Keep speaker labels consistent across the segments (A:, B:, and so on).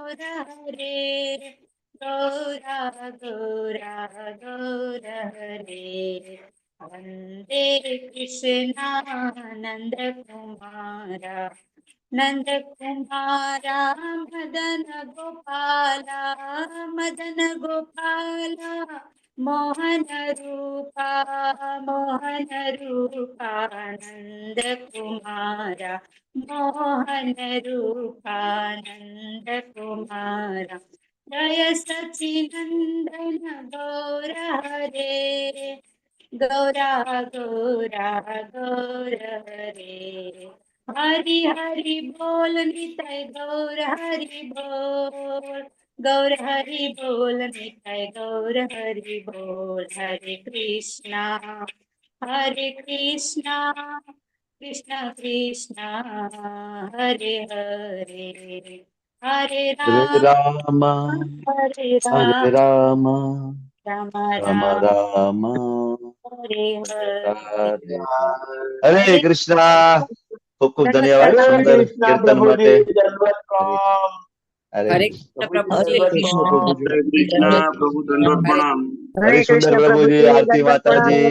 A: गौर हरे, गौरा गौरा गौर हरे। वंदे कृष्णा नंद कुमारा, नंद कुमारा, मदन गोपाला, मदन गोपाला, मोहन रूपा, मोहन रूपा, नंद कुमारा, मोहन रूपा, नंद कुमारा। जय सचिनंदन गौर हरे, गौरा गौरा गौर हरे। हरि हरि बोल निताई गौर हरि बोल, गौर हरि बोल निताई गौर हरि बोल। हरे कृष्णा हरे कृष्णा, कृष्ण कृष्ण हरे हरे, हरे
B: હરે
A: राम
B: રામ
A: हरे
B: હરે
A: राम
B: રામ
A: राम
B: રામ
A: राम
B: રામ
A: हरे हरे।
B: હરે. હરે કૃષ્ણ. ખૂબ ખૂબ ધન્યવાદ
C: હરે
B: સુંદર
C: કૃષ્ણ
B: કીર્તન
C: પ્રભુજી,
B: માટે.
C: દંડવત પ્રણામ.
B: હરે
D: હરે
B: કૃષ્ણ.
D: કૃષ્ણ
C: દંડવત
D: પ્રભુજી.
C: પ્રણામ.
E: હરે કૃષ્ણ પ્રભુ, દંડવત પ્રણામ.
B: હરે સુંદર પ્રભુજી, આરતી માતાજી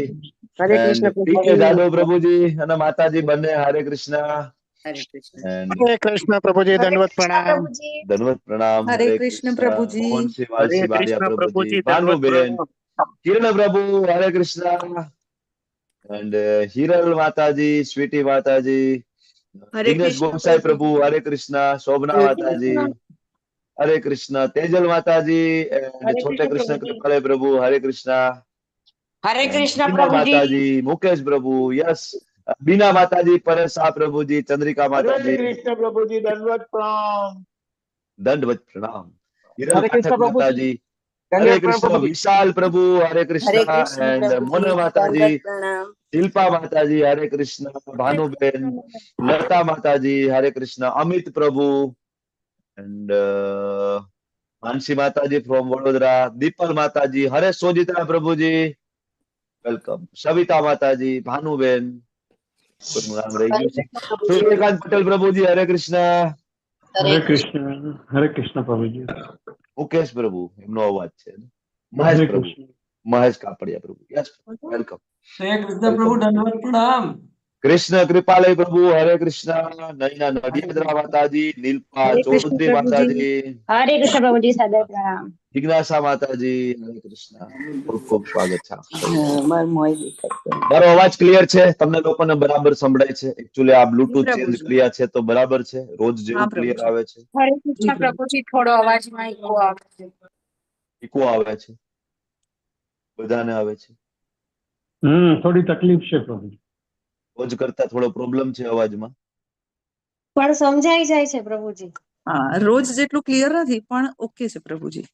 F: હરે
B: and
F: Krishna
B: પી કે
F: પ્રભુજી.
B: જાદવ પ્રભુજી અને માતાજી બંને હરે કૃષ્ણ.
D: હરે કૃષ્ણ.
B: And
G: હરે કૃષ્ણ પ્રભુજી,
H: હરે
G: દંડવત
H: કૃષ્ણ
G: પ્રણામ.
H: પ્રભુજી.
B: દંડવત પ્રણામ.
I: હરે
B: હરે
I: કૃષ્ણ
B: કૃષ્ણ.
I: પ્રભુજી.
B: મોહનસિંહ
E: હરે
B: વાલસી બારિયા
E: કૃષ્ણ
B: પ્રભુજી,
E: પ્રભુજી, દંડવત
B: ભાનુબેન,
E: પ્રણામ.
B: કિરણ પ્રભુ હરે કૃષ્ણ એન્ડ હિરલ માતાજી, સ્વીટી માતાજી,
J: હરે
B: દિનેશ
J: કૃષ્ણ
B: ગોસાઈ
J: પ્રભુ.
B: પ્રભુ હરે કૃષ્ણ, શોભના
C: હરે
B: માતાજી
C: કૃષ્ણ.
B: હરે કૃષ્ણ, તેજલ માતાજી એન્ડ
H: હરે
B: છોટે
H: કૃષ્ણ
B: કૃષ્ણ
H: પ્રભુજી.
B: કૃપાલય પ્રભુ હરે કૃષ્ણ
K: હરે
B: એન્ડ
K: કૃષ્ણ
B: બીના
K: પ્રભુજી.
B: માતાજી, મુકેશ પ્રભુ, યસ, બીના માતાજી, પરેશ શાહ પ્રભુજી, ચંદ્રિકા
C: હરે
B: માતાજી,
C: કૃષ્ણ પ્રભુજી, દંડવત પ્રણામ.
B: દંડવત પ્રણામ. હિરલ
F: હરે કૃષ્ણ
B: પાઠક
F: પ્રભુજી.
B: માતાજી હરે
F: દંડવત પ્રણામ
B: કૃષ્ણ.
F: પ્રભુજી.
B: વિશાલ પ્રભુ હરે
D: હરે
B: કૃષ્ણ
D: કૃષ્ણ
B: એન્ડ મોન
D: પ્રભુજી,
B: માતાજી,
D: દંડવત પ્રણામ.
B: શિલ્પા માતાજી હરે કૃષ્ણ, ભાનુબેન, લતા માતાજી હરે કૃષ્ણ, અમિત પ્રભુ એન્ડ માનસી માતાજી ફ્રોમ વડોદરા, દીપલ માતાજી, હરે સોજિત્રા પ્રભુજી welcome, Savita માતાજી, ભાનુબેન, કોઈનું નામ રહી
H: હરે
B: ગયું છે?
H: કૃષ્ણ પ્રભુજી.
B: સૂર્યકાંત પટેલ પ્રભુજી હરે કૃષ્ણ.
H: હરે
L: હરે કૃષ્ણ, હરે કૃષ્ણ પ્રભુજી.
B: મુકેશ પ્રભુ, એમનો અવાજ છે. મહેશ
L: હરે
B: પ્રભુ,
L: કૃષ્ણ.
B: મહેશ કાપડિયા પ્રભુ, યસ, welcome.
M: હરે કૃષ્ણ પ્રભુ,
B: welcome.
M: દંડવત પ્રણામ.
B: કૃષ્ણ કૃપાલય પ્રભુ હરે કૃષ્ણ. નૈના નડિયાદરા માતાજી, નીલપા
F: હરે કૃષ્ણ
B: ચૌધરી
F: પ્રભુજી.
B: માતાજી,
H: હરે કૃષ્ણ પ્રભુજી, સાદર પ્રણામ.
B: જિજ્ઞાસા માતાજી હરે કૃષ્ણ. ખૂબ ખૂબ સ્વાગત છે આપ સૌનું.
D: મારું મોય દેખાય છે.
B: મારો અવાજ ક્લિયર છે? તમને લોકોને બરાબર સંભળાય છે? એકચ્યુઅલી આ
I: જી
B: બ્લુટૂથ ચેન્જ
I: પ્રભુજી.
B: કર્યા છે તો બરાબર છે? રોજ
I: હા
B: જેવું ક્લિયર
I: પ્રભુજી.
B: આવે છે?
H: હરે
I: જી
H: કૃષ્ણ
I: પ્રભુ.
H: પ્રભુજી, થોડો અવાજમાં ઇકો આવે છે.
B: ઇકો આવે છે? બધાને આવે છે?
L: થોડી તકલીફ છે પ્રભુજી.
B: રોજ કરતા થોડો પ્રોબ્લેમ છે અવાજમાં.
F: પણ સમજાઈ જાય છે પ્રભુજી.
I: હા, રોજ જેટલું ક્લિયર નથી પણ ઓકે છે પ્રભુજી.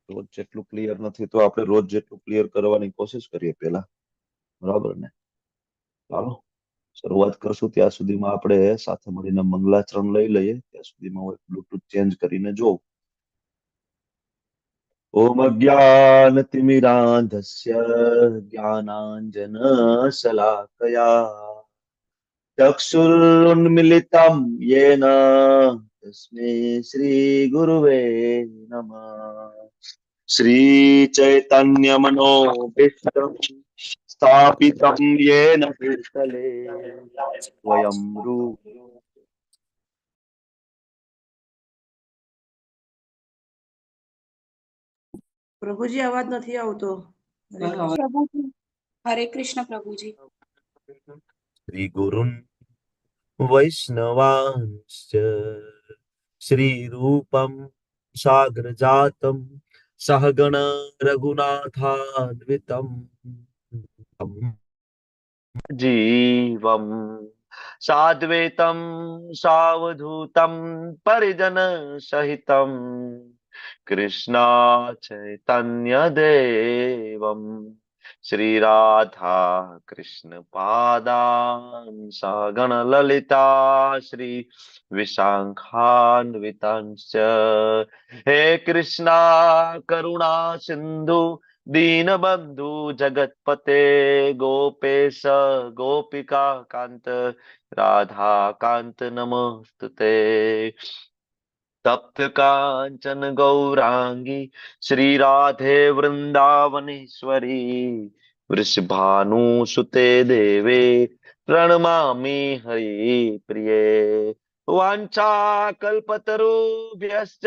B: રોજ જેટલું ક્લિયર નથી તો આપણે રોજ જેટલું ક્લિયર કરવાની કોશિશ કરીએ પેલા, બરાબર ને? ચાલો શરૂઆત કરશું. ત્યાં સુધીમાં આપણે સાથે મળીને મંગલાચરણ લઈ લઈએ. ત્યાં સુધીમાં હું બ્લુટૂથ ચેન્જ કરીને જોઉં. ઓમ અજ્ઞાન તિમિરાંધસ્ય જ્ઞાનાંજન શલાકયા ચક્ષુરુન્મિલિતમ યેન તસ્મૈ શ્રી ગુરુવે નમઃ. શ્રી ચૈતન્ય મનોભીષ્ટમ સ્થાપિતમ યેન ભૂતલે સ્વયં રૂપ
J: પ્રભુજી, અવાજ નથી આવતો. હરે કૃષ્ણ.
H: પ્રભુજી, હરે કૃષ્ણ પ્રભુજી.
B: શ્રી ગુરુન વૈષ્ણવાંશ્ચ શ્રી રૂપમ સાગર જાતમ સહગણ રઘુનાથાન્વિતમ જીવમ સાદ્વૈતમ સાવધૂતમ પરિજન સહિતમ કૃષ્ણા ચૈતન્ય દેવમ શ્રી રાધા કૃષ્ણ પાદાન સગણ લલિતા શ્રી વિશાખાન્વિતાંશ્ચ. હે કૃષ્ણા કરુણા સિંધુ દીનબંધુ જગતપતે ગોપેશ ગોપિકા કાંત રાધા કાંત નમસ્તુતે. તપ્ત કાંચન ગૌરાંગી શ્રી રાધે વૃંદાવનેશ્વરી વૃષભાનુસુતે દેવે પ્રણમામિ હરિ પ્રિયે. વાંછા કલ્પતરુભ્યશ્ચ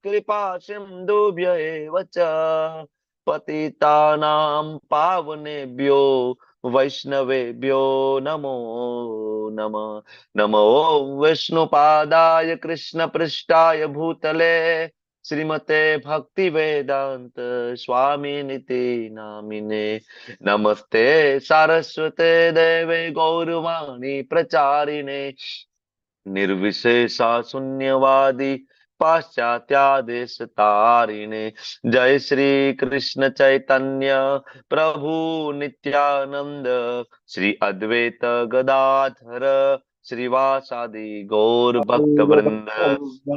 B: કૃપા સિંધુભ્ય એવ ચ પતિતાનાં પાવનેભ્યો વૈષ્ણવેભ્યો નમો નમઃ. નમો વિષ્ણુપાદાય કૃષ્ણ પૃષ્ઠાય ભૂતલે શ્રીમતે ભક્તિ વેદાંત સ્વામી નિતિ નામિને. નમસ્તે સારસ્વતે દેવે ગૌરવાણી પ્રચારિણે નિર્વિશેષા શૂન્યવાદી પાશ્ચાત્યાદેશ તારિણે. જય શ્રી કૃષ્ણ ચૈતન્ય પ્રભુ નિત્યાનંદ શ્રી અદ્વૈત ગદાધર શ્રીવાસાદિ ગૌર ભક્ત વૃંદ.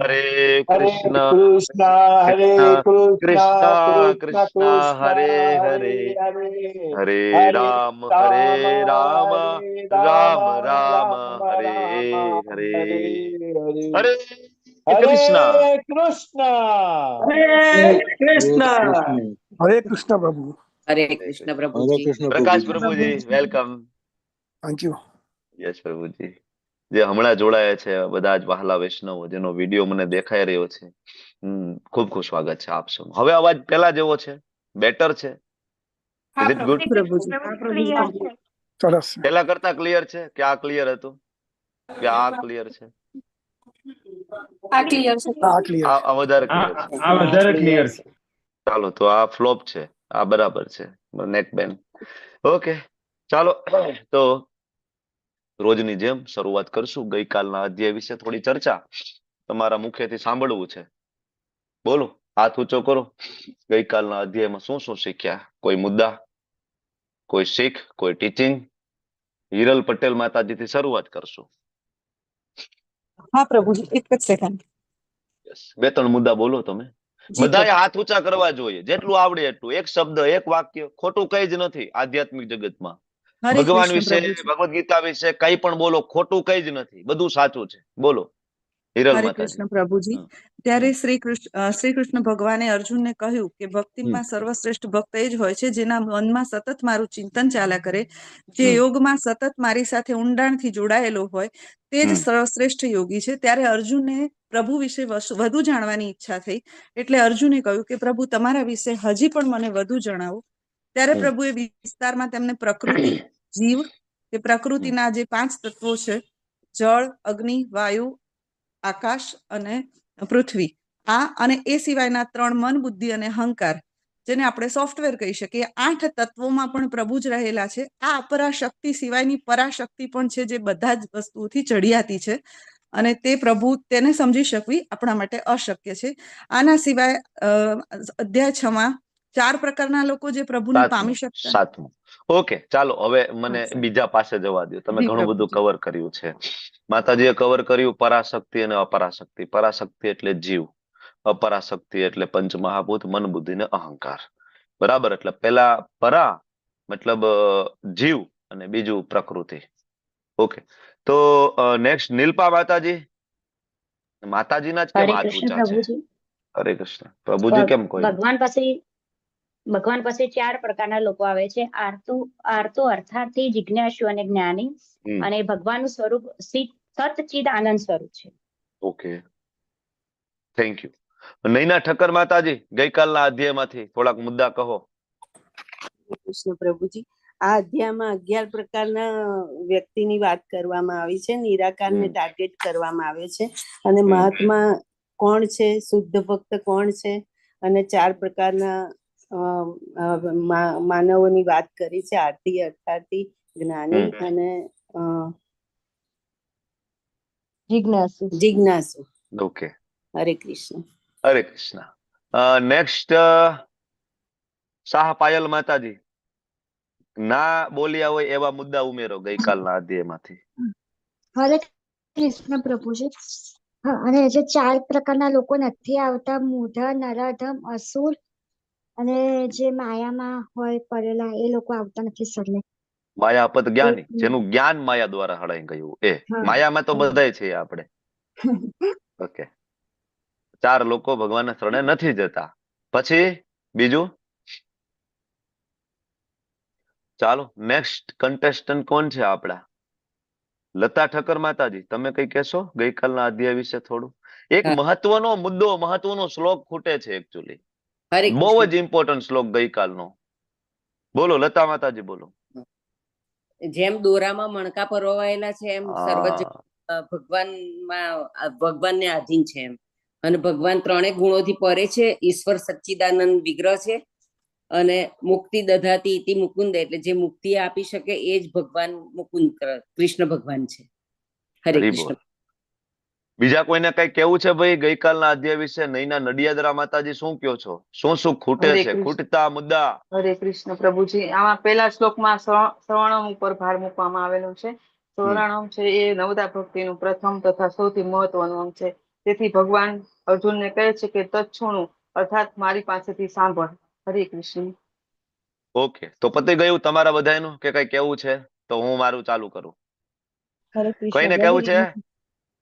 B: હરે કૃષ્ણ
C: કૃષ્ણ હરે કૃષ્ણ
B: કૃષ્ણ કૃષ્ણ હરે હરે હરે રામ હરે રામ રામ રામ હરે હરે. હરે કૃષ્ણ
C: કૃષ્ણ
J: હરે કૃષ્ણ.
G: હરે કૃષ્ણ પ્રભુ.
D: હરે કૃષ્ણ પ્રભુજી.
B: પ્રકાશ પ્રભુજી, welcome.
G: Thank you.
B: Yes પ્રભુજી. જે હમણાં જોડાયા છે બધા જ વહાલા વૈષ્ણવો, જેનો વિડીયો મને દેખાઈ રહ્યો છે, ખૂબ ખૂબ સ્વાગત છે આપ સૌ. હવે અવાજ પેલા જેવો છે? બેટર છે? Is it good?
I: Prabhuji.
G: સરસ.
B: પેલા કરતા ક્લિયર છે કે આ ક્લિયર હતું કે આ ક્લિયર છે?
H: આ ક્લિયર છે.
G: આ ક્લિયર.
B: આ વધારે ક્લિયર છે.
L: આ વધારે ક્લિયર છે.
B: ચાલો, તો આ ફ્લોપ છે, આ બરાબર છે. નેક બેન. ઓકે, ચાલો, તો રોજની જેમ શરૂઆત કરશું. ગઈકાલના અધ્યાય વિશે થોડી ચર્ચા તમારા મુખેથી સાંભળવું છે. બોલો, હાથ ઊંચો કરો. ગઈકાલના અધ્યાયમાં શું શું શીખ્યા? કોઈ મુદ્દા, કોઈ શીખ, કોઈ ટીચિંગ? હિરલ પટેલ માતાજીથી શરૂઆત કરશું.
I: હા પ્રભુજી, એક જ સેકન્ડ.
B: બે ત્રણ મુદ્દા બોલો તમે. બધાએ હાથ ઊંચા કરવા જોઈએ, જેટલું આવડે એટલું. એક શબ્દ, એક વાક્ય, ખોટું કઈ જ નથી આધ્યાત્મિક જગતમાં. ભગવાન વિશે, ભગવદ ગીતા વિશે કઈ પણ બોલો, ખોટું કઈ જ નથી, બધું સાચું છે. બોલો હિરલ.
I: હરે કૃષ્ણ પ્રભુજી. ત્યારે શ્રી કૃષ્ણ શ્રી કૃષ્ણ ભગવાને અર્જુનને કહ્યું કે ભક્તિમાં સર્વશ્રેષ્ઠ ભક્ત એ જ હોય છે જેના મનમાં સતત મારું ચિંતન ચાલ્યા કરે, જે યોગમાં સતત મારી સાથે ઊંડાણથી જોડાયેલો હોય, તે જ સર્વશ્રેષ્ઠ યોગી છે. ત્યારે અર્જુનને પ્રભુ વિશે વધુ જાણવાની ઈચ્છા થઈ, એટલે અર્જુને કહ્યું કે પ્રભુ, તમારા વિશે હજી પણ મને વધુ જણાવો. ત્યારે પ્રભુએ વિસ્તારમાં તેમને પ્રકૃતિ, જીવ કે પ્રકૃતિના જે પાંચ તત્વો છે, જળ, અગ્નિ, વાયુ, આકાશ અને પૃથ્વી, આ અને એ સિવાયના ત્રણ મન, બુદ્ધિ અને અહંકાર, જેને આપણે સોફ્ટવેર કહી શકીએ, આઠ તત્વોમાં પણ પ્રભુ જ રહેલા છે. આ અપરાશક્તિ સિવાયની પરાશક્તિ પણ છે, જે બધા જ વસ્તુઓથી ચડિયાતી છે અને તે પ્રભુ, તેને સમજી શકવી આપણા માટે અશક્ય છે. આના સિવાય અધ્યાય 6 માં ચાર પ્રકારના લોકો જે પ્રભુને પામી શકતા.
B: સાતમું. ઓકે, ચાલો, હવે મને બીજા પાસે જવા દો. તમે ઘણું બધું કવર કર્યું છે. માતાજીએ કવર કર્યું પરાશક્તિ અને અપરાશક્તિ. પરાશક્તિ એટલે જીવ, અપરાશક્તિ એટલે પંચમહાભૂત, મન, બુદ્ધિ ને અહંકાર. બરાબર? એટલે પેલા પરા મતલબ જીવ અને બીજું પ્રકૃતિ. ઓકે, તો નેક્સ્ટ નિલ્પા માતાજી. માતાજીના જ કેમ હાથ ઊંચા છે? હરે કૃષ્ણ પ્રભુજી. કેમ કોઈ
A: ભગવાન પાસે ચાર પ્રકારના લોકો આવે છે, આર્તો, અર્થાર્થી, જિજ્ઞાસુ અને જ્ઞાની. અને ભગવાનનું સ્વરૂપ સતચિદ આનંદ સ્વરૂપ છે.
B: Okay, thank you. Naina Thakkar માતાજી, ગઈકાલના અધ્યાયમાંથી થોડાક મુદ્દા કહો.
D: કૃષ્ણ પ્રભુજી, આ અધ્યાયમાં 11 પ્રકારના વ્યક્તિની વાત કરવામાં આવી છે. નિરાકારને ટાર્ગેટ કરવામાં આવે છે અને મહાત્મા કોણ છે, શુદ્ધ ભક્ત કોણ છે, અને ચાર પ્રકારના માનવોની વાત કરી છે, આરતી, અર્થાર્થી, જ્ઞાની અને
F: જિજ્ઞાસુ.
D: જિજ્ઞાસુ.
B: ઓકે,
D: હરે કૃષ્ણ.
B: હરે કૃષ્ણ. નેક્સ્ટ શાહ પાયલ માતાજી, ના બોલ્યા હોય એવા મુદ્દા ઉમેરો ગઈકાલના અધ્યાયમાંથી.
K: હરે કૃષ્ણ પ્રભુજી. હા, અને જે ચાર પ્રકારના લોકો નથી આવતા, મૂઢ, નરાધમ, અસુર અને જે માયામાં હોય પડેલા, એ લોકો આવતા નથી સરને.
B: માયાપત જ્ઞાની, જેનું જ્ઞાન માયા દ્વારા હળાઈ ગયું એ. માયામાં તો બધાય છે આપણે. ઓકે, ચાર લોકો ભગવાનના શરણે નથી જતા. પછી બીજું, ચાલો નેક્સ્ટ કન્ટેસ્ટન્ટ કોણ છે આપડા? લતા ઠક્કર માતાજી, તમે કઈ કહેશો ગઈકાલના અધ્યાય વિશે થોડું? એક મહત્વનો મુદ્દો, મહત્વનો શ્લોક ખૂટે છે એકચ્યુઅલી, બહુ જ ઇમ્પોર્ટન્ટ શ્લોક ગઈકાલનો. બોલો લતા માતાજી, બોલો.
M: જેમ દોરામાં મણકા પરોવાયેલા છે એમ સર્વ ભગવાનમાં, ભગવાનને આધીન છે એમ. અને ભગવાન ત્રણેય ગુણોથી પરે છે. ઈશ્વર સચ્ચિદાનંદ વિગ્રહ છે અને મુક્તિ દધાતી ઇતિ મુકુંદ, એટલે જે મુક્તિ આપી શકે એ જ ભગવાન મુકુંદ કૃષ્ણ ભગવાન છે. હરે કૃષ્ણ.
B: બીજા કોઈને કઈ કેવું છે ભાઈ ગઈકાલના અધ્યાય વિશે? નૈના નડિયાદરા માતાજી, શું કયો છો? શું શું ખૂટે છે, ખૂટતા મુદ્દા?
N: હરે કૃષ્ણ પ્રભુજી. આમાં પેલા શ્લોકમાં શ્રવણમ ઉપર ભાર મૂકવામાં આવેલો છે. શ્રવણમ છે એ નવદા ભક્તિનું પ્રથમ તથા સૌથી મહત્વનું અંગ છે. તેથી ભગવાન અર્જુનને કહે છે કે તત્છુણું, અર્થાત મારી પાસેથી સાંભળ. હરે કૃષ્ણ.
B: ઓકે, તો પતી ગયું તમારા બધાનું કે કઈ કેવું છે? તો હું મારું ચાલુ કરું. કોઈને કેવું છે?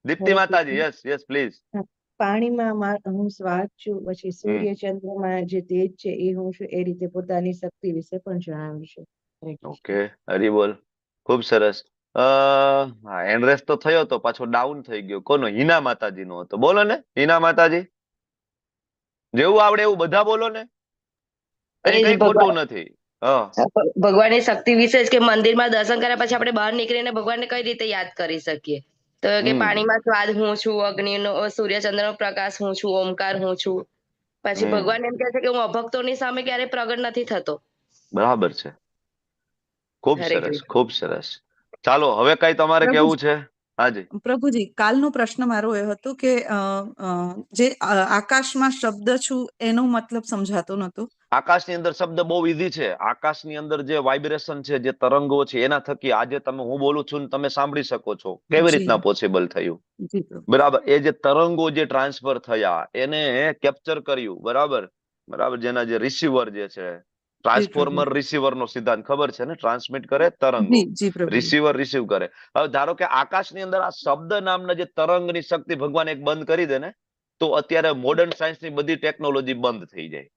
B: દીપ્તિ માતાજી, yes yes please.
F: પાણીમાં હું સ્વાદ છું, પછી સૂર્ય ચંદ્રમાં જે તેજ છે એ હું છું, એ રીતે પોતાની શક્તિ વિશે પણ જણાવ્યું છે.
B: ઓકે, હરી બોલ. ખૂબ સરસ. એન્ડ્રેસ તો થયો તો પાછો ડાઉન થઈ ગયો. કોનો? હિના માતાજી નો હતો. બોલો ને હિના માતાજી, જેવું આવડે એવું બધા બોલો ને, કઈ ખોટું નથી.
O: ભગવાનની શક્તિ વિશે કે મંદિરમાં દર્શન કર્યા પછી આપણે બહાર નીકળીને ભગવાનને કઈ રીતે યાદ કરી શકીએ? તો કે પાણીમાં સ્વાદ હું છું, અગ્નિનો, સૂર્યચંદ્રનો પ્રકાશ હું છું, ઓમકાર હું છું. પછી ભગવાન એમ કહે છે કે હું અભક્તોની સામે ક્યારે પ્રગટ નથી થતો.
B: બરાબર છે. ખૂબ સરસ, ખૂબ સરસ. ચાલો હવે કઈ તમારે કેવું છે? હાજી
I: પ્રભુજી, કાલનો પ્રશ્ન મારો એ હતો કે જે આકાશમાં શબ્દ છું એનો મતલબ સમજાતો નતો.
B: આકાશની અંદર શબ્દ બહુ ઈઝી છે. આકાશની અંદર જે વાઇબ્રેશન છે, જે તરંગો છે, એના થકી આજે તમે, હું બોલું છું ને તમે સાંભળી શકો છો. કેવી રીતના પોસિબલ થયું? બરાબર, એ જે તરંગો જે ટ્રાન્સફર થયા એને કેપ્ચર કર્યું. બરાબર, બરાબર. જેના જે રિસીવર જે છે, ટ્રાન્સફોર્મર રિસીવર નો સિદ્ધાંત ખબર છે ને? ટ્રાન્સમિટ કરે તરંગો, રિસીવર રિસીવ કરે. હવે ધારો કે આકાશની અંદર આ શબ્દ નામના જે તરંગની શક્તિ ભગવાન એક બંધ કરી દે ને, તો અત્યારે મોડર્ન સાયન્સની બધી ટેકનોલોજી બંધ થઈ જાય.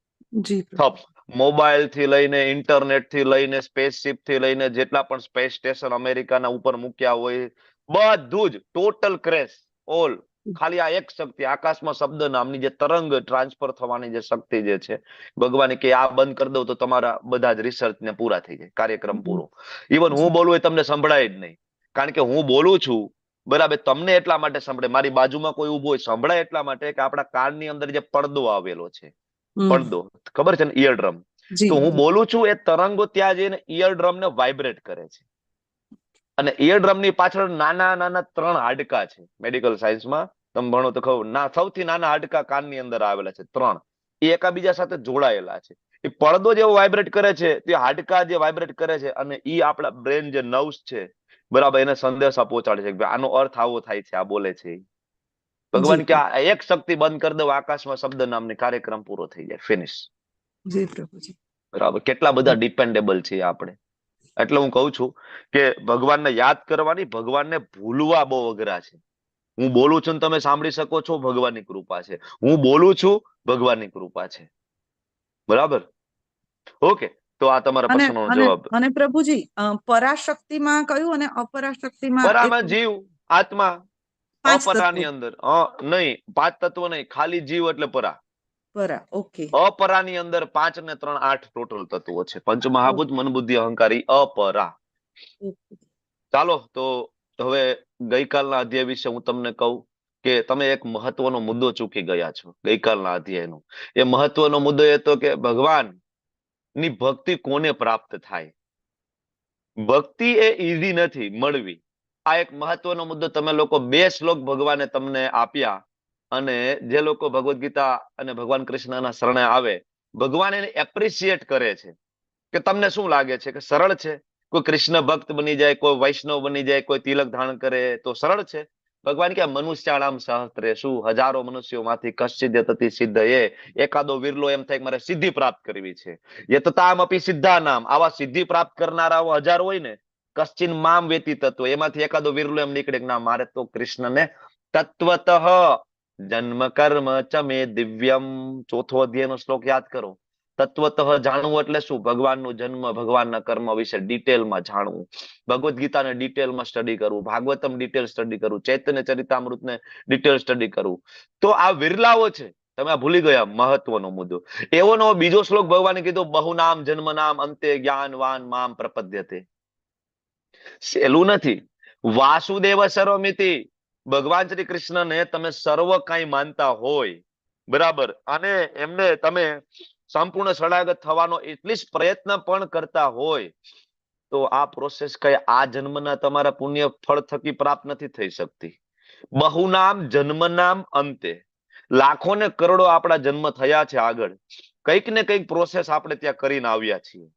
B: મોબાઈલ થી લઈને, ઇન્ટરનેટ થી લઈને, સ્પેસશીપ થી લઈને, જેટલા પણ સ્પેસ સ્ટેશન અમેરિકાના ઉપર મૂક્યા હોય, બધું જ total crash all. ખાલી આ એક શક્તિ, આકાશમાં શબ્દ નામની જે તરંગ ટ્રાન્સફર થવાની જે શક્તિ જે છે, ભગવાને કે આ બંધ કરી દઉં તો તમારા બધા જ રિસર્ચ ને પૂરા થઈ જાય, કાર્યક્રમ પૂરો. ઇવન હું બોલું એ તમને સંભળાય જ નહીં, કારણ કે હું બોલું છું બરાબર, તમને એટલા માટે સંભળાય, મારી બાજુમાં કોઈ ઉભું હોય સંભળાય એટલા માટે કે આપણા કાનની અંદર જે પડદો આવેલો છે, પડદો ખબર છે ને, ઇયરડ્રમ, તો હું બોલું છું એ તરંગો ત્યાં જઈને ઇયરડ્રમ ને વાઇબ્રેટ કરે છે. અને ઇયરડ્રમ ની પાછળ નાના નાના 3 હાડકા છે. મેડિકલ સાયન્સમાં તમે ભણો તો ખબર ના, સૌથી નાના હાડકા કાનની અંદર આવેલા છે 3, એ એકાબીજા સાથે જોડાયેલા છે. એ પડદો જેવો વાઇબ્રેટ કરે છે, તે હાડકા જે વાઇબ્રેટ કરે છે, અને એ આપણા બ્રેન જે નર્વ્સ છે બરાબર, એને સંદેશા પહોંચાડે છે કે આનો અર્થ આવો થાય છે, આ બોલે છે. ભગવાન કે આ એક શક્તિ બંધ કરી દો આકાશમાં શબ્દ નામની, કાર્યક્રમ પૂરો થઈ જાય, ફિનિશ.
I: જી પ્રભુજી.
B: બરાબર, કેટલા બધા ડિપેન્ડેબલ છીએ આપણે. એટલે હું કઉ છું કે ભગવાનને યાદ કરવાની, ભગવાનને ભૂલવા બહુ અઘરા છે. હું બોલું છું ને તમે સાંભળી શકો છો, ભગવાનની કૃપા છે. હું બોલું છું, ભગવાનની કૃપા છે. બરાબર, ઓકે. તો આ તમારા પ્રશ્નનો જવાબ.
I: અને પ્રભુજી, પરાશક્તિમાં કયું અને અપરાશક્તિમાં?
B: પરામાં જીવ, આત્મા. અપરાની અંદર નહીં, 5 તત્વ નહીં, ખાલી જીવ એટલે પરા.
I: પરા, ઓકે.
B: અપરાની અંદર 5 ને 3 8 ટોટલ તત્વો છે. પંચમહાભૂત, મન, બુદ્ધિ, અહંકારી, અપરા. ચાલો, તો હવે ગઈકાલના અધ્યાય વિશે હું તમને કહું કે તમે એક મહત્વનો મુદ્દો ચૂકી ગયા છો ગઈકાલના અધ્યાયનો. એ મહત્વનો મુદ્દો એ હતો કે ભગવાન ની ભક્તિ કોને પ્રાપ્ત થાય? ભક્તિ એ ઈઝી નથી મળવી. આ એક મહત્વનો મુદ્દો. તમે લોકો 2 શ્લોક ભગવાને તમને આપ્યા, અને જે લોકો ભગવદ્ ગીતા અને ભગવાન કૃષ્ણના શરણે આવે, ભગવાન એને એપ્રિશિએટ કરે છે કે તમને શું લાગે છે કે સરળ છે? કોઈ કૃષ્ણ ભક્ત બની જાય, કોઈ વૈષ્ણવ બની જાય, કોઈ તિલક ધારણ કરે તો સરળ છે? ભગવાન કે મનુષ્યાણામ સહસ્ત્રે શું, હજારો મનુષ્યોમાંથી કશ્ચિદ યતતિ સિદ્ધ, એ એકાદો વિરલો એમ થાય કે મારે સિદ્ધિ પ્રાપ્ત કરવી છે. યતતામ અપી સિદ્ધા નામ, આવા સિદ્ધિ પ્રાપ્ત કરનારાઓ હજાર હોય ને, કશ્ચિન મામ વેતી તત્વ, એમાંથી એકાદો વિરલો એમ નીકળે કે ના, મારે તો કૃષ્ણને તત્વતઃ જન્મ કર્મ ચ મે દિવ્યમ. ચોથો અધ્યાયનો શ્લોક યાદ કરો. તત્વતઃ જાણવું એટલે શું? ભગવાનનું જન્મ, ભગવાનના કર્મ વિશે ડિટેલમાં જાણવું, ભગવદ્ ગીતાને ડિટેલમાં સ્ટડી કરવું, ભાગવતમ ડિટેલ સ્ટડી કરવું, ચૈતન્ય ચરિતામૃતને ડિટેલ સ્ટડી કરવું. તો આ વિરલાઓ છે, તમે આ ભૂલી ગયા મહત્વનો મુદ્દો. એવો નો બીજો શ્લોક ભગવાને કીધું, બહુનામ જન્મનામ અંતે જ્ઞાનવાન મામ પ્રપદ્યતે. સહેલું નથી. વાસુદેવ સર્વમિતિ, ભગવાન શ્રી કૃષ્ણને તમે સર્વ કઈ માનતા હોય, બરાબર, અને એમને તમે સંપૂર્ણ શરણાગત થવાનો એટલી પ્રયત્ન પણ કરતા હોય, તો આ પ્રોસેસ કઈ આ જન્મના તમારા પુણ્ય ફળ થકી પ્રાપ્ત નથી થઈ શકતી. બહુનામ જન્મનામ અંતે, લાખો ને કરોડો આપણા જન્મ થયા છે, આગળ કંઈક ને કંઈક પ્રોસેસ આપણે ત્યાં કરીને આવ્યા છીએ.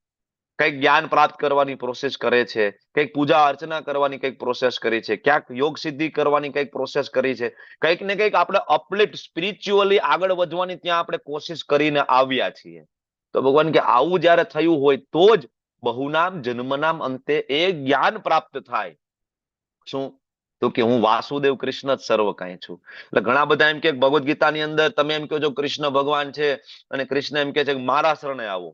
B: કંઈક જ્ઞાન પ્રાપ્ત કરવાની પ્રોસેસ કરે છે, કંઈક પૂજા અર્ચના કરવાની કંઈક પ્રોસેસ કરી છે, ક્યાંક યોગ સિદ્ધિ કરવાની કંઈક પ્રોસેસ કરી છે, કંઈક ને કંઈક આપણે અપલિફ્ટ સ્પિરિચ્યુઅલી આગળ વધવાની ત્યાં આપણે કોશિશ કરીને આવ્યા છીએ. તો ભગવાન કે આવું જયારે થયું હોય તો જ બહુનામ જન્મનામ અંતે એ જ્ઞાન પ્રાપ્ત થાય. શું? તો કે હું વાસુદેવ કૃષ્ણ જ સર્વ કાંઈ છું. એટલે ઘણા બધા એમ કે ભગવદ્ ગીતાની અંદર તમે એમ કહો છો કૃષ્ણ ભગવાન છે, અને કૃષ્ણ એમ કે છે કે મારા શરણે આવો,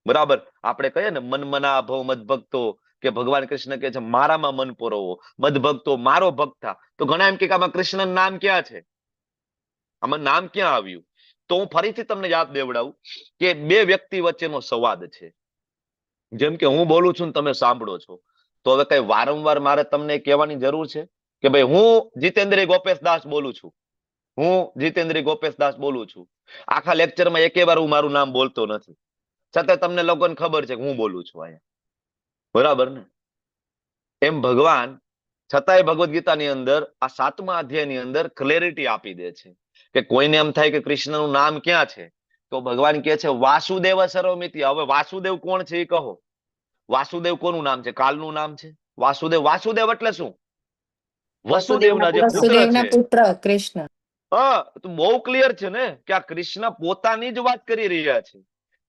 B: બરાબર. આપણે કહીએ ને મનમના ભવ મદ ભક્તો, કે ભગવાન કૃષ્ણ કે છે મારામાં મન પોરવો, મદ ભક્તો મારો ભક્ત થા. તો ઘણા એમ કે આમાં કૃષ્ણ નામ ક્યાં છે, આમાં નામ ક્યાં આવ્યું? તો હું ફરીથી તમને યાદ દેવડાવું કે બે વ્યક્તિ વચ્ચેનો સંવાદ છે. જેમ કે હું બોલું છું ને તમે સાંભળો છો, તો હવે કઈ વારંવાર મારે તમને કહેવાની જરૂર છે કે ભાઈ હું જીતેન્દ્ર ગોપેશ દાસ બોલું છું, હું જીતેન્દ્ર ગોપેશ દાસ બોલું છું. આખા લેક્ચરમાં એકે વાર હું મારું નામ બોલતો નથી, છતાં તમને લોકોને ખબર છે કે હું બોલું છું અહીંયા, બરાબર ને? એમ ભગવાન છતાંય ભગવદ્ ગીતાની અંદર આ 7મા અધ્યાયની અંદર ક્લેરિટી આપી દે છે કે કોઈને એમ થાય કે કૃષ્ણનું નામ ક્યાં છે, તો ભગવાન કહે છે વાસુદેવ સર્વમિતિ. હવે વાસુદેવ કોણ છે એ કહો. વાસુદેવ કોનું નામ છે? કાલનું નામ છે વાસુદેવ. વાસુદેવ એટલે શું? વસુદેવના જે પુત્ર
H: વસુદેવના
B: છે.
H: પુત્ર કૃષ્ણ.
B: હા, તો બહુ ક્લિયર છે ને કે આ કૃષ્ણ પોતાની જ વાત કરી રહ્યા છે.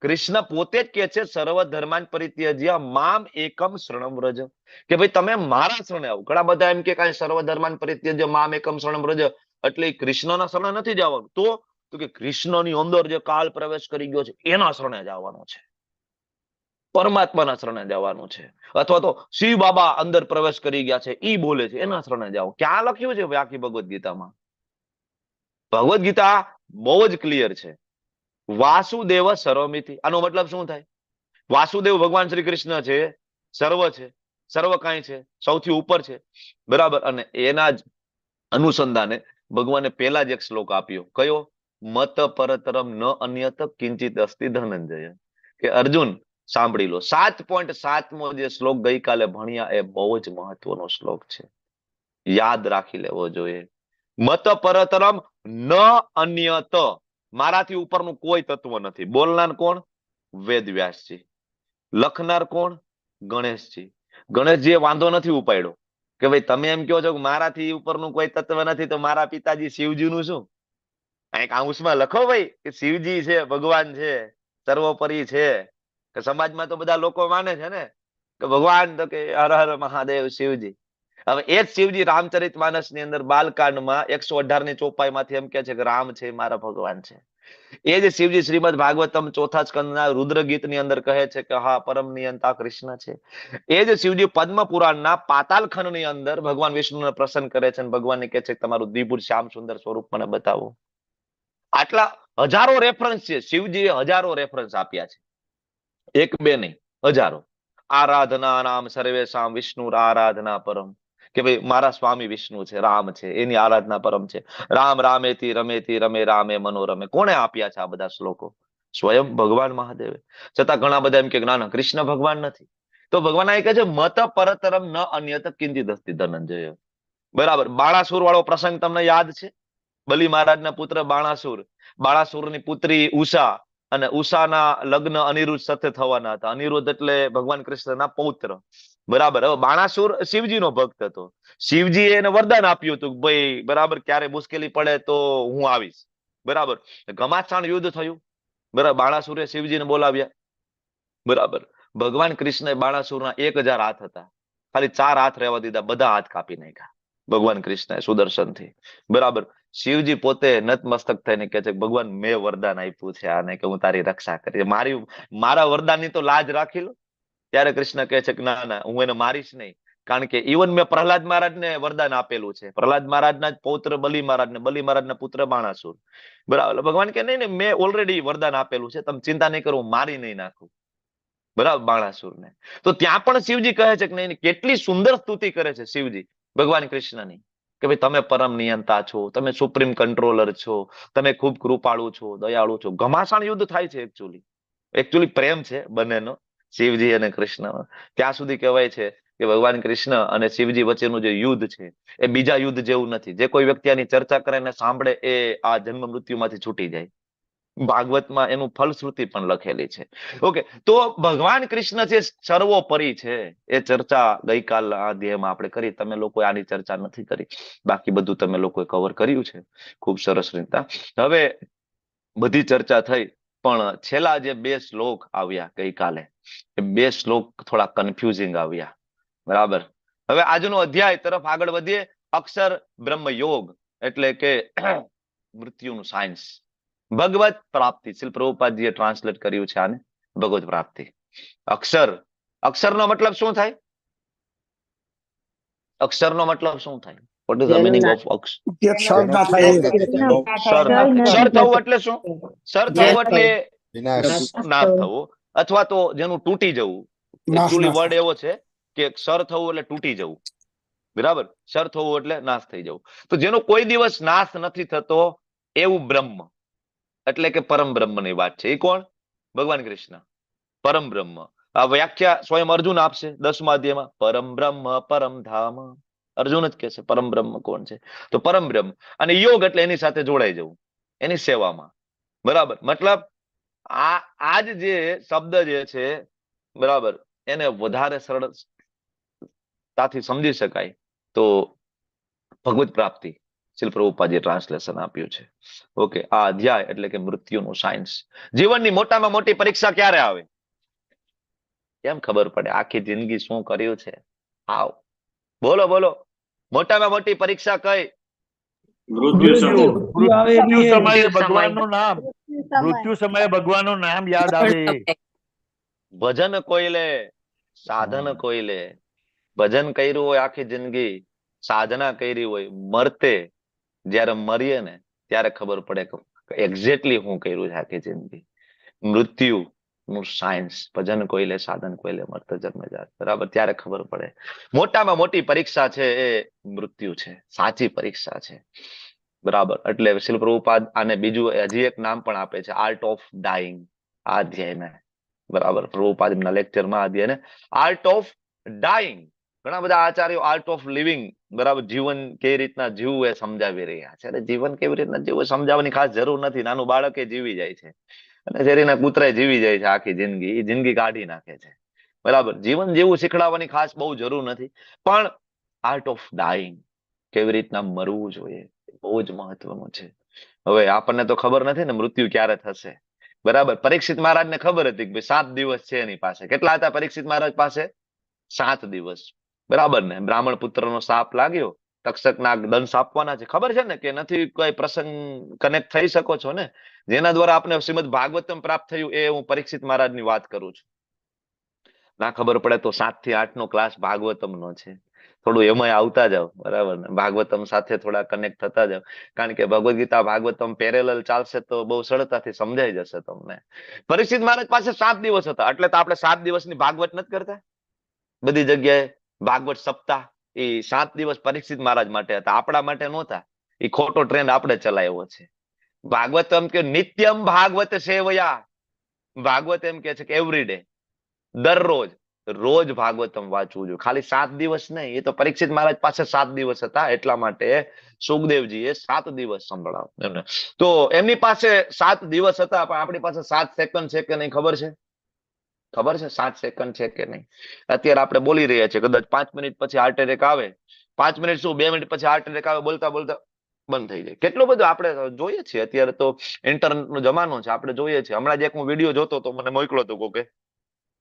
B: કૃષ્ણ પોતે જ કે છે સર્વ ધર્માન પરિત્યજ્ય મામ એકમ શરણમ વ્રજ, કે ભાઈ તમે મારા શરણે આવો. ઘણા બધા એમ કે કાંઈ સર્વ ધર્માન પરિત્યજ્ય મામ એકમ શરણમ વ્રજ એટલે કૃષ્ણના શરણે નથી જવાનું, તો કે કૃષ્ણની અંદર જે કાલ પ્રવેશ કરી ગયો છે એના શરણે જવાનું છે, પરમાત્માના શરણે જવાનું છે, અથવા તો શિવ બાબા અંદર પ્રવેશ કરી ગયા છે ઈ બોલે છે એના શરણે જાઓ. ક્યાં લખ્યું છે ભાઈ આખી ભગવદ્ ગીતામાં? ભગવદ્ ગીતા બહુ જ ક્લિયર છે. વાસુદેવ સર્વમિતિ, આનો મતલબ શું થાય? વાસુદેવ ભગવાન શ્રી કૃષ્ણ છે, સર્વ છે, સર્વ કાંઈ છે, સૌથી ઉપર છે, બરાબર. અને એના જ અનુસંધાને ભગવાને પહેલા જ એક શ્લોક આપ્યો. કયો? મત પરતરમ ન અન્યત કિંચિત અસ્તિ ધનંજય. કે અર્જુન સાંભળી લો, 7.7મો જે શ્લોક ગઈકાલે ભણ્યા એ બહુ જ મહત્વનો શ્લોક છે, યાદ રાખી લેવો જોઈએ. મત પરતરમ ન અન્યત, મારાથી ઉપરનું કોઈ તત્વ નથી. બોલનાર કોણ? વેદ વ્યાસજી. લખનાર કોણ? ગણેશજી. ગણેશજીએ વાંધો નથી ઉપાડ્યો કે ભાઈ તમે એમ કહો છો કે મારાથી ઉપરનું કોઈ તત્વ નથી, તો મારા પિતાજી શિવજીનું શું? એક અંશમાં લખો ભાઈ કે શિવજી છે, ભગવાન છે, સર્વોપરી છે. કે સમાજમાં તો બધા લોકો માને છે ને કે ભગવાન તો કે હર હર મહાદેવ શિવજી. હવે એ જ શિવજી રામચરિત માનસ ની અંદર બાલકાંડમાં 118ની ચોપાઈ માંથી એમ કે છે કે રામ છે મારા ભગવાન છે. એ જ શિવજી શ્રીમદ ભાગવતમ 4થા સ્કંદના રુદ્રગીત ની અંદર કહે છે કે હા પરમ નિયંતા કૃષ્ણ છે. એ જ શિવજી પદ્મ પુરાણના પાતાલખંડ ની અંદર ભગવાન વિષ્ણુને પ્રસન્ન કરે છે અને ભગવાનને કહે છે કે તમારું દ્વિભુજ શ્યામ સુંદર સ્વરૂપ મને બતાવો. આટલા હજારો રેફરન્સ છે, શિવજીએ હજારો રેફરન્સ આપ્યા છે, એક બે નહીં, હજારો. આરાધના નામ સર્વેશામ વિષ્ણુ આરાધના પરમ, કે ભાઈ મારા સ્વામી વિષ્ણુ છે, રામ છે, એની આરાધના પરમ છે. રામ રામેતી રમેતી રમે રામે મનોરમે. કોણે આપ્યા છે આ બધા શ્લોકો? સ્વયં ભગવાન મહાદેવે. છતાં ઘણા બધા એમ કે ના ના કૃષ્ણ ભગવાન નથી. તો ભગવાન એ કહે છે મત પરતરમ ન અન્યત કિંચિત અસ્તિ ધનંજય. બરાબર. બાણાસુર વાળો પ્રસંગ તમને યાદ છે? બલિ મહારાજના પુત્ર બાણાસુર, બાણાસુરની પુત્રી ઉષા, અને ઉષાના લગ્ન અનિરુદ્ધ સાથે થવાના હતા. અનિરુદ્ધ એટલે ભગવાન કૃષ્ણના પૌત્ર, બરાબર. હવે બાણાસુર શિવજીનો ભક્ત હતો. શિવજીએ એને વરદાન આપ્યું હતું ભાઈ બરાબર ક્યારે મુશ્કેલી પડે તો હું આવીશ, બરાબર. ઘમાસાણ યુદ્ધ થયું, બરાબર. બાણાસુરે શિવજીને બોલાવ્યા, બરાબર. ભગવાન કૃષ્ણએ બાણાસુરના 1000 હાથ હતા, ખાલી 4 હાથ રહેવા દીધા, બધા હાથ કાપી નાખ્યા ભગવાન કૃષ્ણએ સુદર્શનથી, બરાબર. Shivji પોતે નતમસ્તક થઈને કહે છે, ભગવાન મેં વરદાન આપ્યું છે આને કે હું તારી રક્ષા કરી, મારી મારા વરદાનની તો લાજ રાખી લો. ત્યારે કૃષ્ણ કહે છે કે ના ના, હું એને મારીશ નહીં, કારણ કે ઇવન મેં પ્રહલાદ મહારાજને વરદાન આપેલું છે. પ્રહલાદ મહારાજના જ પૌત્ર બલિ મહારાજ ને બલિ મહારાજના પુત્ર બાણાસુર. બરાબર. ભગવાન કે નહીં નહીં, મેં ઓલરેડી વરદાન આપેલું છે, તમે ચિંતા નહીં કરો, હું મારી નહીં નાખું. બરાબર, બાણાસુરને. તો ત્યાં પણ શિવજી કહે છે કે નહીં. કેટલી સુંદર સ્તુતિ કરે છે શિવજી ભગવાન કૃષ્ણની કે ભાઈ તમે પરમ નિયંતા છો, તમે સુપ્રીમ કંટ્રોલર છો, તમે ખૂબ કૃપાળુ છો, દયાળુ છો. ઘમાસાણ યુદ્ધ થાય છે. એકચ્યુઅલી એકચ્યુઅલી પ્રેમ છે બંનેનો, શિવજી અને કૃષ્ણ. ત્યાં સુધી કહેવાય છે કે ભગવાન કૃષ્ણ અને શિવજી વચ્ચેનું જે યુદ્ધ છે એ બીજા યુદ્ધ જેવું નથી. જે કોઈ વ્યક્તિ આની ચર્ચા કરે ને સાંભળે એ આ જન્મ મૃત્યુમાંથી છૂટી જાય. ભાગવતમાં એનું ફલશ્રુતિ પણ લખેલી છે. ઓકે, તો ભગવાન કૃષ્ણ છે સર્વોપરી છે, એ ચર્ચા ગઈકાલ આ અધ્યાયમાં આપણે કરી. તમે લોકો આની ચર્ચા નથી કરી, બાકી બધું તમે લોકોએ કવર કર્યું છે ખૂબ સરસ રીતના. હવે બધી ચર્ચા થઈ, પણ છેલ્લા જે બે શ્લોક આવ્યા ગઈકાલે, એ બે શ્લોક થોડા કન્ફ્યુઝિંગ આવ્યા. બરાબર. હવે આજનો અધ્યાય તરફ આગળ વધીએ. અક્ષર બ્રહ્મ યોગ એટલે કે મૃત્યુનું સાયન્સ, ભગવત પ્રાપ્તિ. શ્રી પ્રભુપાદજીએ ટ્રાન્સલેટ કર્યું છે આને, ભગવત પ્રાપ્તિ. અક્ષર, અક્ષર નો મતલબ શું થાય? અક્ષર નો મતલબ શું થાય? What is the meaning of અક્ષર?
G: ક્ષર ના થાય.
B: ક્ષર ના, ક્ષર થવું એટલે શું? ક્ષર થવું એટલે નાશ થવો, અથવા તો જેનું તૂટી જવું. એકચ્યુઅલી વર્ડ એવો છે કે ક્ષર થવું એટલે તૂટી જવું. બરાબર. ક્ષર થવું એટલે નાશ થઈ જવું. તો જેનો કોઈ દિવસ નાશ નથી થતો એવું બ્રહ્મ, એટલે કે પરમ બ્રહ્મની વાત છે. એ કોણ? ભગવાન કૃષ્ણ પરમ બ્રહ્મ. આ વ્યાખ્યા સ્વયં અર્જુન આપશે 10મા અધ્યાયમાં. પરમ બ્રહ્મ પરમ ધામ, અર્જુન જ કહેશે પરમ બ્રહ્મ કોણ છે. તો પરમ બ્રહ્મ અને યોગ એટલે એની સાથે જોડાઈ જવું, એની સેવામાં. બરાબર. મતલબ આ આજ જે શબ્દ જે છે, બરાબર, એને વધારે સરળતાથી સમજી શકાય તો ભગવત પ્રાપ્તિ શ્રી પ્રભુપાદજીએ ટ્રાન્સલેશન આપ્યું છે. ઓકે, આ અધ્યાય એટલે કે મૃત્યુનું સાયન્સ. જીવનની મોટામાં મોટી પરીક્ષા ક્યારે આવે? કેમ ખબર પડે આખી જિંદગી શું કર્યું છે? આવ બોલો બોલો, મોટામાં મોટી પરીક્ષા કઈ?
E: મૃત્યુ
C: સમયે ભગવાનનું નામ, મૃત્યુ સમયે ભગવાનનું નામ યાદ આવે.
B: ભજન કોઈ લે, સાધન કોઈ લે. ભજન કર્યું હોય આખી જિંદગી, સાધના કરી હોય, મરતે જયારે મરીએ ને ત્યારે ખબર પડે કે એક્ઝેક્ટલી હું કર્યું છે આખી જિંદગી. મૃત્યુ નું સાયન્સ, ભજન કોઈ લે, સાધન કોઈ લે, મરતે જન્મે જાત. બરાબર, ત્યારે ખબર પડે. મોટામાં મોટી પરીક્ષા છે એ મૃત્યુ છે, સાચી પરીક્ષા છે. બરાબર. એટલે શ્રી પ્રભુપાદ આને બીજું હજી એક નામ પણ આપે છે, art of dying. આ અધ્યાયને, બરાબર, પ્રભુપાદ એમના લેક્ચરમાં અધ્યાયને art of dying. ઘણા બધા આચાર્યો art of living, બરાબર, જીવન કેવી રીતના જીવવું એ સમજાવી રહ્યા છે. અને જીવન કેવી રીતના જીવવું સમજાવવાની ખાસ જરૂર નથી. નાનું બાળક એ જીવી જાય છે અને શેરીના કૂતરા જીવી જાય છે આખી જિંદગી, એ જિંદગી કાઢી નાખે છે. બરાબર. જીવન જીવવું શીખડાવવાની ખાસ બહુ જરૂર નથી, પણ art of dying, કેવી રીતના મરવું જોઈએ, બહુ જ મહત્વનું છે. હવે આપણને તો ખબર નથી ને મૃત્યુ ક્યારે થશે. બરાબર. પરીક્ષિત મહારાજને ખબર હતી કે ભાઈ 7 દિવસ છે એની પાસે. કેટલા હતા પરીક્ષિત મહારાજ પાસે? 7 દિવસ. બરાબર ને? બ્રાહ્મણ પુત્ર નો સાપ લાગ્યો, તક્ષક નાગ દંશ આપવાના છે. ખબર છે ને કે નથી? કોઈ પ્રસંગ કનેક્ટ થઈ શકો છો ને, જેના દ્વારા આપને શ્રીમદ ભાગવતમ પ્રાપ્ત થયું, એ હું પરીક્ષિત મહારાજની વાત કરું છું. ના ખબર પડે તો 7 થી 8 નો ક્લાસ ભાગવતમ નો છે, થોડું એમાંય આવતા જાવ. બરાબર ને? ભાગવતમ સાથે થોડા કનેક્ટ થતા જાવ, કારણ કે ભગવદ્ ગીતા ભાગવતમ પેરેલલ ચાલશે તો બહુ સરળતાથી સમજાઈ જશે તમને. પરીક્ષિત મહારાજ પાસે 7 દિવસ હતા, એટલે તો આપણે 7 દિવસની ભાગવત નથી કરતા બધી જગ્યાએ. ભાગવત સપ્તાહ એ 7 દિવસ પરીક્ષિત મહારાજ માટે હતા, આપણા માટે નહોતા. એ ખોટો ટ્રેન્ડ આપણે ચલાવ્યો છે. ભાગવત એમ કે નિત્યમ ભાગવત સેવયા. ભાગવત એમ કે છે કે એવરી ડે, દરરોજ રોજ ભાગવતમ વાંચવું જોઈએ, ખાલી 7 દિવસ નહીં. એ તો પરીક્ષિત મહારાજ પાસે 7 દિવસ હતા, એટલા માટે સુખદેવજીએ 7 દિવસ સંભળાવ એમને. તો એમની પાસે 7 દિવસ હતા, પણ આપણી પાસે 7 સેકન્ડ છે કે નહીં ખબર છે? ખબર છે 7 સેકન્ડ છે કે નહીં? અત્યારે આપણે બોલી રહ્યા છીએ, કદાચ 5 મિનિટ પછી હાર્ટ એટેક આવે. 5 મિનિટ શું, 2 મિનિટ પછી હાર્ટ એટેક આવે, બોલતા બોલતા બંધ થઈ જાય. કેટલું બધું આપણે જોઈએ છીએ. અત્યારે તો ઇન્ટરનેટ નો જમાનો છે, આપણે જોઈએ છીએ. હમણાં જ એક હું વિડીયો જોતો તો મને મોકલો હતો કોકે,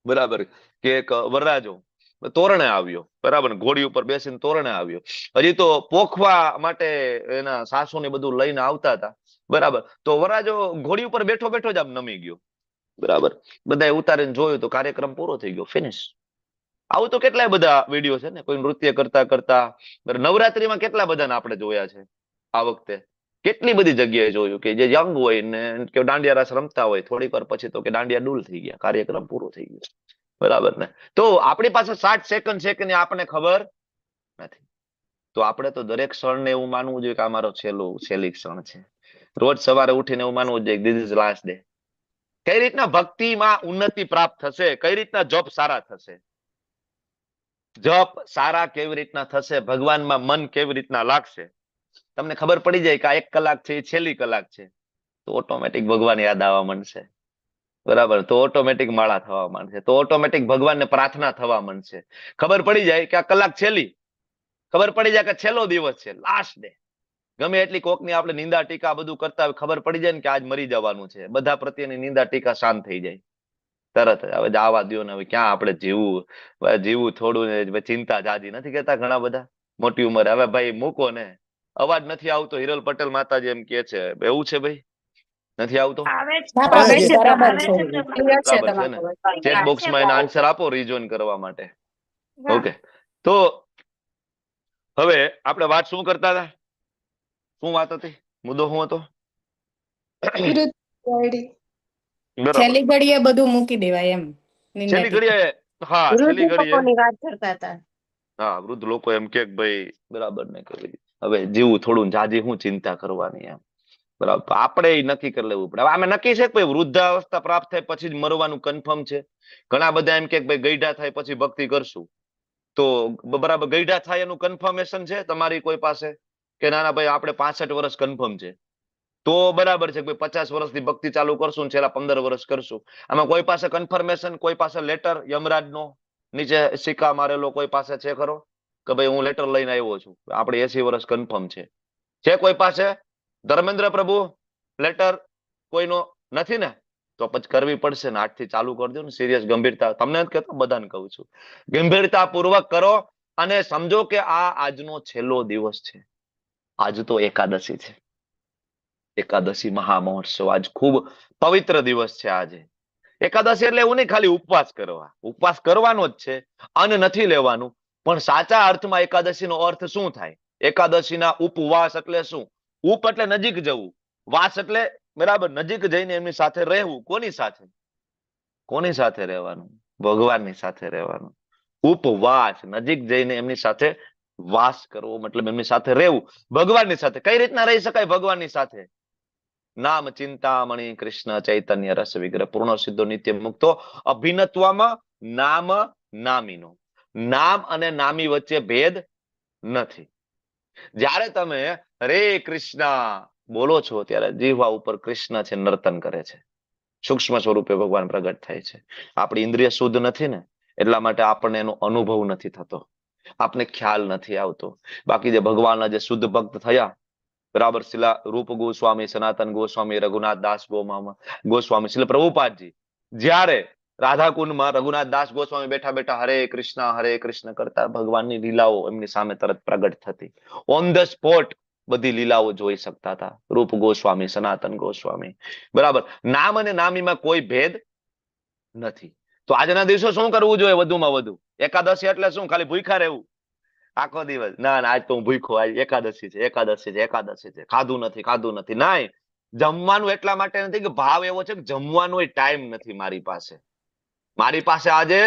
B: બરાબર, કે એક વરરાજો તોરણે આવ્યો, બરાબર, ઘોડી ઉપર બેસીને તોરણે આવ્યો. હજી તો પોખવા માટે એના સાસુ ને બધું લઈને આવતા હતા, બરાબર. તો વરરાજો ઘોડી ઉપર બેઠો બેઠો જ આમ નમી ગયો, બરાબર. બધાએ ઉતારીને જોયું તો કાર્યક્રમ પૂરો થઈ ગયો, ફિનિશ. આવું તો કેટલાય બધા વિડીયો છે ને, કોઈ નૃત્ય કરતા કરતા. નવરાત્રીમાં કેટલા બધાને આપણે જોયા છે આ વખતે, કેટલી બધી જગ્યાએ જોયું કે જે યંગ હોય ને કે દાંડિયા રાસ રમતા હોય, થોડીક વાર પછી તો કે દાંડિયા ડૂલ થઈ ગયા, કાર્યક્રમ પૂરો થઈ ગયો, બરાબર ને. તો આપણી પાસે 60 સેકન્ડ છે કે નહીં આપણને ખબર નથી. તો આપણે તો દરેક ક્ષણને એવું માનવું જોઈએ કે આ મારો છેલ્લી ક્ષણ છે. રોજ સવારે ઉઠીને એવું માનવું જોઈએ કે this is last day. કઈ રીતના ભક્તિમાં ઉન્નતિ પ્રાપ્ત થશે, કઈ રીતના જપ સારા થશે, જપ સારા કેવી રીતના થશે, ભગવાનમાં મન કેવી રીતના લાગશે, તમને ખબર પડી જાય કે આ 1 કલાક છે એ છેલ્લી કલાક છે, તો ઓટોમેટિક ભગવાન યાદ આવવા માંડશે, બરાબર. તો ઓટોમેટિક માળા થવા માંડશે, તો ઓટોમેટિક ભગવાનને પ્રાર્થના થવા માંડશે. ખબર પડી જાય કે આ કલાક છેલ્લી, ખબર પડી જાય કે છેલ્લો દિવસ છે, લાસ્ટ ડે. ગમે એટલી કોકની આપણે નિંદા ટીકા બધું કરતા હોય, ખબર પડી જાય ને કે આજ મરી જવાનું છે, બધા પ્રત્યેની નિંદા ટીકા શાંત થઈ જાય તરત. હવે જવા દ્યો ને, હવે ક્યાં આપણે જીવવું, જીવવું થોડું ને ચિંતા જાજી નથી કેતા ઘણા બધા મોટી ઉંમરે, હવે ભાઈ મૂકો ને. અવાજ નથી આવતો, હિરલ પટેલ માતાજી એમ કે છે, એવું છે ભાઈ? નથી આવતો? ચેટ બોક્સમાં એના આન્સર આપો રીજોઈન કરવા માટે. ઓકે, તો હવે આપણે વાત શું કરતા હતા? શું વાત હતી? મુદ્દો શું હતો?
H: છેલ્લી ઘડીએ બધું મૂકી દેવાય એમ.
B: છેલ્લી ઘડીએ, હા, છેલ્લી ઘડીએ
D: વાત કરતા હતા.
B: હા, વૃદ્ધ લોકો એમ કે ભાઈ બરાબર ને, કે હવે જીવું થોડું, જાજી હું ચિંતા કરવાની એમ, બરાબર. આપણે નક્કી કરી લેવું પડે. આમે નક્કી છે કે ભાઈ વૃદ્ધાવસ્થા પ્રાપ્ત થાય પછી જ મરવાનું કન્ફર્મ છે. ઘણા બધા એમ કે ભાઈ ગઈઢા થાય પછી ભક્તિ કરશું, તો બરાબર ગઈઢા થાય એનું કન્ફર્મેશન છે તમારી કોઈ પાસે કે ના ના ભાઈ આપણે 65 વર્ષ કન્ફર્મ છે, તો બરાબર છે કે 50 વર્ષથી ભક્તિ ચાલુ કરશું ને છેલ્લા 15 વર્ષ કરશું. આમાં કોઈ પાસે કન્ફર્મેશન, કોઈ પાસે લેટર યમરાજનો નીચે સિક્કા મારેલો કોઈ પાસે છે ખરો કે ભાઈ હું લેટર લઈને આવ્યો છું, આપણે 80 વર્ષ કન્ફર્મ છે? છે કોઈ પાસે? ધર્મેન્દ્ર પ્રભુ લેટર કોઈનો નથી ને? તો પછી કરવી પડશે ને, આજથી ચાલુ કરી દો ને સિરિયસ ગંભીરતા. તમને નથી કહેતો, બધાને કહું છું, ગંભીરતા પૂર્વક કરો અને સમજો કે આ આજનો છેલ્લો દિવસ છે. આજ તો એકાદશી છે, એકાદશી મહામહોત્સવ, આજ ખૂબ પવિત્ર દિવસ છે. આજે એકાદશી એટલે એવું નહીં ખાલી ઉપવાસ કરવા, ઉપવાસ કરવાનો જ છે, અન્ન નથી લેવાનું, પણ સાચા અર્થમાં એકાદશીનો અર્થ શું થાય? એકાદશીના ઉપવાસ એટલે શું? ઉપ એટલે નજીક જવું, વાસ એટલે બરાબર નજીક જઈને એમની સાથે રહેવું. કોની સાથે? કોની સાથે રહેવાનું? ભગવાનની સાથે રહેવાનું. ઉપવાસ, નજીક જઈને એમની સાથે વાસ કરવો, મતલબ એમની સાથે રહેવું, ભગવાનની સાથે. કઈ રીતના રહી શકાય ભગવાનની સાથે? નામ ચિંતામણી કૃષ્ણ ચૈતન્ય રસ વિગ્રહ પૂર્ણ સિદ્ધો નિત્ય મુક્તો અભિનત્વમાં નામ નામીનો. નામ અને નામી વચ્ચે ભેદ નથી. જ્યારે તમે હરે કૃષ્ણ બોલો છો ત્યારે જીહ્વા ઉપર કૃષ્ણ છે નર્તન કરે છે, સૂક્ષ્મ સ્વરૂપે ભગવાન પ્રગટ થાય છે. આપણી ઇન્દ્રિય શુદ્ધ નથી ને, એટલા માટે આપણને એનો અનુભવ નથી થતો, આપને ખ્યાલ નથી આવતો. બાકી જે ભગવાનના જે શુદ્ધ ભક્ત થયા, બરાબર, શિલા રૂપ ગોસ્વામી, સનાતન ગોસ્વામી, રઘુનાથ દાસ ગોસ્વામી, શિલ પ્રભુપાદજી, જ્યારે રાધાકુંડમાં રઘુનાથ દાસ ગોસ્વામી બેઠા બેઠા હરે કૃષ્ણ કરતા ભગવાનની લીલાઓ એમની સામે તરત પ્રગટ થતી. On the spot બધી લીલાઓ જોઈ શકતા હતા રૂપ ગોસ્વામી, સનાતન ગોસ્વામી, બરાબર. નામ અને નામીમાં કોઈ ભેદ નથી. તો આજના દિવસે શું કરવું જોઈએ? વધુમાં વધુ એકાદશી એટલે શું? ખાલી ભૂખ્યા રહેવું આખો દિવસ? ના ના, આજ તો હું ભૂખ્યો, આજ એકાદશી છે, એકાદશી છે, એકાદશી છે, ખાધું નથી, ખાધું નથી. ના, જમવાનું એટલા માટે નથી કે ભાવ એવો છે કે જમવાનો ટાઈમ નથી મારી પાસે, મારી પાસે આજે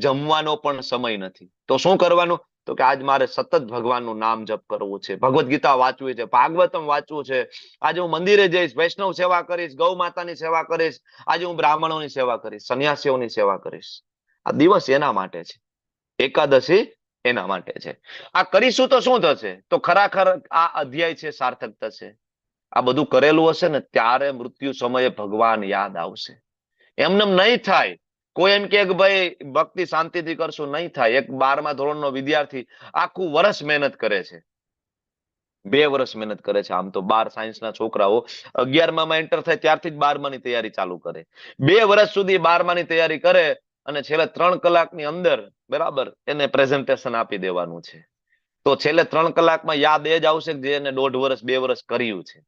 B: જમવાનો પણ સમય નથી. તો શું કરવાનું? તો કે આજ મારે સતત ભગવાનનું નામ જપ કરવું છે, ભગવદ્ ગીતા વાંચવી છે, ભાગવતમ વાંચવું છે, આજે હું મંદિરે જઈશ, વૈષ્ણવ સેવા કરીશ, ગૌ માતાની સેવા કરીશ, આજે હું બ્રાહ્મણોની સેવા કરીશ, સંન્યાસીઓની સેવા કરીશ. આ દિવસ એના માટે છે, એકાદશી એના માટે છે. આ કરીશું તો શું થશે? તો ખરેખર આ અધ્યાય છે સાર્થક થશે. આ બધું કરેલું હશે ને ત્યારે મૃત્યુ સમયે ભગવાન યાદ આવશે. એમનેમ નહીં થાય. કોઈ એમ કે ભાઈ ભક્તિ શાંતિથી કરશું, નહીં થાય. એક 12મા ધોરણનો વિદ્યાર્થી આખું વર્ષ મહેનત કરે છે, 2 વર્ષ મહેનત કરે છે. આમ તો 12 સાયન્સના છોકરાઓ 11માં એન્ટર થાય ત્યારથી જ 12માની તૈયારી ચાલુ કરે. 2 વર્ષ સુધી 12માની તૈયારી કરે અને છેલ્લા 3 કલાકની અંદર બરાબર, એને પ્રેઝન્ટેશન આપી દેવાનું છે. તો છેલ્લે 3 કલાકમાં યાદ એ જ આવશે કે જે એને 1.5 વર્ષ 2 વર્ષ કર્યું છે.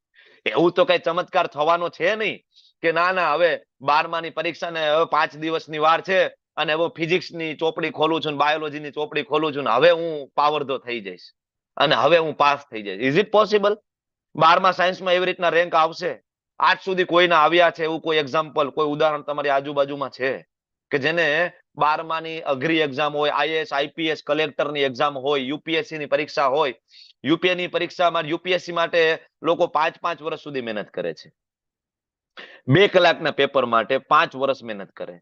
B: એવું તો કઈ ચમત્કાર થવાનો છે નહીં કે ના ના હવે 12માની પરીક્ષા ને હવે 5 દિવસની વાર છે અને હવે ફિઝિક્સ ની ચોપડી ખોલું છું, બાયોલોજી ની ચોપડી ખોલું છું ને હવે હું પાવરધો થઈ જઈશ અને હવે હું પાસ થઈ જઈશ. Is it possible? 12મા સાયન્સમાં એવી રીતના રેન્ક આવશે? આજ સુધી કોઈના આવ્યા છે એવું કોઈ એક્ઝામ્પલ, કોઈ ઉદાહરણ તમારી આજુબાજુમાં છે કે જેને 12માની અઘરી એક્ઝામ હોય, આઈએએસ આઈપીએસ કલેક્ટરની એક્ઝામ હોય, યુપીએસસી ની પરીક્ષા હોય, યુપીએ ની પરીક્ષામાં યુપીએસસી માટે લોકો 5 5 વર્ષ સુધી મહેનત કરે છે. 2 કલાકના પેપર માટે 5 વર્ષ મહેનત કરે,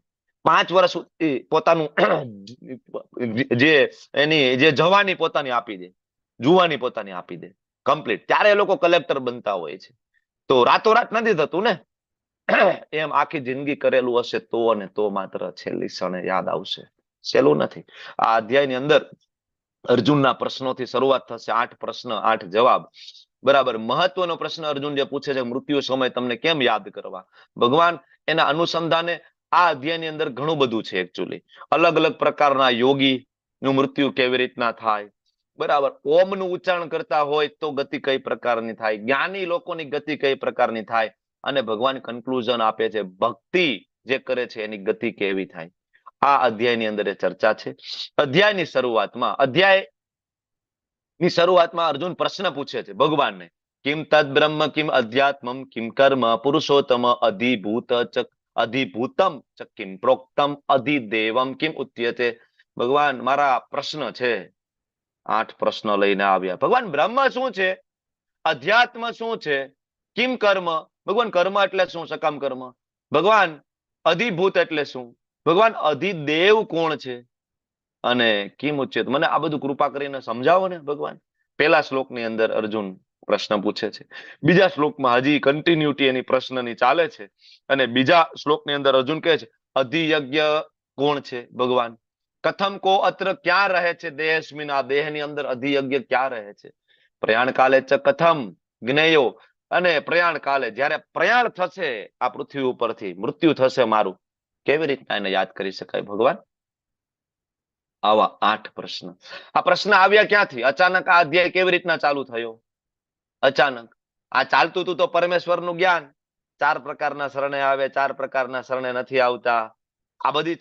B: 5 વર્ષ સુધી પોતાનું જે એની જે જવાની પોતાની આપી દે, જુવાની પોતાની આપી દે કમ્પ્લીટ, ત્યારે એ લોકો કલેક્ટર બનતા હોય છે. તો રાતોરાત નથી થતું ને. એમ આખી જિંદગી કરેલું હશે તો અને તો માત્ર છેલ્લી ક્ષણે યાદ આવશે, સહેલું નથી. આ અધ્યાયની અંદર અર્જુનના પ્રશ્નોથી શરૂઆત થશે. 8 પ્રશ્ન 8 જવાબ. બરાબર, મહત્વનો પ્રશ્ન અર્જુન જે પૂછે છે, મૃત્યુ સમય તમને કેમ યાદ કરવા? ભગવાન, એના અનુસંધાને આ અધ્યાયની અંદર ઘણું બધું છે. એકચ્યુઅલી અલગ અલગ પ્રકારના યોગી નું મૃત્યુ કેવી રીતના થાય, બરાબર, ઓમ નું ઉચ્ચારણ કરતા હોય તો ગતિ કઈ પ્રકારની થાય, જ્ઞાની લોકોની ગતિ કઈ પ્રકારની થાય, અને ભગવાન કન્ક્લુઝન આપે છે ભક્તિ જે કરે છે એની ગતિ કેવી થાય. આ અધ્યાયની અંદર એ ચર્ચા છે. અધ્યાયની શરૂઆતમાં અર્જુન પ્રશ્ન પૂછે છે ભગવાનને, કિમ તદ બ્રહ્મ કિમ અધ્યાત્મમ કિમ કર્મ પુરુષોત્તમ અધિભૂત ચ અધિભૂતમ ચ કિમ પ્રોક્તમ અધિદેવમ કિમ ઉચ્યતે. ભગવાન મારા પ્રશ્ન છે, 8 પ્રશ્ન લઈને આવ્યા. ભગવાન બ્રહ્મ શું છે, અધ્યાત્મ શું છે, કિમ કર્મ, ભગવાન કર્મ એટલે શું, સકામ કર્મ, ભગવાન અધિભૂત એટલે શું, ભગવાન અધિદેવ કોણ છે, અને કિમ ઉચ્યતે. મને આ બધું કૃપા કરીને સમજાવો ને ભગવાન. પેલા શ્લોકની અંદર અર્જુન પ્રશ્ન પૂછે છે. બીજા શ્લોકમાં હજી કન્ટિન્યુટી એની પ્રશ્નની ચાલે છે. અને બીજા શ્લોકની અંદર અર્જુન કહે છે અધિયજ્ઞ કોણ છે ભગવાન, કથમ કો અત્ર ક્યાં રહે છે દેહસ્મિન, આ દેહની અંદર અધિયજ્ઞ ક્યાં રહે છે, પ્રયાણ કાલે ચ કથમ જ્ઞેયો, અને પ્રયાણ કાલે જયારે પ્રયાણ થશે આ પૃથ્વી ઉપરથી, મૃત્યુ થશે મારું, કેવી રીતના એને યાદ કરી શકાય ભગવાન? આવા 8 પ્રશ્ન. આ પ્રશ્ન આવ્યા ક્યાંથી? અચાનક આ અધ્યાય કેવી રીતના ચાલુ થયો? અચાનક આ ચાલતું હતું તો પરમેશ્વરનું જ્ઞાન, 4 પ્રકારના શરણે આવે, 4 પ્રકારના શરણે નથી આવતા, આ બધી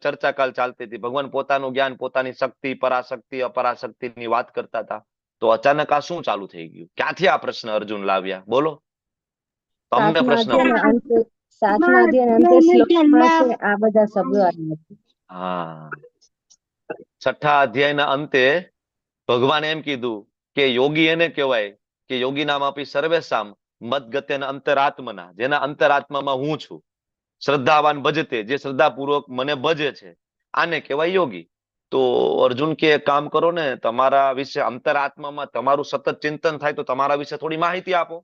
B: ચર્ચા કાલ ચાલતી હતી. ભગવાન પોતાનું જ્ઞાન, પોતાની શક્તિ, પરાશક્તિ અપરાશક્તિની વાત કરતા હતા. તો અચાનક આ શું ચાલુ થઈ ગયું? ક્યાંથી આ પ્રશ્ન અર્જુન લાવ્યા? બોલો, તમને પ્રશ્ન.
F: સાતમા અધ્યાયના અંતે શ્લોકમાં છે આ બધા શબ્દો આવ્યા છે.
B: હા, છઠ્ઠા અધ્યાયના અંતે ભગવાને એમ કીધું કે યોગી એને કહેવાય કે યોગી નામ આપી સર્વેસામ મદગત્યન અંતરાત્મના, જેના અંતરાત્મામાં હું છું, શ્રદ્ધાવાન ભજતે, જે શ્રદ્ધાપૂર્વક મને ભજે છે, આને કહેવાય યોગી. તો અર્જુન કે કામ કરો ને, તમારા વિશે અંતરાત્મામાં તમારું સતત ચિંતન થાય તો તમારા વિશે થોડી માહિતી આપો.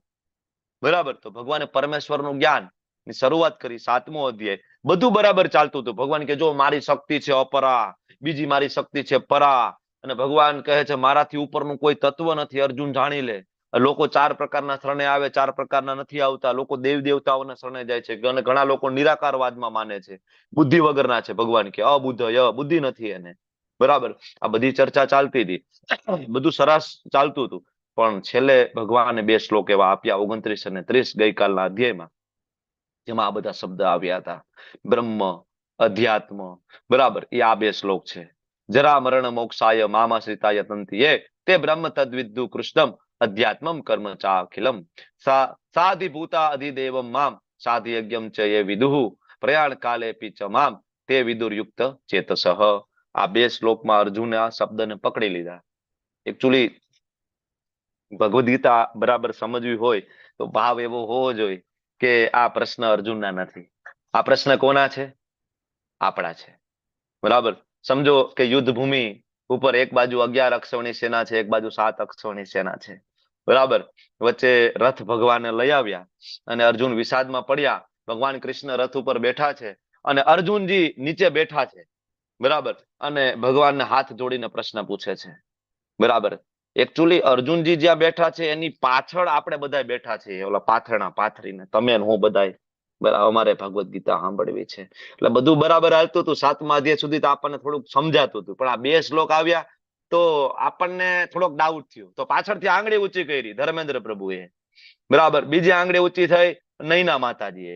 B: બરાબર, તો ભગવાને પરમેશ્વરનું જ્ઞાન ની શરૂઆત કરી. 7મો અધ્યાય બધું બરાબર ચાલતું હતું. ભગવાન કે જો મારી શક્તિ છે અપરા, બીજી મારી શક્તિ છે પરા, અને ભગવાન કહે છે મારાથી ઉપરનું કોઈ તત્વ નથી, અર્જુન જાણી લે. લોકો 4 પ્રકારના શરણે આવે, 4 પ્રકારના નથી આવતા. લોકો દેવ દેવતાઓના શરણે જાય છે અને ઘણા લોકો નિરાકારવાદમાં માને છે, બુદ્ધિ વગરના છે. ભગવાન કે અબુદ્ધ, બુદ્ધિ નથી એને. બરાબર, આ બધી ચર્ચા ચાલતી હતી, બધું સરસ ચાલતું હતું. પણ છેલ્લે ભગવાને 2 શ્લોક એવા આપ્યા, 29 અને 30 ગઈકાલના અધ્યાયમાં, જેમાં આ બધા શબ્દ આવ્યા હતા, બ્રહ્મ, અધ્યાત્મ. બરાબર, એ આ 2 શ્લોક છે. જરા મરણ મોક્ષાય મામાશ્રિતાય તંતિએ તે બ્રહ્મ તદ્વિદ્દુ કૃષ્ણમ અધ્યાત્મમ કર્મ ચાખિલમ સાધિભૂતા અધિદેવમ મામ સાધિયજ્ઞમ ચ યે વિદુઃ પ્રયાણ કાલે પી ચ મામ તે વિદુર્યુક્ત ચેતસઃ. આ 2 શ્લોકમાં અર્જુને આ શબ્દને પકડી લીધા. એકચ્યુઅલી ભગવદ્ ગીતા બરાબર સમજવી હોય તો ભાવ એવો હોવો જોઈએ કે આ પ્રશ્ન અર્જુનના નથી, આ પ્રશ્ન કોના છે? આપણા છે. બરાબર, સમજો કે યુદ્ધ ભૂમિ ઉપર એક બાજુ 11 અક્ષૌણી સેના છે, એક બાજુ 7 અક્ષૌણી સેના છે. બરાબર, વચ્ચે રથ ભગવાને લઈ આવ્યા અને અર્જુન વિષાદમાં પડ્યા. ભગવાન કૃષ્ણ રથ ઉપર બેઠા છે અને અર્જુનજી નીચે બેઠા છે. બરાબર, અને ભગવાનને હાથ જોડીને પ્રશ્ન પૂછે છે. બરાબર, એકચ્યુઅલી અર્જુનજી જ્યાં બેઠા છે એની પાછળ આપણે બધા બેઠા છીએ, ઓલા પાથરણા પાથરીને, તમે ને હું બધા. બરાબર, અમારે ભગવદ્ ગીતા સાંભળવી છે. એટલે બધું બરાબર હાલતું હતું 7મા અધ્યાય સુધી, તો આપણને થોડુંક સમજાતું હતું. પણ આ 2 શ્લોક આવ્યા તો આપણને થોડોક ડાઉટ થયો. તો પાછળથી આંગળી ઊંચી કરી ધર્મેન્દ્ર પ્રભુએ, બરાબર. બીજી આંગળી ઊંચી થઈ નૈના માતાજીએ.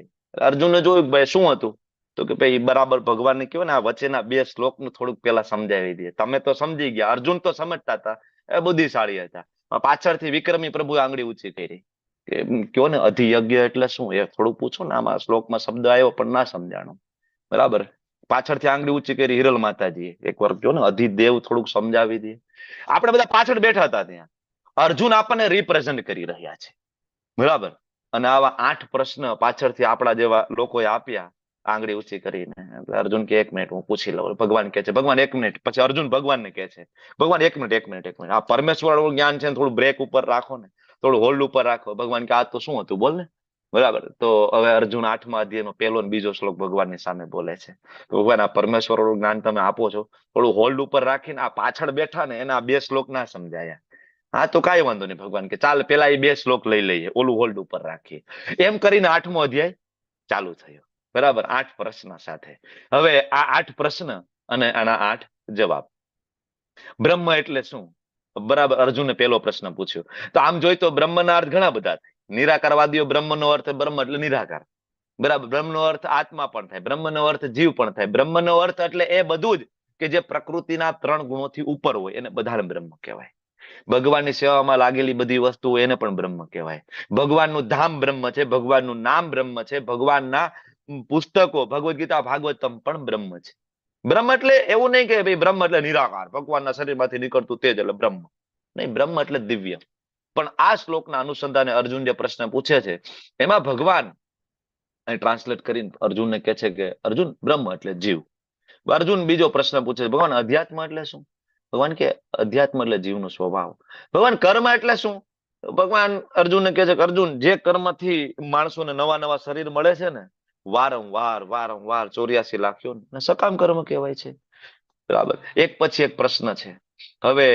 B: અર્જુને જોયું કે ભાઈ શું હતું, તો કે ભાઈ બરાબર ભગવાનને કહ્યું ને આ વચ્ચેના 2 શ્લોક નું થોડુંક પેલા સમજાવી દે. તમે તો સમજી ગયા, અર્જુન તો સમજતા હતા, એ બુદ્ધિશાળી હતા. પાછળથી વિક્રમી પ્રભુએ આંગળી ઊંચી કરી કે કયો ને અધિયજ્ઞ એટલે શું એ થોડું પૂછો ને, આમાં શ્લોકમાં શબ્દ આવ્યો પણ ના સમજાણો. બરાબર, પાછળથી આંગળી ઊંચી કરી હિરલ માતાજીએ, એકવાર કયો ને અધિદેવ થોડુંક સમજાવી દે. આપણે બધા પાછળ બેઠા હતા ત્યાં, અર્જુન આપણને રિપ્રેઝન્ટ કરી રહ્યા છે. બરાબર, અને આવા 8 પ્રશ્ન પાછળથી આપણા જેવા લોકોએ આપ્યા આંગળી ઊંચી કરીને. અર્જુન કે 1 મિનિટ હું પૂછી લઉં. ભગવાન કે છે ભગવાન 1 મિનિટ. પછી અર્જુન ભગવાનને કહે છે ભગવાન 1 મિનિટ 1 મિનિટ 1 મિનિટ, આ પરમેશ્વર જ્ઞાન છે ને થોડું બ્રેક ઉપર રાખો ને, થોડું હોલ્ડ ઉપર રાખો. ભગવાન કે આ તો શું હતું બોલ ને. બરાબર, તો હવે અર્જુન 8મા અધ્યાયનો પહેલો અને બીજો શ્લોક ભગવાનની સામે બોલે છે. તો ભગવાન આ પરમેશ્વર જ્ઞાન તમે આપો છો, થોડું હોલ્ડ ઉપર રાખીને આ પાછળ બેઠા ને એના 2 શ્લોક ના સમજાયા. હા તો કાંઈ વાંધો નહીં ભગવાન કે ચાલ પેલા એ 2 શ્લોક લઈ લઈએ, ઓલું હોલ્ડ ઉપર રાખીએ. એમ કરીને 8મો અધ્યાય ચાલુ થયો. બરાબર, 8 પ્રશ્ન સાથે. હવે આ 8 પ્રશ્ન અને આના 8 જવાબ. બ્રહ્મ એટલે શું? બરાબર, અર્જુને પેલો પ્રશ્ન પૂછ્યો. તો આમ જોઈ તો બ્રહ્મના અર્થ ઘણા બધા થાય. નિરાકારવાદીઓ બ્રહ્મનો અર્થ બ્રહ્મ એટલે નિરાકાર, બરાબર. બ્રહ્મનો અર્થ આત્મા પણ થાય, બ્રહ્મનો અર્થ જીવ પણ થાય. બ્રહ્મનો અર્થ એટલે એ બધું જ કે જે પ્રકૃતિના 3 ગુણોથી ઉપર હોય એને બધાને બ્રહ્મ કહેવાય. ભગવાનની સેવામાં લાગેલી બધી વસ્તુઓ એને પણ બ્રહ્મ કહેવાય. ભગવાનનું ધામ બ્રહ્મ છે, ભગવાનનું નામ બ્રહ્મ છે, ભગવાનના પુસ્તકો ભગવદ્ ગીતા ભાગવતમ પણ બ્રહ્મ છે. બ્રહ્મ એટલે એવું નહીં કે ભાઈ બ્રહ્મ એટલે નિરાકાર, ભગવાનના શરીરમાંથી નીકળતું તેજ એટલે બ્રહ્મ નહીં. બ્રહ્મ એટલે દિવ્ય. પણ આ શ્લોકના અનુસંધાને અર્જુન જે પ્રશ્ન પૂછે છે એમાં ભગવાન અહીં ટ્રાન્સલેટ કરીને અર્જુનને કહે છે કે અર્જુન બ્રહ્મ એટલે જીવ. અર્જુન બીજો પ્રશ્ન પૂછે છે ભગવાન અધ્યાત્મ એટલે શું? ભગવાન કે અધ્યાત્મ એટલે જીવનો સ્વભાવ. ભગવાન કર્મ એટલે શું? ભગવાન અર્જુનને કહે છે કે અર્જુન જે કર્મથી માણસોને નવા નવા શરીર મળે છે ને વારંવાર વારંવાર 84 લાખ ને સકામ કર્મ કહેવાય છે. બરાબર, એક પછી એક પ્રશ્ન છે. હવે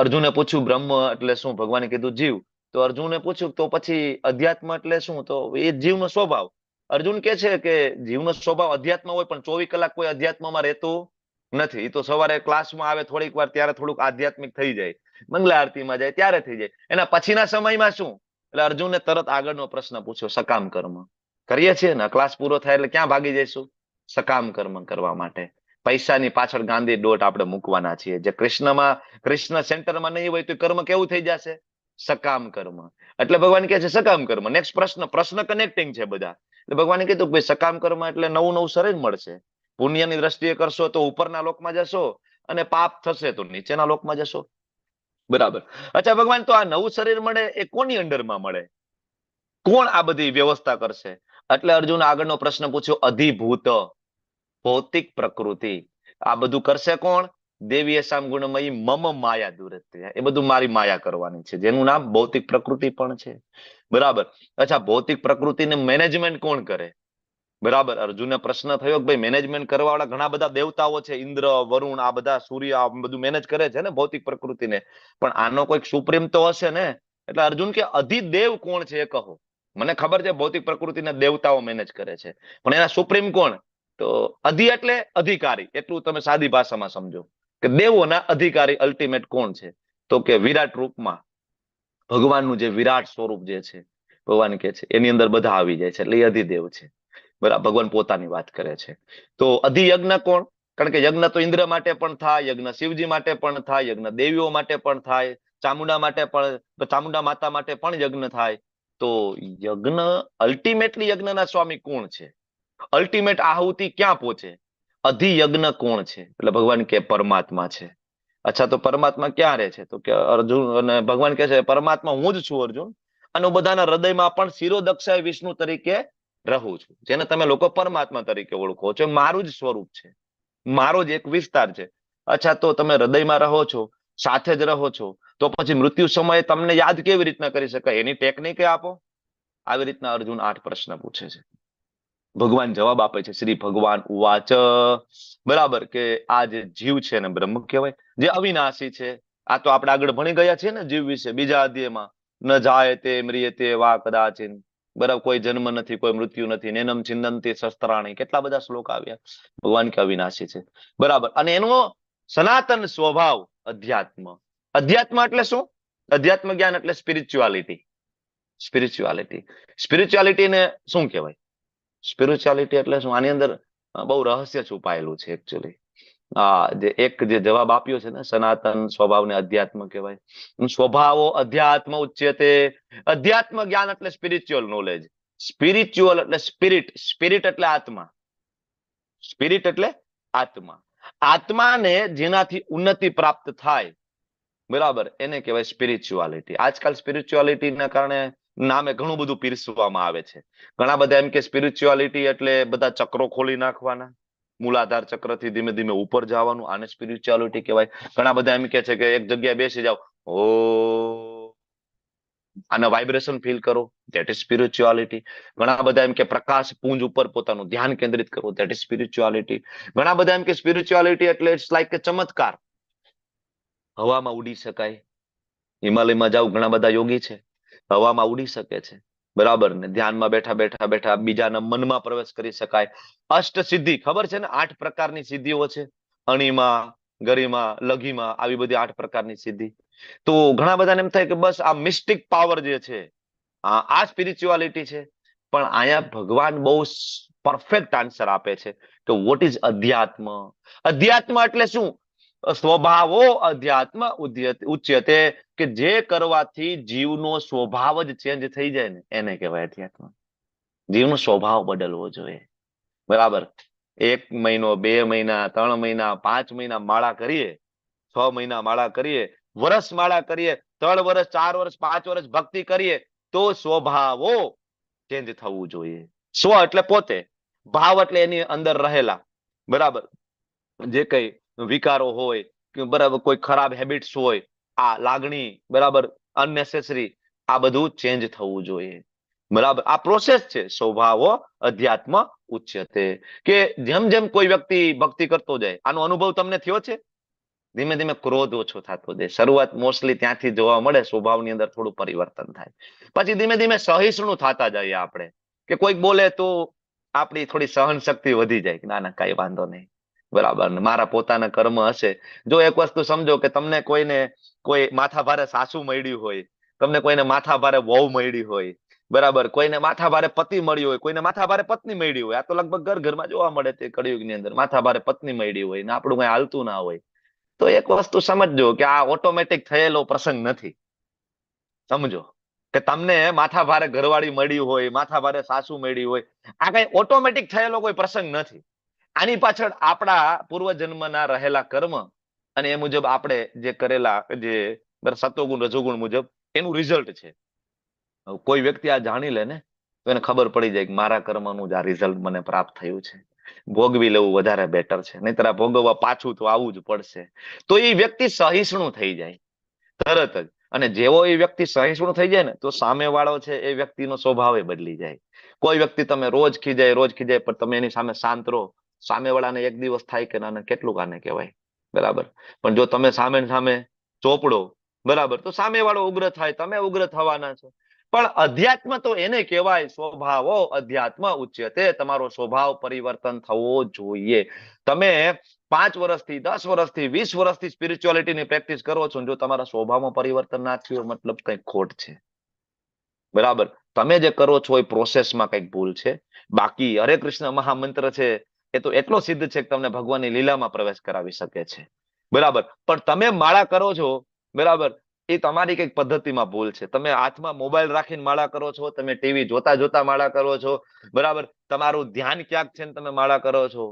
B: અર્જુને પૂછ્યું બ્રહ્મ એટલે શું? ભગવાને કીધું જીવ. તો અર્જુને પૂછ્યું તો પછી અધ્યાત્મ એટલે શું? તો એ જીવનો સ્વભાવ. અર્જુન કે છે કે જીવનો સ્વભાવ અધ્યાત્મ હોય પણ 24 કલાક કોઈ અધ્યાત્મમાં રહેતું નથી. એ તો સવારે ક્લાસમાં આવે થોડીક વાર ત્યારે થોડુંક આધ્યાત્મિક થઈ જાય, મંગલા આરતીમાં જાય ત્યારે થઈ જાય, એના પછીના સમયમાં શું? એટલે અર્જુને તરત આગળનો પ્રશ્ન પૂછ્યો સકામ કર્મ કરીએ છીએ ને, ક્લાસ પૂરો થાય એટલે ક્યાં ભાગી જઈશું? સકામ કર્મ કરવા માટે. પૈસાની પાછળ ગાંધી દોટ આપણે મૂકવાના છીએ. જે કૃષ્ણમાં કૃષ્ણ સેન્ટરમાં નહીં હોય તો કર્મ કેવું થઈ જશે? સકામ કર્મ. એટલે ભગવાન કહે છે સકામ કર્મ. નેક્સ્ટ પ્રશ્ન, પ્રશ્ન કનેક્ટિંગ છે બધા. એટલે ભગવાને કીધું કે ભાઈ સકામ કર્મ એટલે નવું નવું શરીર મળશે. પુણ્યની દ્રષ્ટિએ કરશો તો ઉપરના લોકમાં જશો અને પાપ થશે તો નીચેના લોકમાં જશો. બરાબર. અચ્છા ભગવાન તો આ નવું શરીર મળે એ કોની અંડરમાં મળે? કોણ આ બધી વ્યવસ્થા કરશે? એટલે અર્જુન આગળનો પ્રશ્ન પૂછ્યો અધિભૂત ભૌતિક પ્રકૃતિ આ બધું કરશે કોણ? દેવી એસામ ગુણમયી મમ માયા દુરત્ય. એ બધું મારી માયા કરવાની છે, જેનું નામ ભૌતિક પ્રકૃતિ પણ છે. બરાબર. અચ્છા ભૌતિક પ્રકૃતિને મેનેજમેન્ટ કોણ કરે? બરાબર. અર્જુનને પ્રશ્ન થયો કે ભાઈ મેનેજમેન્ટ કરવા વાળા ઘણા બધા દેવતાઓ છે, ઇન્દ્ર વરુણ આ બધા સૂર્ય આ બધું મેનેજ કરે છે ને ભૌતિક પ્રકૃતિને, પણ આનો કોઈક સુપ્રીમ તો હશે ને? એટલે અર્જુન કે અધિદેવ કોણ છે એ કહો. મને ખબર છે ભૌતિક પ્રકૃતિને દેવતાઓ મેનેજ કરે છે, પણ એના સુપ્રીમ કોણ? તો અધિ એટલે અધિકારી, એટલું તમે સાદી ભાષામાં સમજો કે દેવોના અધિકારી અલ્ટિમેટ કોણ છે? તો કે વિરાટ રૂપમાં ભગવાનનું જે વિરાટ સ્વરૂપ જે છે ભગવાન કે છે એની અંદર બધા આવી જાય છે, એટલે એ અધિદેવ છે. બરાબર, ભગવાન પોતાની વાત કરે છે. તો અધિયજ્ઞ કોણ? કારણ કે યજ્ઞ તો ઇન્દ્ર માટે પણ થાય, યજ્ઞ શિવજી માટે પણ થાય, યજ્ઞ દેવીઓ માટે પણ થાય, ચામુંડા માટે પણ, ચામુંડા માતા માટે પણ યજ્ઞ થાય. તો યજ્ઞ અલ્ટિમેટલી યજ્ઞના સ્વામી કોણ છે? અલ્ટિમેટ આહુતિ ક્યાં પહોંચે? અધિયજ્ઞ કોણ છે? એટલે ભગવાન કે પરમાત્મા છે. અચ્છા તો પરમાત્મા ક્યાં રહે છે? તો કે અર્જુન અને ભગવાન કે છે પરમાત્મા હું જ છું અર્જુન, અને હું બધાના હૃદયમાં પણ શિરોદક્ષાય વિષ્ણુ તરીકે રહું છું, જેને તમે લોકો પરમાત્મા તરીકે ઓળખો છો, મારું જ સ્વરૂપ છે, મારો જ એક વિસ્તાર છે. અચ્છા તો તમે હૃદયમાં રહો છો, સાથે જ રહો છો, તો પછી મૃત્યુ સમયે તમને યાદ કેવી રીતના કરી શકાય? એની ટેકનિક આપો. આવી રીતના અર્જુન 8 પ્રશ્ન પૂછે છે. ભગવાન જવાબ આપે છે શ્રી ભગવાન ઉવાચ. બરાબર, કે આ જે જીવ છે ને બ્રહ્મ કહેવાય, જે અવિનાશી છે. આ તો આપણે આગળ ભણી ગયા છીએ ને જીવ વિશે બીજા અધ્યાયમાં. ન જાય તે મ્રિયતે વા કદાચિન, બરાબર, કોઈ જન્મ નથી, કોઈ મૃત્યુ નથી, નેનમ છિંદંતી શસ્ત્રાણી, કેટલા બધા શ્લોક આવ્યા. ભગવાન કે અવિનાશી છે. બરાબર. અને એનો સનાતન સ્વભાવ અધ્યાત્મ. અધ્યાત્મ એટલે શું? અધ્યાત્મ જ્ઞાન એટલે સ્પિરિચ્યુઆલિટી. સ્પિરિચ્યુઆલિટી, સ્પિરિચ્યુઆલિટી ને શું કહેવાય? સ્પિરિચ્યુઆલિટી એટલે શું? આની અંદર બહુ રહસ્ય છુપાયેલું છે એકચ્યુઅલી. આ જે એક જે જવાબ આપ્યો છે ને, સનાતન સ્વભાવને અધ્યાત્મ કહેવાય. સ્વભાવો અધ્યાત્મ ઉચ્યતે. અધ્યાત્મ જ્ઞાન એટલે spiritual knowledge. Spiritual એટલે સ્પિરિટ, સ્પિરિટ એટલે આત્મા, સ્પિરિટ એટલે આત્મા. આત્માને જેનાથી ઉન્નતિ પ્રાપ્ત થાય, બરાબર, એને કહેવાય સ્પિરિચ્યુઆલિટી. આજકાલ સ્પિરિચ્યુઆલિટીના કારણે નામે ઘણું બધું પીરસવામાં આવે છે. ઘણા બધા એમ કે સ્પિરિચ્યુઆલિટી એટલે બધા ચક્રો ખોલી નાખવાના, મૂલાધાર ચક્રથી ધીમે ધીમે ઉપર જવાનું, આને સ્પિરિચ્યુઆલિટી કહેવાય. ઘણા બધા એમ કે છે કે એક જગ્યાએ બેસી જાઓ, ઓ આના વાઇબ્રેશન ફીલ કરો, that is spirituality. ઘણા બધા એમ કે પ્રકાશ પુંજ ઉપર પોતાનું ધ્યાન કેન્દ્રિત કરો, that is spirituality. ઘણા બધા એમ કે સ્પિરિચ્યુઆલિટી એટલે it's like કે ચમત્કાર, હવામાં ઉડી શકાય. હિમાલયમાં જાવ, ઘણા બધા યોગી છે, હવામાં ઉડી શકે છે. બરાબર ને? ધ્યાનમાં બેઠા બેઠા બેઠા બીજાના મનમાં પ્રવેશ કરી શકાય. અષ્ટ સિદ્ધિ ખબર છે ને? 8 પ્રકારની સિદ્ધિઓ છે. અણિમા, ગરિમા, લઘિમા, આવી બધી 8 પ્રકારની સિદ્ધિ. તો ઘણા બધાને એમ થાય કે બસ આ મિસ્ટિક પાવર જે છે, આ સ્પિરિચ્યુઆલિટી છે. પણ અહીંયા ભગવાન બહુ પરફેક્ટ આન્સર આપે છે કે what is અધ્યાત્મ. અધ્યાત્મ એટલે શું? સ્વભાવો અધ્યાત્મ ઉચ્યતે, કે જે કરવાથી જીવનો સ્વભાવ જ ચેન્જ થઈ જાય ને, એને કહેવાય અધ્યાત્મ. જીવનો સ્વભાવ બદલવો જોઈએ. બરાબર. 1 મહિનો, 2 મહિના, 3 મહિના, 5 મહિના માળા કરીએ, 6 મહિના માળા કરીએ, વર્ષ માળા કરીએ, 3 વર્ષ, 4 વર્ષ, 5 વર્ષ ભક્તિ કરીએ, તો સ્વભાવો ચેન્જ થવું જોઈએ. સ્વ એટલે પોતે, ભાવ એટલે એની અંદર રહેલા, બરાબર, જે કઈ વિકારો હોય, બરાબર, કોઈ ખરાબ હેબિટ્સ હોય, આ લાગણી, બરાબર, અનનેસેસરી, આ બધું ચેન્જ થવું જોઈએ. બરાબર. આ પ્રોસેસ છે સ્વભાવો અધ્યાત્મ ઉચ્યતે. કે જેમ જેમ કોઈ વ્યક્તિ ભક્તિ કરતો જાય, આનો અનુભવ તમને થયો છે, ધીમે ધીમે ક્રોધ ઓછો થતો જાય. શરૂઆત મોસ્ટલી ત્યાંથી જોવા મળે, સ્વભાવની અંદર થોડું પરિવર્તન થાય. પછી ધીમે ધીમે સહિષ્ણુ થતા જઈએ આપણે, કે કોઈક બોલે તો આપણી થોડી સહન શક્તિ વધી જાય, ના ના કઈ વાંધો નહીં, બરાબર, મારા પોતાના કર્મ હશે. જો એક વસ્તુ સમજો કે તમને કોઈને કોઈ માથા ભારે સાસુ મળ્યું હોય, તમને કોઈને માથા ભારે વહુ મળી હોય, બરાબર, કોઈને માથા ભારે પતિ મળ્યો હોય, કોઈને માથા ભારે પત્ની મળી હોય, આ તો લગભગ ઘર ઘરમાં જોવા મળે તે કળિયુગની અંદર, માથા ભારે પત્ની મળી હોય ને આપણું કઈ હાલતું ના હોય, તો એક વસ્તુ સમજજો કે આ ઓટોમેટિક થયેલો પ્રસંગ નથી. સમજો કે તમને માથા ભારે ઘરવાળી મળી હોય, માથા ભારે સાસુ મળી હોય, આ કઈ ઓટોમેટિક થયેલો કોઈ પ્રસંગ નથી. આની પાછળ આપણા પૂર્વજન્મના રહેલા કર્મ અને એ મુજબ આપણે જે કરેલા જે સત્વગુણ રજોગુણ મુજબ એનું રિઝલ્ટ છે. કોઈ વ્યક્તિ આ જાણી લે ને તો એને ખબર પડી જાય કે મારા કર્મનું જ આ રિઝલ્ટ મને પ્રાપ્ત થયું છે, ભોગવી લેવું વધારે બેટર છે, નહીતર આ ભોગવવા પાછું તો આવવું જ પડશે. તો એ વ્યક્તિ સહિષ્ણુ થઈ જાય તરત જ. અને જેવો એ વ્યક્તિ સહિષ્ણુ થઈ જાય ને તો સામે વાળો છે એ વ્યક્તિનો સ્વભાવ એ બદલી જાય. કોઈ વ્યક્તિ તમે રોજ ખીજાય રોજ ખીજાય, પણ તમે એની સામે શાંત રહો, સામે વાળાને એક દિવસ થાય કે ના ના કેટલું આને કહેવાય, બરાબર. પણ જો તમે સામે સામે ચોપડો, બરાબર, તો સામે વાળો ઉગ્ર થાય, તમે ઉગ્ર થવાના છો. પણ અધ્યાત્મ તો એને કહેવાય સ્વભાવો અધ્યાત્મ ઉચ્યતે, તમારો સ્વભાવ પરિવર્તન થવો જોઈએ. તમે 5 વર્ષથી 10 વર્ષથી 20 વર્ષથી સ્પિરિચ્યુઆલિટીની પ્રેક્ટિસ કરો છો, જો તમારા સ્વભાવમાં પરિવર્તન ના થયું મતલબ કંઈક ખોટ છે, બરાબર. તમે જે કરો છો એ પ્રોસેસમાં કંઈક ભૂલ છે. બાકી હરે કૃષ્ણ મહામંત્ર છે એ તો એટલો સિદ્ધ છે કે તમને ભગવાનની લીલામાં પ્રવેશ કરાવી શકે છે, બરાબર. પણ તમે માળા કરો છો, બરાબર, એ તમારી કંઈક પદ્ધતિમાં ભૂલ છે. તમે હાથમાં મોબાઈલ રાખીને માળા કરો છો, તમે ટીવી જોતા જોતા માળા કરો છો, બરાબર, તમારું ધ્યાન ક્યાંક છે ને તમે માળા કરો છો,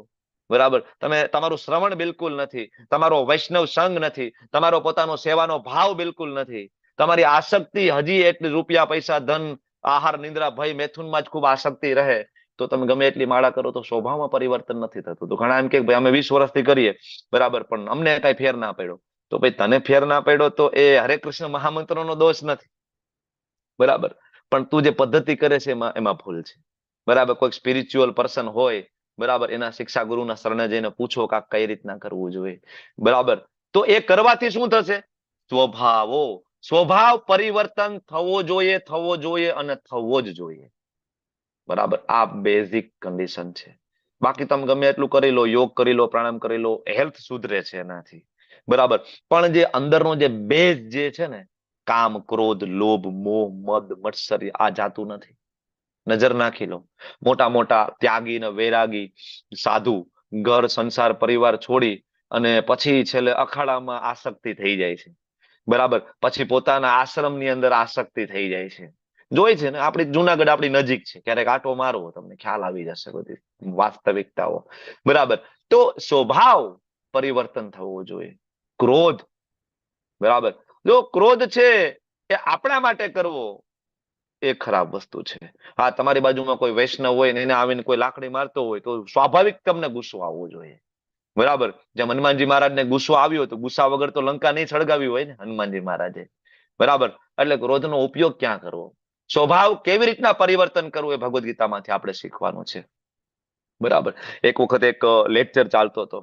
B: બરાબર, તમે તમારું શ્રવણ બિલકુલ નથી, તમારો વૈષ્ણવ સંગ નથી, તમારો પોતાનો સેવાનો ભાવ બિલકુલ નથી, તમારી આસક્તિ હજી એટલી રૂપિયા પૈસા ધન આહાર નિંદ્રા ભય મેથુનમાં જ ખૂબ આસક્તિ રહે, તો તમે ગમે એટલી માળા કરો તો સ્વભાવમાં પરિવર્તન નથી થતું. તો ઘણા એમ કે ભાઈ અમે 20 વર્ષથી કરીએ, બરાબર, પણ અમને કઈ ફેર ના પડ્યો. તો ભાઈ તને ફેર ના પડ્યો તો એ હરે કૃષ્ણ મહામંત્ર નો દોષ નથી, બરાબર, પણ તું જે પદ્ધતિ કરે છે એમાં એમાં ભૂલ છે, બરાબર. કોઈક સ્પિરિચ્યુઅલ પર્સન હોય, બરાબર, એના શિક્ષા ગુરુના શરણે જઈને પૂછો કે આ કઈ રીતના કરવું જોઈએ, બરાબર. તો એ કરવાથી શું થશે? સ્વભાવો સ્વભાવ પરિવર્તન થવો જોઈએ, થવો જોઈએ અને થવો જ જોઈએ. બરાબર? આ બેઝિક કન્ડિશન છે. બાકી તમે ગમે એટલું કરી લો, યોગ કરી લો, પ્રાણાયામ કરી લો, હેલ્થ સુધરે છે એનાથી, બરાબર? પણ જે અંદરનો જે બેઝ જે છે ને, કામ, ક્રોધ, લોભ, મોહ, મદ, મત્સર્ય, આ જાતું નથી. નજર નાખી લો, મોટા મોટા ત્યાગી ને વૈરાગી સાધુ ઘર, સંસાર, પરિવાર છોડી અને પછી છેલ્લે અખાડામાં આસક્તિ થઈ જાય છે, બરાબર? પછી પોતાના આશ્રમની અંદર આસક્તિ થઈ જાય છે. જોઈ છે ને, આપણી જુનાગઢ આપણી નજીક છે, ક્યારેક આટો મારવો, તમને ખ્યાલ આવી જશે બધી વાસ્તવિકતાઓ, બરાબર? તો સ્વભાવ પરિવર્તન થવું જોઈએ. ક્રોધ, બરાબર? જો ક્રોધ છે એ આપણા માટે કરવો એ ખરાબ વસ્તુ છે. હા, તમારી બાજુમાં કોઈ વૈષ્ણવ હોય ને એને આવીને કોઈ લાકડી મારતો હોય તો સ્વાભાવિક તમને ગુસ્સો આવવો જોઈએ, બરાબર? જેમ હનુમાનજી મહારાજને ગુસ્સો આવ્યો તો ગુસ્સા વગર તો લંકા નહીં સળગાવી હોય ને હનુમાનજી મહારાજે, બરાબર? એટલે ક્રોધનો ઉપયોગ ક્યાં કરવો, સ્વભાવ કેવી રીતના પરિવર્તન કરવું એ ભગવદ્ ગીતામાંથી આપણે શીખવાનું છે, બરાબર? એક વખત એક લેક્ચર ચાલતો હતો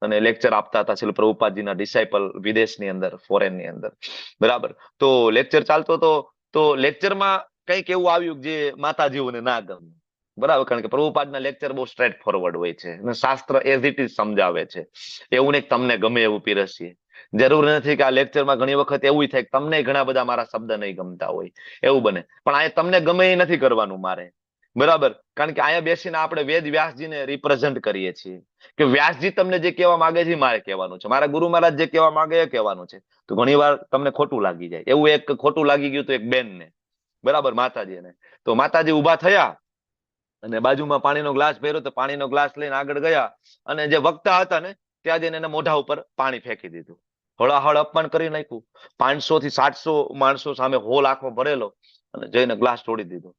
B: અને લેક્ચર આપતા હતા શ્રીલ પ્રભુપાદજીના ડિસાઇપલ વિદેશની અંદર, ફોરેનની અંદર, બરાબર? તો લેક્ચર ચાલતો હતો તો લેક્ચરમાં કંઈક એવું આવ્યું જે માતાજીઓને ના ગમ્યું, બરાબર? કારણ કે પ્રભુપાદના લેક્ચર બહુ સ્ટ્રેટ ફોરવર્ડ હોય છે અને શાસ્ત્ર as it is સમજાવે છે. એવું નહીં તમને ગમે એવું પીરસીએ. જરૂર નથી કે આ લેક્ચરમાં ઘણી વખત એવું થાય કે તમને ઘણા બધા મારા શબ્દ નહીં ગમતા હોય, એવું બને. પણ અહીંયા તમને ગમે એ નથી કરવાનું મારે, બરાબર? કારણ કે અહીંયા બેસીને આપણે વેદ વ્યાસજીને રિપ્રેઝન્ટ કરીએ છીએ કે વ્યાસજી તમને જે કહેવા માંગે છે મારે કહેવાનું છે, મારા ગુરુ મહારાજ જે કહેવા માંગે એ કહેવાનું છે. તો ઘણી વાર તમને ખોટું લાગી જાય. એવું એક ખોટું લાગી ગયું તો એક બેનને, બરાબર, માતાજીને. તો માતાજી ઉભા થયા અને બાજુમાં પાણીનો ગ્લાસ ભર્યો તો પાણીનો ગ્લાસ લઈને આગળ ગયા અને જે વક્તા હતા ને ત્યાં જઈને એના મોઢા ઉપર પાણી ફેંકી દીધું. હળાહળ અપમાન કરી નાખ્યું. 500 થી 700 માણસો સામે હોલ આખો ભરેલો અને જઈને ગ્લાસ તોડી દીધો.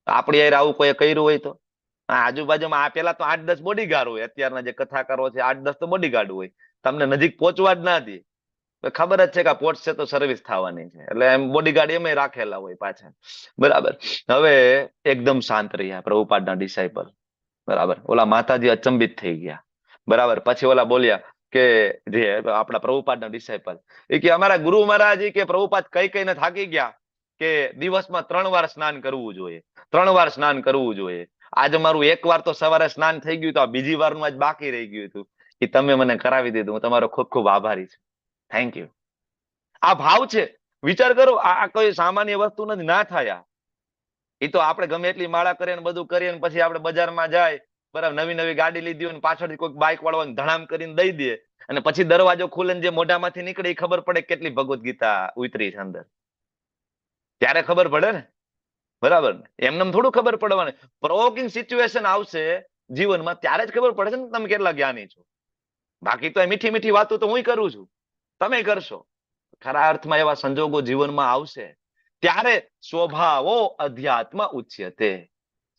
B: આપણી યાર આવું કોઈ કર્યું હોય તો આજુબાજુમાં આ પેલા તો 8-10 બોડીગાર્ડ હોય, અત્યારના જે કથાકારો છે 8-10 તો બોડીગાર્ડ હોય, તમને નજીક પહોંચવા જ ના દે. ખબર જ છે કે આ પહોંચશે તો સર્વિસ થવાની છે, એટલે એમ બોડીગાર્ડ એમ રાખેલા હોય પાછા, બરાબર? હવે એકદમ શાંત રહ્યા પ્રભુપાદના ડિસાઇપલ, બરાબર? ઓલા માતાજી અચંબિત થઈ ગયા, બરાબર? પછી ઓલા બોલ્યા કે જે આપણા પ્રભુપાદના ડિસાઇપલ એ કે અમારા ગુરુ મહારાજ કે પ્રભુપાદ કઈ કઈને થાકી ગયા કે દિવસમાં 3 વાર સ્નાન કરવું જોઈએ, 3 વાર સ્નાન કરવું જોઈએ. આજે મારું એક વાર તો સવારે સ્નાન થઈ ગયું તો આ બીજી વારનું આજ બાકી રહી ગયું હતું, એ તમે મને કરાવી દીધું, હું તમારો ખૂબ ખૂબ આભારી છું, thank you. આ ભાવ છે. વિચાર કરો, આ કોઈ સામાન્ય વસ્તુ નથી, ના થાય. એ તો આપણે ગમે એટલી માળા કરીએ ને બધું કરીએ ને પછી આપણે બજારમાં જાય, બરાબર, નવી નવી ગાડી લીધી હોય ને પાછળથી કોઈક બાઇક વાળો ધડામ કરીને દઈ દે અને પછી દરવાજો ખુલે ને જે મોઢામાંથી નીકળે એ ખબર પડે કેટલી ભગવદ્ ગીતા ઉતરી છે અંદર, ત્યારે ખબર પડે ને, બરાબર? એમને થોડું ખબર પડવાની. પ્રોવોકિંગ સિચ્યુએશન આવશે જીવનમાં ત્યારે જ ખબર પડે છે ને તમે કેટલા જ્ઞાની છો. બાકી તો મીઠી મીઠી વાતો તો હું કરું છું, તમે કરશો. ખરા અર્થમાં એવા સંજોગો જીવનમાં આવશે ત્યારે સ્વભાવો અધ્યાત્મ ઉચ્યતે,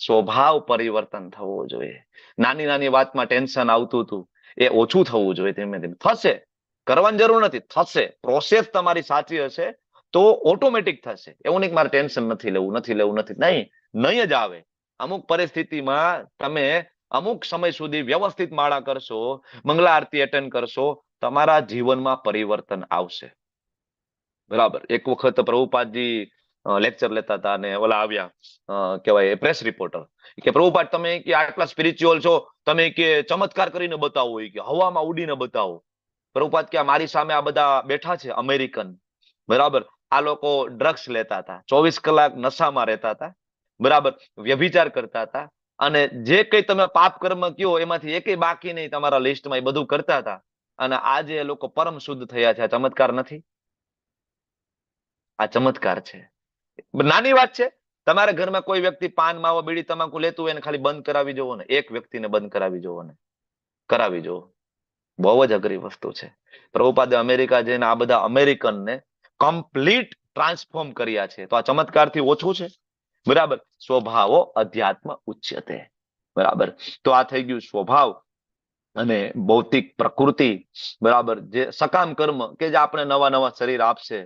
B: સ્વભાવ પરિવર્તન થવો જોઈએ. નાની નાની વાતમાં ટેન્શન આવતું હતું એ ઓછું થવું જોઈએ ધીમે ધીમે. થશે, કરવાની જરૂર નથી, થશે. પ્રોસેસ તમારી સાચી હશે તો ઓટોમેટિક થશે. એવું નહીં કે મારે ટેન્શન નથી લેવું, નથી લેવું, નથી, નહીં, નહીં જ આવે. અમુક પરિસ્થિતિમાં તમે અમુક સમય સુધી વ્યવસ્થિત માળા કરશો, મંગલા આરતી એટેન્ડ કરશો, તમારા જીવનમાં પરિવર્તન આવશે, બરાબર? એક વખત પ્રભુપાદજી લેક્ચર લેતા હતા અને ઓલા આવ્યા કહેવાય પ્રેસ રિપોર્ટર કે પ્રભુપાદ તમે કે આટલા સ્પિરિચ્યુઅલ છો, તમે કે ચમત્કાર કરીને બતાવો, કે હવામાં ઉડીને બતાવો. પ્રભુપાદ કે મારી સામે આ બધા બેઠા છે અમેરિકન, બરાબર? આ લોકો ડ્રગ્સ લેતા હતા, 24 કલાક નશામાં રહેતા હતા, બરાબર, વ્યભિચાર કરતા હતા અને જે કઈ તમે પાપ કર્મ કયો એમાંથી એકેય બાકી નહીં તમારા લિસ્ટમાં, એ બધું કરતા હતા અને આજે એ લોકો પરમ શુદ્ધ થયા છે. આ ચમત્કાર નથી? આ ચમત્કાર છે. નાની વાત છે. તમારા ઘરમાં કોઈ વ્યક્તિ પાન, માવો, બીડી, તમાકુ લેતું હોય એને ખાલી બંધ કરાવી જોવો ને, એક વ્યક્તિને બંધ કરાવી જોવો ને, કરાવી જોવો, બહુ જ અઘરી વસ્તુ છે. પ્રભુપાદે અમેરિકા જઈને આ બધા અમેરિકનને કમ્પ્લીટ ટ્રાન્સફોર્મ કર્યા છે. તો આ ચમત્કારથી ઓછું છે? બરાબર? સ્વભાવો અધ્યાત્મ ઉચ્યતે, બરાબર? તો આ થઈ ગયું સ્વભાવ અને ભૌતિક પ્રકૃતિ, બરાબર? જે સકામ કર્મ કે જે આપણે નવા નવા શરીર આપશે,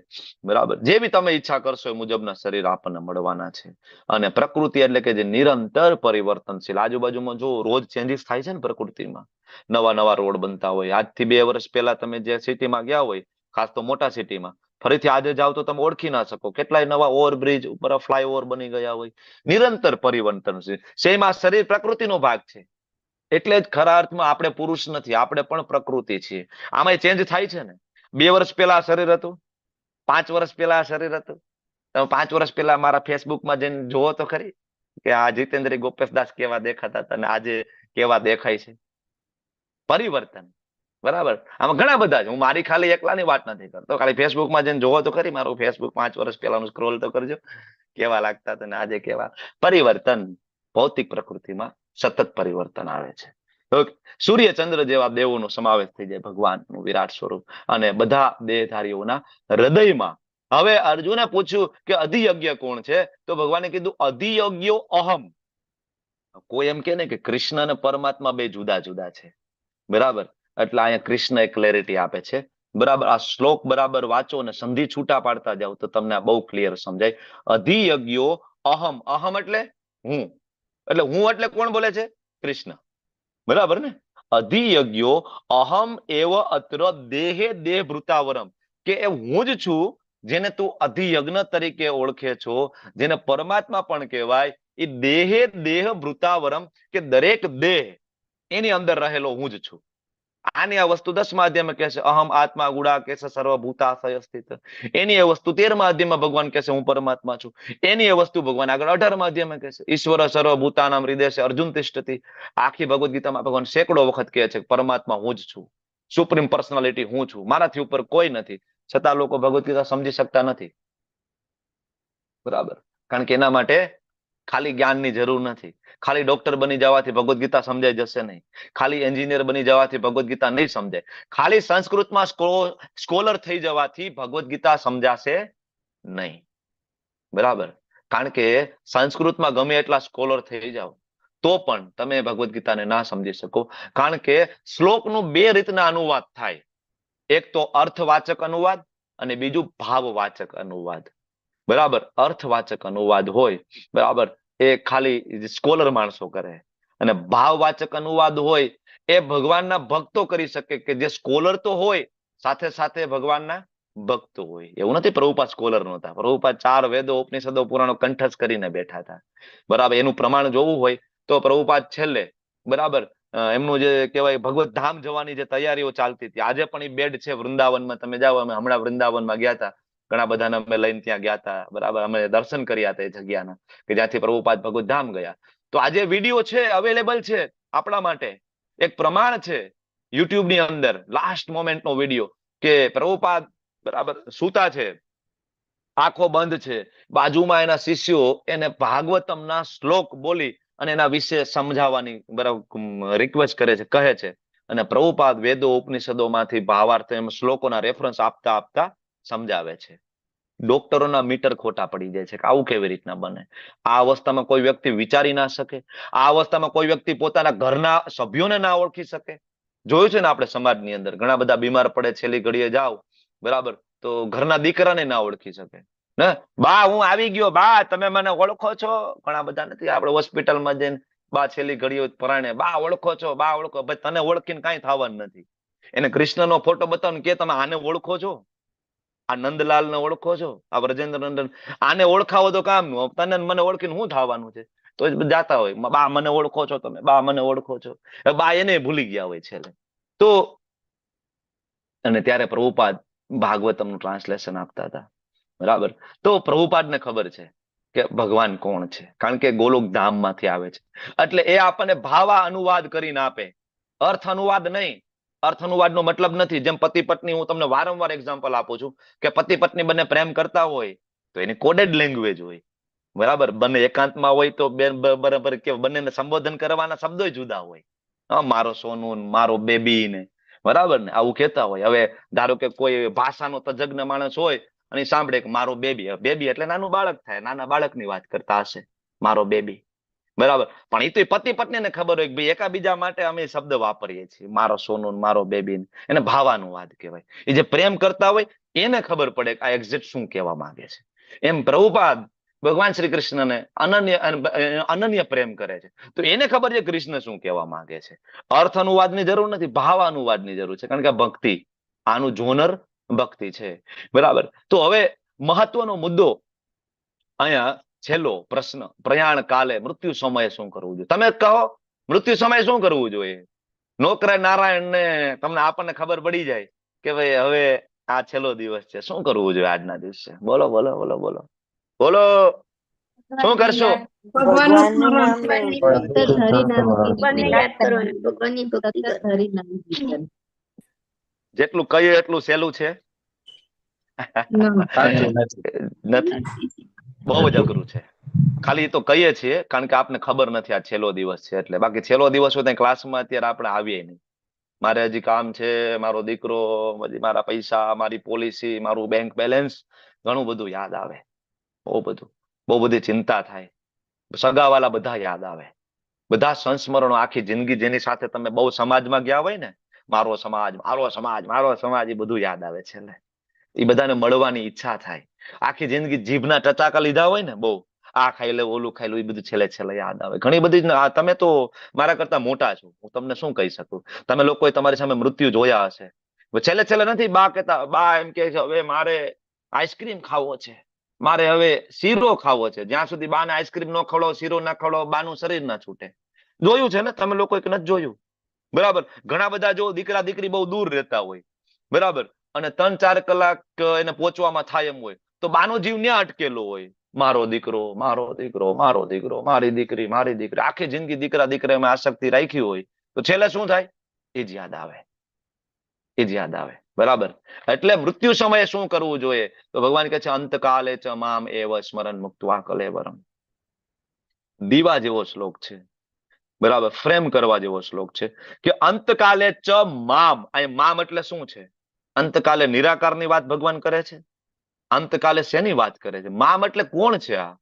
B: બરાબર, જે બી તમે ઈચ્છા કરશો એ મુજબના શરીર આપણને મળવાના છે. અને પ્રકૃતિ એટલે કે જે નિરંતર પરિવર્તનશીલ. આજુબાજુમાં જો રોજ ચેન્જીસ થાય છે ને પ્રકૃતિમાં, નવા નવા રોડ બનતા હોય. આજથી 2 વર્ષ પહેલા તમે જે સિટીમાં ગયા હોય, ખાસ તો મોટા સિટીમાં, ફરીથી આજે જાવ તો તમે ઓળખી ના શકો. કેટલાય નવા ઓવરબ્રિજ ઉપર ફ્લાયઓવર બની ગયા હોય. નિરંતર પરિવર્તન છે. સેમ આ શરીર પ્રકૃતિનો ભાગ છે. એટલે જ ખરા અર્થમાં આપણે પુરુષ નથી, આપણે પણ પ્રકૃતિ છીએ. આમાં ચેન્જ થાય છે ને. 2 વર્ષ પહેલા આ શરીર હતું, 5 વર્ષ પહેલા આ શરીર હતું. તમે 5 વર્ષ પહેલા મારા ફેસબુકમાં જઈને જોવો તો ખરી કે આ જીતેન્દ્ર ગોપેશદાસ કેવા દેખાતા હતા અને આજે કેવા દેખાય છે. પરિવર્તન, બરાબર. આમાં ઘણા બધા છે. હું મારી ખાલી એકલાની વાત નથી કરતો. ખાલી ફેસબુકમાં જઈને જોવો તો ખરી, મારું ફેસબુક 5 વર્ષ પહેલાનું સ્ક્રોલ તો કરજો, કેવા લાગતા હતા અને આજે કેવા. પરિવર્તન ભૌતિક પ્રકૃતિમાં સતત પરિવર્તન આવે છે. સૂર્ય ચંદ્ર જેવા દેવોનો સમાવેશ થઈ જાય ભગવાનનું વિરાટ સ્વરૂપ અને બધા દેહધારીઓના હૃદયમાં. હવે અર્જુને પૂછ્યું કે અધિયજ્ઞ કોણ છે? તો ભગવાને કીધું અધિયજ્ઞો અહમ. કોઈ એમ કે ને કે કૃષ્ણ અને પરમાત્મા બે જુદા જુદા છે, બરાબર. એટલે અહીંયા કૃષ્ણ એક ક્લેરિટી આપે છે, બરાબર. આ શ્લોક બરાબર વાંચો અને સંધિ છૂટા પાડતા જાઓ તો તમને આ બહુ ક્લિયર સમજાય. અધિયજ્ઞો અહમ, અહમ એટલે હું, એટલે હું એટલે કોણ બોલે છે? કૃષ્ણ, બરાબર ને. અધિયજ્ઞો અહમ એવ અત્ર દેહે દેહ ભૃતાવરમ, કે એ હું જ છું જેને તું અધિયજ્ઞ તરીકે ઓળખે છો, જેને પરમાત્મા પણ કહેવાય. એ દેહે દેહ ભૃતાવરમ, કે દરેક દેહ એની અંદર રહેલો હું જ છું. આની આ વસ્તુ 10મા અધ્યાયમાં કહેશે અહમ આત્મા ગુડાકેશ સર્વભૂતાશય સ્થિત. એની એ વસ્તુ 13મા અધ્યાયમાં ભગવાન કહેશે હું પરમાત્મા છું. એની એ વસ્તુ ભગવાન આગળ 18મા અધ્યાયમાં કહેશે ઈશ્વર સર્વભૂતાનામ હૃદય અર્જુન તિષ્ઠતિ. આખી ભગવદ્ ગીતામાં ભગવાન સેંકડો વખત કહે છે પરમાત્મા હું જ છું, સુપ્રીમ પર્સનાલિટી હું છું, મારાથી ઉપર કોઈ નથી. છતાં લોકો ભગવદ્ ગીતા સમજી શકતા નથી, બરાબર. કારણ કે એના માટે ખાલી જ્ઞાનની જરૂર નથી. ખાલી ડોક્ટર બની જવાથી ભગવદ્ ગીતા સમજાઈ જશે નહીં, ખાલી એન્જિનિયર બની જવાથી ભગવદ્ ગીતા નહીં સમજાય, ખાલી સંસ્કૃતમાં સ્કોલર થઈ જવાથી ભગવદ્ ગીતા સમજાશે નહીં, બરાબર. કારણ કે સંસ્કૃતમાં ગમે એટલા સ્કોલર થઈ જાઓ તો પણ તમે ભગવદ્ ગીતાને ના સમજી શકો. કારણ કે શ્લોકનું બે રીતના અનુવાદ થાય, એક તો અર્થવાચક અનુવાદ અને બીજું ભાવવાચક અનુવાદ, બરાબર. અર્થવાચક અનુવાદ હોય, બરાબર, એ ખાલી સ્કોલર માણસો કરે, અને ભાવવાચક અનુવાદ હોય એ ભગવાનના ભક્તો કરી શકે, કે જે સ્કોલર તો હોય સાથે સાથે ભગવાનના ભક્તો હોય. એવું નથી પ્રભુપાદ સ્કોલર નહોતા, પ્રભુપાદ 4 વેદો ઉપનિષદો પુરાણો કંઠસ્થ કરીને બેઠા હતા, બરાબર. એનું પ્રમાણ જોવું હોય તો પ્રભુપાદ છેલ્લે, બરાબર, એમનું જે કહેવાય ભગવત ધામ જવાની જે તૈયારીઓ ચાલતી હતી, આજે પણ એ બેડ છે વૃંદાવનમાં, તમે જાઓ, અમે હમણાં વૃંદાવનમાં ગયા હતા, ઘણા બધાને અમે લઈને ત્યાં ગયા હતા, બરાબર. અમે દર્શન કર્યા હતા એ જગ્યાના કે જ્યાંથી પ્રભુપાદ ભગવત ધામ ગયા. તો આજે વિડીયો છે, અવેલેબલ છે આપણા માટે, એક પ્રમાણ છે યુટ્યુબ ની અંદર લાસ્ટ મોમેન્ટ નો વિડીયો કે પ્રભુપાદ બરાબર સૂતા છે, આંખો બંધ છે, બાજુમાં એના શિષ્યો એને ભાગવતમના શ્લોક બોલી અને એના વિશે સમજાવવાની બરાબર રિક્વેસ્ટ કરે છે, કહે છે. અને પ્રભુપાદ વેદો ઉપનિષદોમાંથી ભાવાર્થ એમ શ્લોકોના રેફરન્સ આપતા આપતા સમજાવે છે. ડોક્ટરોના મીટર ખોટા પડી જાય છે કે આવું કેવી રીતના બને. આ અવસ્થામાં કોઈ વ્યક્તિ વિચારી ના શકે, આ અવસ્થામાં કોઈ વ્યક્તિ પોતાના ઘરના સભ્યોને ના ઓળખી શકે. જોયું છે ને આપણે સમાજની અંદર ઘણા બધા બીમાર પડે, છેલ્લી ઘડીએ જાઓ, બરાબર, તો ઘરના દીકરાને ના ઓળખી શકે ને. બા હું આવી ગયો, બા તમે મને ઓળખો છો? ઘણા બધા નથી આપણે હોસ્પિટલમાં જઈને બા છેલ્લી ઘડીએ પરાણે બા ઓળખો છો, બા ઓળખો. ભાઈ તને ઓળખીને કાંઈ થવાનું નથી. એને કૃષ્ણનો ફોટો બતાવો કે તમે આને ઓળખો છો, આ નંદલાલ ને ઓળખો છો, આ વ્રજેન્દ્ર નંદન, આને ઓળખાવો તો કામ નું, તને મને ઓળખીને શું થવાનું છે? તો જાતા હોય, બા મને ઓળખો છો તમે, બા મને ઓળખો છો, બા એને ભૂલી ગયા હોય છેલ્લે તો. અને ત્યારે પ્રભુપાદ ભાગવતમનું ટ્રાન્સલેશન આપતા હતા, બરાબર. તો પ્રભુપાદને ખબર છે કે ભગવાન કોણ છે, કારણ કે ગોલોક ધામમાંથી આવે છે. એટલે એ આપણને ભાવા અનુવાદ કરીને આપે, અર્થ અનુવાદ નહીં. અર્થ અનુવાદ નો મતલબ નથી જેમ પતિ પત્ની, હું તમને વારંવાર એક્ઝામ્પલ આપું છું કે પતિ પત્ની બંને પ્રેમ કરતા હોય તો એની કોડેડ લેંગ્વેજ હોય, બરાબર. બંને એકાંતમાં હોય તો બરાબર કે બંનેને સંબોધન કરવાના શબ્દો જુદા હોય. હા, મારો સોનું, મારો બેબી ને, બરાબર ને, આવું કહેતા હોય. હવે ધારો કે કોઈ ભાષાનો તજજ્ઞ માણસ હોય અને સાંભળે કે મારો બેબી, બેબી એટલે નાનું બાળક થાય, નાના બાળકની વાત કરતા હશે, મારો બેબી, બરાબર. પણ એ તો પતિ પત્નીને ખબર હોય કે ભાઈ એકાબીજા માટે અમે શબ્દ વાપરીએ છીએ, મારો સોનું, મારો બેબી, એને ભાવાનુવાદ કહેવાય. એ જે પ્રેમ કરતા હોય એને ખબર પડે કે આ એક્ઝેક્ટ શું કહેવા માંગે છે. એમ પ્રભુપાદ ભગવાન શ્રી કૃષ્ણને અનન્ય અનન્ય પ્રેમ કરે છે, તો એને ખબર છે કૃષ્ણ શું કહેવા માંગે છે. અર્થ અનુવાદની જરૂર નથી, ભાવાનુવાદની જરૂર છે. કારણ કે ભક્તિ આનું જોનર ભક્તિ છે. બરાબર. તો હવે મહત્વનો મુદ્દો અહીંયા છેલ્લો પ્રશ્ન, પ્રયાણ કાલે મૃત્યુ સમયે શું કરવું જોઈએ? તમે કહો, મૃત્યુ સમયે શું કરવું જોઈએ? નોકરા નારાયણ ને તમને આપણને ખબર પડી જાય કે ભાઈ હવે આ છેલ્લો દિવસ છે, શું કરવું જોઈએ આજના દિવસે? બોલો બોલો બોલો બોલો બોલો, શું કરશો? જેટલું કહીએ એટલું સહેલું છે નથી, બહુ જ અઘરું છે. ખાલી તો કહીએ છીએ કારણ કે આપને ખબર નથી આ છેલ્લો દિવસ છે એટલે. બાકી છેલ્લો દિવસ હોય ત્યાં ક્લાસમાં અત્યારે આપણે આવીએ નહીં. મારે હજી કામ છે, મારો દીકરો, પછી મારા પૈસા, મારી પોલિસી, મારું બેંક બેલેન્સ, ઘણું બધું યાદ આવે, બહુ બધું, બહુ બધી ચિંતા થાય, સગાવાલા બધા યાદ આવે, બધા સંસ્મરણો, આખી જિંદગી જેની સાથે તમે બહુ સમાજમાં ગયા હોય ને, મારો સમાજ, મારો સમાજ, મારો સમાજ, એ બધું યાદ આવે છે. એટલે એ બધાને મળવાની ઈચ્છા થાય. આખી જિંદગી જીભના ટચાકા લીધા હોય ને, બહુ આ ખાઈ લે, ઓલું ખાઈ લે, એ બધું છેલ્લે છેલ્લે યાદ આવે. ઘણી બધી. તમે તો મારા કરતા મોટા છો, હું તમને શું કહી શકું? તમે લોકોએ તમારી સામે મૃત્યુ જોયા હશે. છેલ્લે છેલ્લે નથી બા કહેતા, બા એમ કે છે હવે મારે આઈસ્ક્રીમ ખાવો છે, મારે હવે શીરો ખાવો છે. જ્યાં સુધી બાને આઈસ્ક્રીમ ન ખવડાવો, શીરો ના ખવડાવો, બાનું શરીર ના છૂટે. જોયું છે ને તમે લોકો? કે નથી જોયું? બરાબર. ઘણા બધા જો દીકરા દીકરી બહુ દૂર રહેતા હોય, બરાબર, અને 3-4 કલાક એને પહોંચવામાં થાય એમ હોય, તો બાનો જીવ ન્યા અટકેલો હોય. મારો દીકરો, મારો દીકરો, મારો દીકરો, મારી દીકરી, મારી દીકરી, આખી જિંદગી દીકરા દીકરા એમાં આસક્તિ રાખી હોય, તો છેલ્લે શું થાય? એ જ યાદ આવે, એ જ યાદ આવે. બરાબર. એટલે મૃત્યુ સમયે શું કરવું જોઈએ? તો ભગવાન કહે છે અંતકાલે ચ મામ એવ સ્મરણ મુક્ત્વા કલેવરમ. દીવા જેવો શ્લોક છે, બરાબર, ફ્રેમ કરવા જેવો શ્લોક છે કે અંતકાલે ચ મામ. અહીં મામ એટલે શું છે? અંતકાલે નિરાકારની વાત ભગવાન કરે છે. અંતકાલે શેની વાત કરે છે? મામ એટલે કોણ છે? આ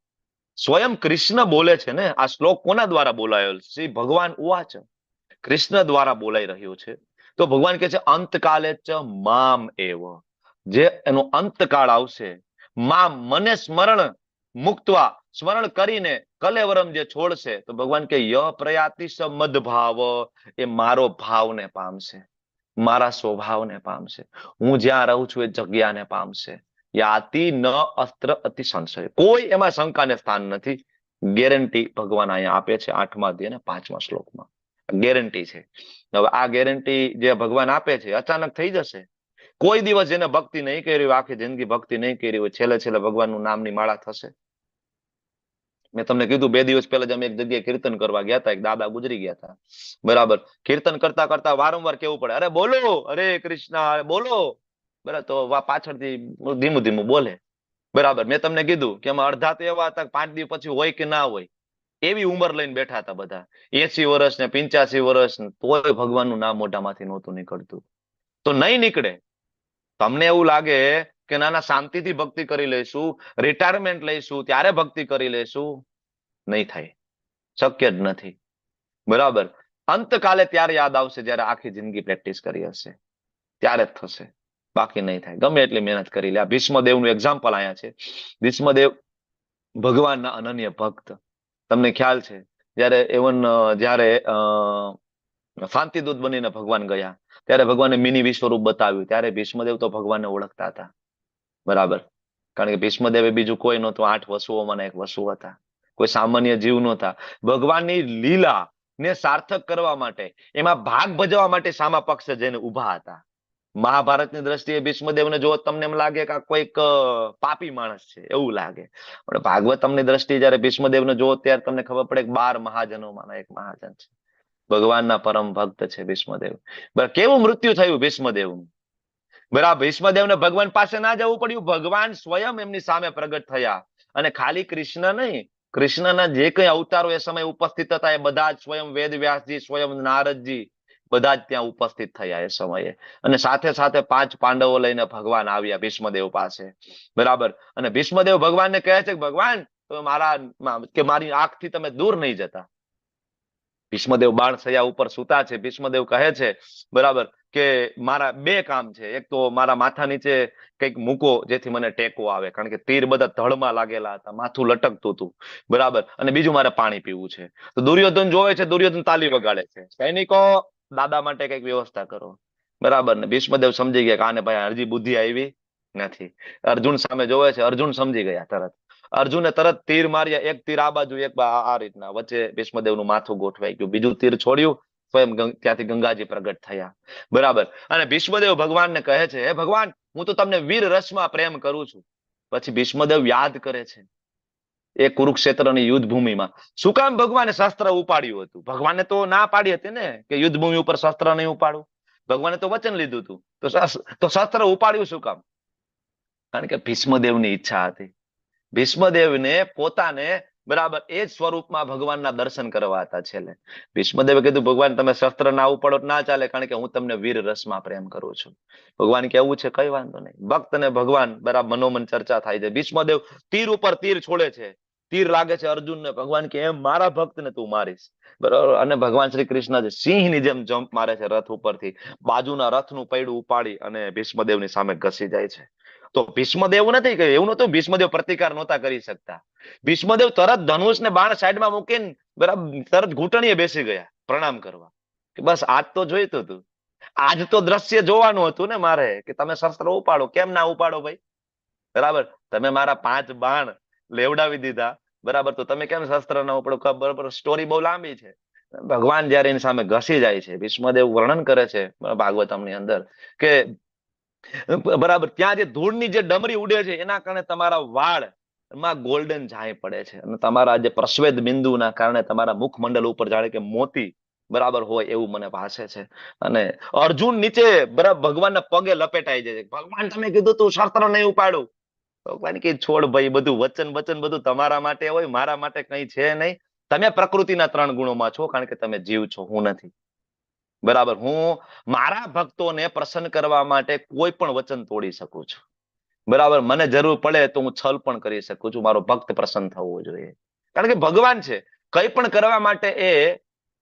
B: સ્વયં કૃષ્ણ બોલે છે ને. આ શ્લોક કોના દ્વારા બોલાયો? શ્રી ભગવાન ઉવાચ, કૃષ્ણ દ્વારા બોલાઈ રહ્યો છે. તો ભગવાન કહે છે અંતકાલે ચ મામ એવ, જે એનો અંતકાળ આવશે, મામ મને સ્મરણ મુક્તવા, સ્મરણ કરીને કલેવરમ જે છોડશે, તો ભગવાન કે ય પ્રયાતિ સ મદભાવ, એ મારો ભાવને પામશે, મારા સ્વભાવને પામશે, હું જ્યાં રહું છું એ જગ્યાને પામશે. યાતિ ન અસ્ત્ર અતિ સંશય, કોઈ એમાં શંકાને સ્થાન નથી. ગેરંટી ભગવાન અહીંયા આપે છે 8મા અધ્યાય અને 5મા શ્લોકમાં ગેરંટી છે. હવે આ ગેરંટી જે ભગવાન આપે છે અચાનક થઈ જશે? કોઈ દિવસ જેને ભક્તિ નહીં કરી હોય, આખી જિંદગી ભક્તિ નહીં કરી હોય, છેલ્લે છેલ્લે ભગવાનનું નામની માળા થશે. મેં તમને કીધું 2 દિવસ પહેલા જ અમે એક જગ્યાએ કીર્તન કરવા ગયા હતા, એક દાદા ગુજરી ગયા હતા, બરાબર. કીર્તન કરતા કરતા વારંવાર કેવું પડે, અરે બોલો હરે કૃષ્ણ, અરે બોલો, બરાબર. તો પાછળથી ધીમું ધીમું બોલે, બરાબર. મેં તમને કીધું કે એમાં અડધા તો એવા હતા 5 દિવસ પછી હોય કે ના હોય એવી ઉંમર લઈને બેઠા હતા બધા, 80 વર્ષ ને 85 વર્ષ, તોય ભગવાનનું નામ મોઢામાંથી નહોતું નીકળતું. તો નહીં નીકળે. તમને એવું લાગે કે ના ના શાંતિથી ભક્તિ કરી લઈશું, રિટાયરમેન્ટ લઈશું ત્યારે ભક્તિ કરી લઈશું, નહીં થાય, શક્ય જ નથી. બરાબર. અંતકાલે ત્યારે યાદ આવશે જ્યારે આખી જિંદગી પ્રેક્ટિસ કરી હશે, ત્યારે જ થશે, બાકી નહીં થાય. ગમે એટલી મહેનત કરી લે. આ ભીષ્મદેવનું એક્ઝામ્પલ આયા છે. ભીષ્મદેવ ભગવાનના અનન્ય ભક્ત. તમને ખ્યાલ છે જયારે એવન જયારે શાંતિદૂત બનીને ભગવાન ગયા ત્યારે ભગવાને મિની વિશ્વરૂપ બતાવ્યું, ત્યારે ભીષ્મદેવ તો ભગવાનને ઓળખતા હતા, બરાબર. કારણ કે ભીષ્મદેવે બીજું કોઈ નહોતું, 8 વસુઓમાં એક વસુ હતા, કોઈ સામાન્ય જીવ નહોતા. ભગવાનની લીલા ને સાર્થક કરવા માટે, એમાં ભાગ ભજવવા માટે સામા પક્ષે જઈને ઉભા હતા. મહાભારતની દ્રષ્ટિએ ભીષ્મદેવને જો તમને એમ લાગે કે આ કોઈક પાપી માણસ છે એવું લાગે, પણ ભાગવતમની દ્રષ્ટિએ જયારે ભીષ્મદેવને જો ત્યારે તમને ખબર પડે કે 12 મહાજનોમાંના એક મહાજન છે, ભગવાનના પરમ ભક્ત છે ભીષ્મદેવ. બરાબર. કેવું મૃત્યુ થયું ભીષ્મદેવનું? બરાબર. ભીષ્મદેવને ભગવાન પાસે ના જવું પડ્યું, ભગવાન સ્વયં એમની સામે પ્રગટ થયા. અને ખાલી કૃષ્ણ નહીં, કૃષ્ણના જે કઈ અવતારો એ સમયે ઉપસ્થિત હતા એ બધા જ સ્વયં વેદ વ્યાસજી, સ્વયં નારદજી, બધા જ ત્યાં ઉપસ્થિત થયા એ સમયે. અને સાથે સાથે 5 પાંડવો લઈને ભગવાન આવ્યા ભીષ્મદેવ પાસે, બરાબર. અને ભીષ્મદેવ ભગવાનને કહે છે કે ભગવાન તમે મારા કે મારી આંખથી તમે દૂર નહીં જતા. ભીષ્મદેવ બાણસૈયા ઉપર સૂતા છે. ભીષ્મદેવ કહે છે, બરાબર, કે મારા 2 કામ છે. એક તો મારા માથા નીચે કંઈક મૂકો જેથી મને ટેકો આવે, કારણ કે તીર બધા ધડમાં લાગેલા હતા, માથું લટકતું હતું, બરાબર. અને બીજું મારે પાણી પીવું છે. તો દુર્યોધન જોવે છે, દુર્યોધન તાલી વગાડે છે, સૈનિકો દાદા માટે કંઈક વ્યવસ્થા કરો, બરાબર ને? ભીષ્મદેવ સમજી ગયા કે આને ભાઈ હજી બુદ્ધિ આવી નથી. અર્જુન સામે જોવે છે, અર્જુન સમજી ગયા તરત. અર્જુને તરત તીર માર્યા, એક તીર આ બાજુ, એક આ રીતના, વચ્ચે ભીષ્મદેવનું માથું ગોઠવાઈ ગયું. બીજું તીર છોડ્યું, સ્વયં ત્યાંથી ગંગાજી પ્રગટ થયા. બરાબર. અને ભીષ્મદેવ ભગવાનને કહે છે, હે ભગવાન, હું તો તમને વીર રસમાં પ્રેમ કરું છું. પછી ભીષ્મદેવ યાદ કરે છે એ કુરુક્ષેત્રની યુદ્ધ ભૂમિમાં શું કામ ભગવાને શસ્ત્ર ઉપાડ્યું હતું? ભગવાને તો ના પાડી હતી ને કે યુદ્ધ ભૂમિ ઉપર શસ્ત્ર નહીં ઉપાડવું. ભગવાને તો વચન લીધું હતું, તો શસ્ત્ર ઉપાડ્યું શું કામ? કારણ કે ભીષ્મદેવની ઈચ્છા હતી. ભીષ્મદેવને પોતાને બરાબર એ જ સ્વરૂપમાં ભગવાનના દર્શન કરવા હતા. છેલ્લે ભીષ્મદેવે કીધું, ભગવાન તમે શસ્ત્ર ના ઉપાડો ના ચાલે, કારણ કે હું તમને વીર રસમાં પ્રેમ કરું છું. ભગવાન કે એવું છે, કઈ વાંધો નહીં. ભક્ત ને ભગવાન બરાબર મનોમન ચર્ચા થાય છે. ભીષ્મદેવ તીર ઉપર તીર છોડે છે, તીર લાગે છે અર્જુનને. ભગવાન કે એમ મારા ભક્તને તું મારીશ? બરાબર. અને ભગવાન શ્રી કૃષ્ણ જે સિંહની જેમ જમ્પ મારે છે રથ ઉપરથી, બાજુના રથનું પૈડું ઉપાડી અને ભીષ્મદેવની સામે ઘસી જાય છે. તો ભીષ્મદેવ નથી કહ્યું, એવું નતું ભીષ્મદેવ પ્રતિકાર નહોતા કરી શકતા. ભીષ્મદેવ તરત ધનુષ ને બાણ સાઈડમાં મૂકીને બરાબર તરત ઘૂંટણીએ બેસી ગયા પ્રણામ કરવા, કે બસ આજ તો જોઈતું હતું, આજ તો દ્રશ્ય જોવાનું હતું ને મારે, કે તમે શસ્ત્ર ઉપાડો, કેમ ના ઉપાડો ભાઈ? બરાબર, તમે મારા 5 બાણ લેવડાવી દીધા, બરાબર, તો તમે કેમ શસ્ત્ર ના ઉપાડો? બરાબર, સ્ટોરી બહુ લાંબી છે. ભગવાન જયારે એની સામે ઘસી જાય છે, ભીષ્મદેવ વર્ણન કરે છે ભાગવતમની અંદર કે બરાબર ત્યાં જે ધૂળની જે ડમરી ઉડે છે એના કારણે તમારા વાળ માં ગોલ્ડન ઝાંય પડે છે, અને તમારા જે પ્રસ્વેદ બિંદુના કારણે તમારા મુખમંડલ ઉપર જાણે કે મોતી બરાબર હોય એવું મને ભાસે છે. અને અર્જુન નીચે બરાબર ભગવાનના પગે લપેટાઈ જાય છે, ભગવાન તમે કીધું તું શસ્ત્ર નહીં ઉપાડું. ભગવાન કે છોડ ભાઈ, બધું વચન વચન બધું તમારા માટે હોય, મારા માટે કઈ છે નહીં. તમે પ્રકૃતિના 3 ગુણોમાં છો, કારણ કે તમે જીવ છો, હું નથી. બરાબર, હું મારા ભક્તોને પ્રસન્ન કરવા માટે કોઈ પણ વચન તોડી શકું છું. બરાબર, મને જરૂર પડે તો હું છલ પણ કરી શકું છું, મારો ભક્ત પ્રસન્ન થવો જોઈએ, કારણ કે ભગવાન છે, કઈ પણ કરવા માટે એ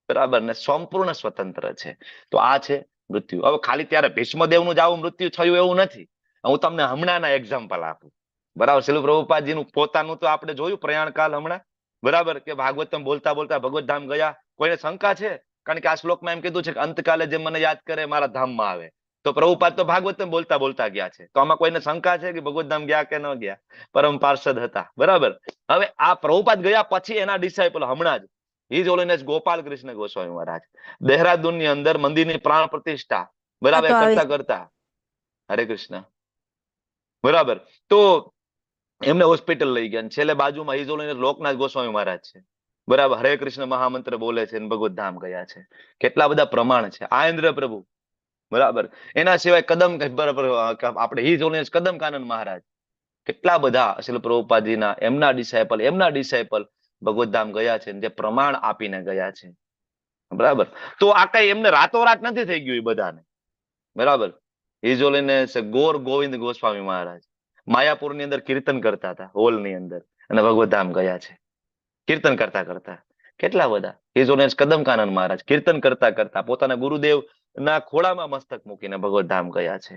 B: બરાબર ને સંપૂર્ણ સ્વતંત્ર છે. તો આ છે મૃત્યુ. હવે ખાલી ત્યારે ભીષ્મદેવનું જ આવું મૃત્યુ થયું એવું નથી. હું તમને હમણાંના એક્ઝામ્પલ આપું. બરાબર, શિલ પ્રભુપાદજીનું પોતાનું તો આપણે જોયું પ્રયાણકાલ હમણાં, બરાબર, કે ભાગવતમ બોલતા બોલતા ભગવત ધામ ગયા. કોઈને શંકા છે? કારણ કે આ શ્લોકમાં એમ કીધું છે કે અંતકાલે જે મને યાદ કરે મારા ધામમાં આવે. તો પ્રભુપાદ તો ભાગવતમ બોલતા બોલતા ગયા છે, તો આમાં કોઈને શંકા છે કે ભગવત ધામ ગયા કે ન ગયા? પરમ પાર્ષદ હતા. બરાબર. હવે આ પ્રભુપાદ ગયા પછી એના ડિસાઇપલ હમણાં જ his holiness Gopal Krishna Goswami Maharaj Dehradun ની અંદર મંદિરની પ્રાણ પ્રતિષ્ઠા બરાબર કરતા કરતા, હરે કૃષ્ણ, બરાબર, તો એમને હોસ્પિટલ લઈ ગયા. છેલ્લે બાજુમાં his holiness Loknath Goswami મહારાજ છે, બરાબર, હરે કૃષ્ણ મહામંત્ર બોલે છે, ભગવત ધામ ગયા છે. કેટલા બધા પ્રમાણ છે. આ ઇન્દ્ર પ્રભુ, બરાબર, એના સિવાય કદમ, બરાબર, આપણે his holiness કદમ કાનન મહારાજ, કેટલા બધા શિલ પ્રભુપાદજીના એમના ડિસાઇપલ, એમના ડિસાઇપલ ભગવત ધામ ગયા છે, જે પ્રમાણ આપીને ગયા છે. બરાબર, તો આ કઈ એમને રાતોરાત નથી થઈ ગયું એ બધાને. બરાબર, his holiness ગોર ગોવિંદ ગોસ્વામી મહારાજ માયાપુર ની અંદર કીર્તન કરતા હતા, હોલ ની અંદર, અને ભગવત ધામ ગયા છે કીર્તન કરતા કરતા. કેટલા બધા his holiness કદમ કાનન મહારાજ કીર્તન કરતા કરતા પોતાના ગુરુદેવ ના ખોળામાં મસ્તક મૂકીને ભગવત ધામ ગયા છે.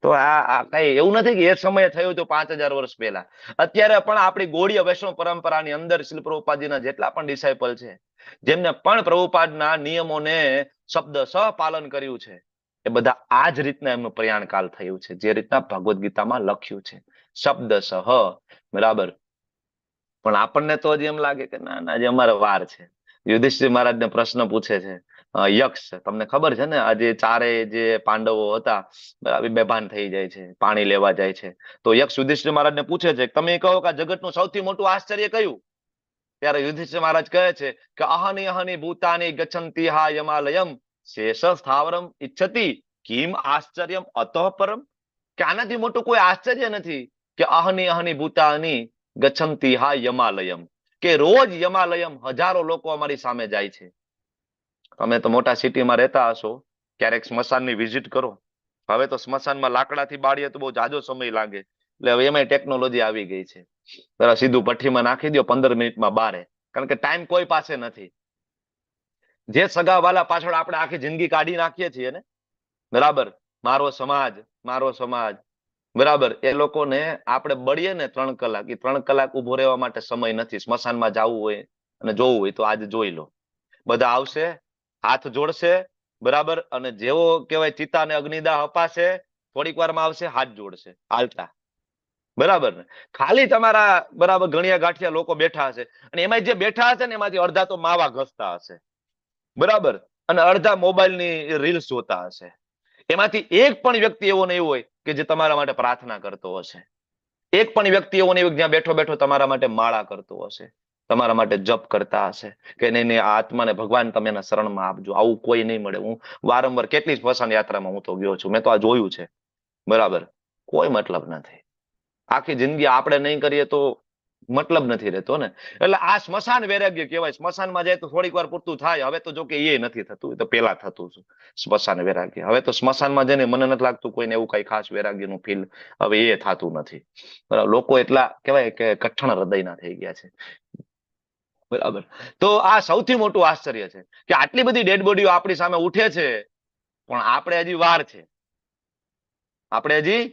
B: તો આ કઈ એવું નથી કે એ સમયે થયું તો 5000 વર્ષ પહેલા. અત્યારે પણ આપણી ગૌડીય વૈષ્ણવ પરંપરાની અંદર શ્રી પ્રભુપાદજીના જેટલા પણ ડિસાઇપલ છે, જેમને પણ પ્રભુપાદના નિયમોને શબ્દ સહ પાલન કર્યું છે, એ બધા આ જ રીતના એમનું પ્રયાણકાલ થયું છે, જે રીતના ભગવદ્ ગીતામાં લખ્યું છે શબ્દ સહ. બરાબર. પણ આપણને તો હજી એમ લાગે કે ના ના, જે અમારે વાર છે. યુધિષ્ઠિર મહારાજને પ્રશ્ન પૂછે છે યક્ષ, તમને ખબર છે ને, આજે ચારે જે પાંડવો હતા બરાબર બેભાન થઈ જાય છે, પાણી લેવા જાય છે, તો યક્ષ યુધિષ્ઠિર મહારાજને પૂછે છે, તમે કહો કે આ જગતનું સૌથી મોટું આશ્ચર્ય કયું? ત્યારે યુધિષ્ઠિર મહારાજ કહે છે કે અહની અહની ભૂતાની ગચ્છંતિ હા યમાલયમ શેષ સ્થાવરમ ઈચ્છતિ કિમ આશ્ચર્યમ અતઃ પરમ. કે આનાથી મોટું કોઈ આશ્ચર્ય નથી કે અહની અહની ભૂતાની ગચ્છંતિ હા યમાલયમ, કે રોજ યમાલયમ હજારો લોકો અમારી સામે જાય છે. તમે તો મોટા સિટીમાં રહેતા હશો, ક્યારેક સ્મશાનની વિઝિટ કરો. હવે તો સ્મશાનમાં લાકડાથી બાળીએ તો બહુ જાજો સમય લાગે, એટલે હવે એમાંય ટેકનોલોજી આવી ગઈ છે. બરાબર, સીધું ભઠ્ઠીમાં નાખી દો, 15 મિનિટમાં બારે, કારણ કે ટાઈમ કોઈ પાસે નથી. જે સગા વાલા પાછળ આપણે આખી જિંદગી કાઢી નાખીએ છીએ ને, બરાબર, મારો સમાજ, મારો સમાજ, બરાબર, એ લોકોને આપણે બળીએ ને 3 કલાક, એ 3 કલાક ઉભો રહેવા માટે સમય નથી. સ્મશાનમાં જવું હોય અને જોવું હોય તો આજે જોઈ લો, બધા આવશે, હાથ જોડશે, બરાબર? અને જેવો કહેવાય ચિતા અને અગ્નિદાહ અપાશે, થોડીક વારમાં આવશે, હાથ જોડશે હાલતા. બરાબર ને? ખાલી તમારા બરાબર ગણિયા ગાંઠિયા લોકો બેઠા હશે, અને એમાં જે બેઠા હશે ને એમાંથી અડધા તો માવા ઘસતા હશે, બરાબર, અને અડધા મોબાઈલની રીલ્સ જોતા હશે. એમાંથી એક પણ વ્યક્તિ એવો નહીં હોય કે જે તમારા માટે પ્રાર્થના કરતો હશે. એક પણ વ્યક્તિ એવો નહીં હોય જ્યાં બેઠો બેઠો તમારા માટે માળા કરતો હશે, તમારા માટે જપ કરતા હશે કે નહીં નહીં આ આત્માને ભગવાન તમે એના શરણમાં આપજો. આવું કોઈ નહીં મળે. હું વારંવાર કેટલી સ્મશાન યાત્રામાં હું તો ગયો છું, મેં તો આ જોયું છે. બરાબર? કોઈ મતલબ નથી. આખી જિંદગી આપણે નહીં કરીએ તો મતલબ નથી રહેતો ને. એટલે આ સ્મશાન વૈરાગ્ય કહેવાય. સ્મશાનમાં જાય તો થોડીક વાર પૂરતું થાય. હવે તો જો કે એ નથી થતું, એ તો પેલા થતું હતું સ્મશાન વૈરાગ્ય. હવે તો સ્મશાનમાં જઈને મને નથી લાગતું કોઈને એવું કઈ ખાસ વૈરાગ્ય નું ફીલ હવે એ થતું નથી. બરાબર? લોકો એટલા કહેવાય કે કઠણ હૃદયના થઈ ગયા છે. બરાબર? તો આ સૌથી મોટું આશ્ચર્ય છે કે આટલી બધી ડેડ બોડીઓ આપણી સામે ઉઠે છે, પણ આપણે હજી વાર છે, આપણે હજી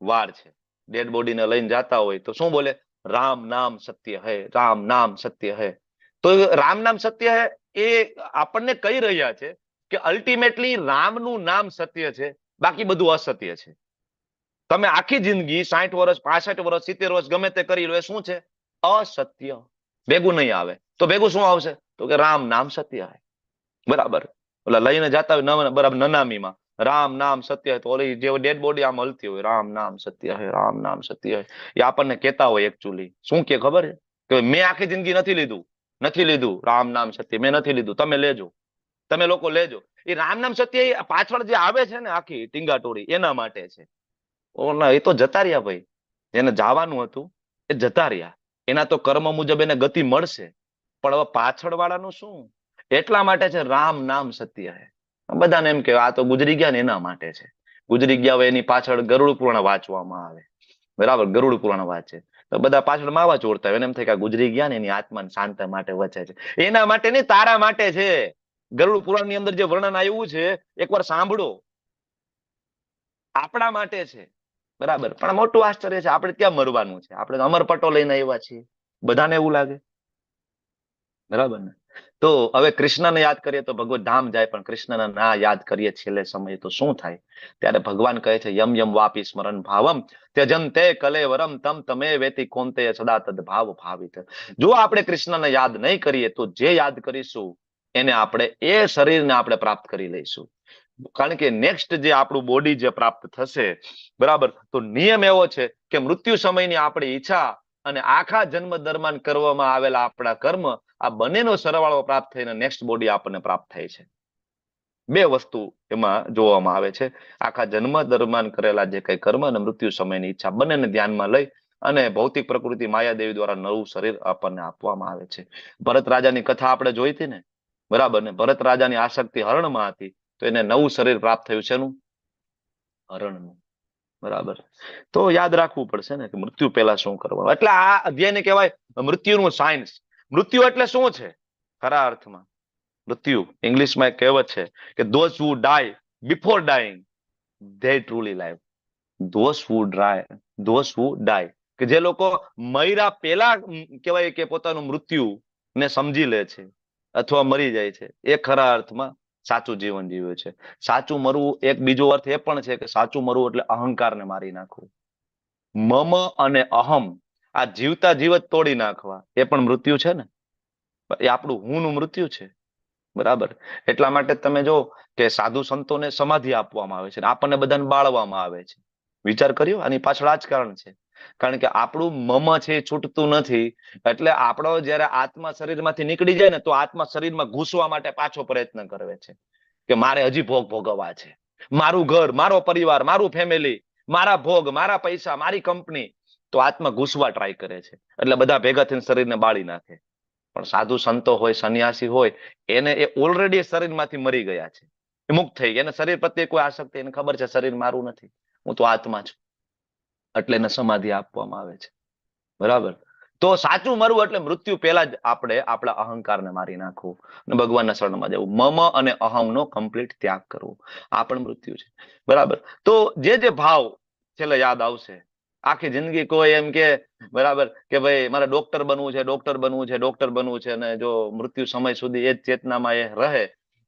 B: વાર છે. ડેડ બોડીને લઈને જતા હોય તો શું બોલે? રામ નામ સત્ય હૈ, રામ નામ સત્ય હૈ. તો રામ નામ સત્ય હૈ એ આપણને કહી રહ્યા છે કે અલ્ટિમેટલી રામનું નામ સત્ય છે, બાકી બધું અસત્ય છે. તમે આખી જિંદગી 60 વર્ષ, 65 વર્ષ, 70 વર્ષ ગમે તે કરી લો, એ શું છે? અસત્ય. ભેગું નહીં આવે તો ભેગું શું આવશે? તો કે રામ નામ સત્ય હૈ. બરાબર? ઓલા લઈને જતા હોય બરાબર નનામીમાં રામ નામ સત્ય હૈ, તો ઓલી જે ડેડ બોડી આમ હલતી હોય, રામ નામ સત્ય હૈ, રામ નામ સત્ય હૈ, એ આપણને કહેતા હોય. એકચ્યુઅલી શું કે ખબર છે? કે મેં આખી જિંદગી નથી લીધું, નથી લીધું રામ નામ સત્ય, મેં નથી લીધું, તમે લેજો, તમે લોકો લેજો. એ રામ નામ સત્ય એ પાછળ જે આવે છે ને આખી ટીંગાટોળી એના માટે છે. ઓલા એ તો જતા રહ્યા ભાઈ, જેને જવાનું હતું એ જતા રહ્યા, એના તો કર્મ મુજબ એને ગતિ મળશે, પણ હવે પાછળ વાળાનું શું? એટલા માટે છે રામ નામ સત્ય હે. બધાને એમ કે આ તો ગુજરી ગયા ને એના માટે છે. ગુજરી ગયા હોય એની પાછળ ગરુડ પુરાણ વાંચવામાં આવે. બરાબર? ગરુડ પુરાણ વાંચે તો બધા પાછળ માવા ચોરતા હોય, એને એમ થાય કે આ ગુજરી ગયા ને એની આત્માને શાંત માટે વચે છે. એના માટે નહીં, તારા માટે છે. ગરુડ પુરાણ ની અંદર જે વર્ણન આવ્યું છે એકવાર સાંભળો, આપણા માટે છે. બરાબર? પણ મોટું આશ્ચર્ય છે, આપણે ક્યાં મરવાનું છે? આપણે અમરપટ્ટો લઈને આવ્યા છીએ, બધાને એવું લાગે. બરાબર ને? તો હવે કૃષ્ણને યાદ કરીએ તો ભગવત ધામ જાય, પણ કૃષ્ણને ના યાદ કરીએ છેલ્લે સમયે તો શું થાય? ત્યારે ભગવાન કહે છે યમ યમ વાપી સ્મરણ ભાવમ ત્યજંતે કલેવરમ તમ તમે વેતિ કોંતે સદા તદ ભાવ ભાવિત. જો આપણે કૃષ્ણને યાદ નહીં કરીએ તો જે યાદ કરીશું એને આપણે એ શરીરને આપણે પ્રાપ્ત કરી લઈશું. કારણ કે નેક્સ્ટ જે આપણું બોડી જે પ્રાપ્ત થશે, બરાબર, તો નિયમ એવો છે કે મૃત્યુ સમયની આપણી ઈચ્છા અને આખા જન્મ દરમિયાન કરવામાં આવેલા આપણા કર્મ, આ બંનેનો સરવાળો પ્રાપ્ત થઈને નેક્સ્ટ બોડી આપણને પ્રાપ્ત થાય છે. બે વસ્તુ એમાં જોવામાં આવે છે, આખા જન્મ દરમિયાન કરેલા જે કઈ કર્મ અને મૃત્યુ સમયની ઈચ્છા, બંનેને ધ્યાનમાં લઈ અને ભૌતિક પ્રકૃતિ માયાદેવી દ્વારા નવું શરીર આપણને આપવામાં આવે છે. ભરત રાજાની કથા આપણે જોઈ હતી ને, બરાબર ને? ભરત રાજાની આસક્તિ હરણમાં હતી, તો એને નવું શરીર પ્રાપ્ત થયું છે એનું હરણનું. બરાબર? તો યાદ રાખવું પડશે ને કે મૃત્યુ પહેલા શું કરવાનું. એટલે આ અધ્યાયને કહેવાય મૃત્યુનું સાયન્સ. મૃત્યુ એટલે શું છે ખરા અર્થમાં? મૃત્યુ ઇંગ્લિશમાં એક કહેવત છે કે those who die before dying they truly live. Those who die, those who die, કે જે લોકો મર્યા પહેલા કહેવાય કે પોતાનું મૃત્યુ ને સમજી લે છે અથવા મરી જાય છે, એ ખરા અર્થમાં સાચું જીવન જીવે છે. સાચું મરવું એક બીજો અર્થ એ પણ છે કે સાચું મરવું એટલે અહંકારને મારી નાખવું. મમ અને અહમ આ જીવતા જીવત તોડી નાખવા, એ પણ મૃત્યુ છે ને, એ આપણું હું નું મૃત્યુ છે. બરાબર? એટલા માટે તમે જો કે સાધુ સંતોને સમાધિ આપવામાં આવે છે, આપણને બધાને બાળવામાં આવે છે. વિચાર કર્યો? આની પાછળ આ જ કારણ છે. કારણ કે આપણું મમ છે એ છૂટતું નથી. એટલે આપણો જયારે આત્મા શરીરમાંથી નીકળી જાય ને તો આત્મા શરીરમાં ઘૂસવા માટે પાછો પ્રયત્ન કરે છે કે મારે હજી ભોગ ભોગવવા છે, મારું ઘર, મારો પરિવાર, મારું ફેમિલી, મારા ભોગ, મારા પૈસા, મારી કંપની. તો આત્મા ઘૂસવા ટ્રાય કરે છે, એટલે બધા ભેગા થઈને શરીરને બાળી નાખે. પણ સાધુ સંતો હોય, સંન્યાસી હોય, એને એ ઓલરેડી શરીરમાંથી મરી ગયા છે, એ મુક્ત થઈ ગયા, એને શરીર પ્રત્યે કોઈ આસક્તિ, એને ખબર છે શરીર મારું નથી, હું તો આત્મા છું, એટલે એને સમાધિ આપવામાં આવે છે. બરાબર? તો સાચું મરવું એટલે મૃત્યુ પહેલા જ આપણે આપણા અહંકારને મારી નાખવું અને ભગવાનના શરણમાં જવું, મમ અને અહમનો કમ્પ્લીટ ત્યાગ કરવો, આ પણ મૃત્યુ છે. બરાબર? તો જે જે ભાવ છેલ્લે યાદ આવશે, આખી જિંદગી કોઈ એમ કે બરાબર કે ભાઈ મારે ડોક્ટર બનવું છે, ડોક્ટર બનવું છે, ડોક્ટર બનવું છે, અને જો મૃત્યુ સમય સુધી એ જ ચેતનામાં એ રહે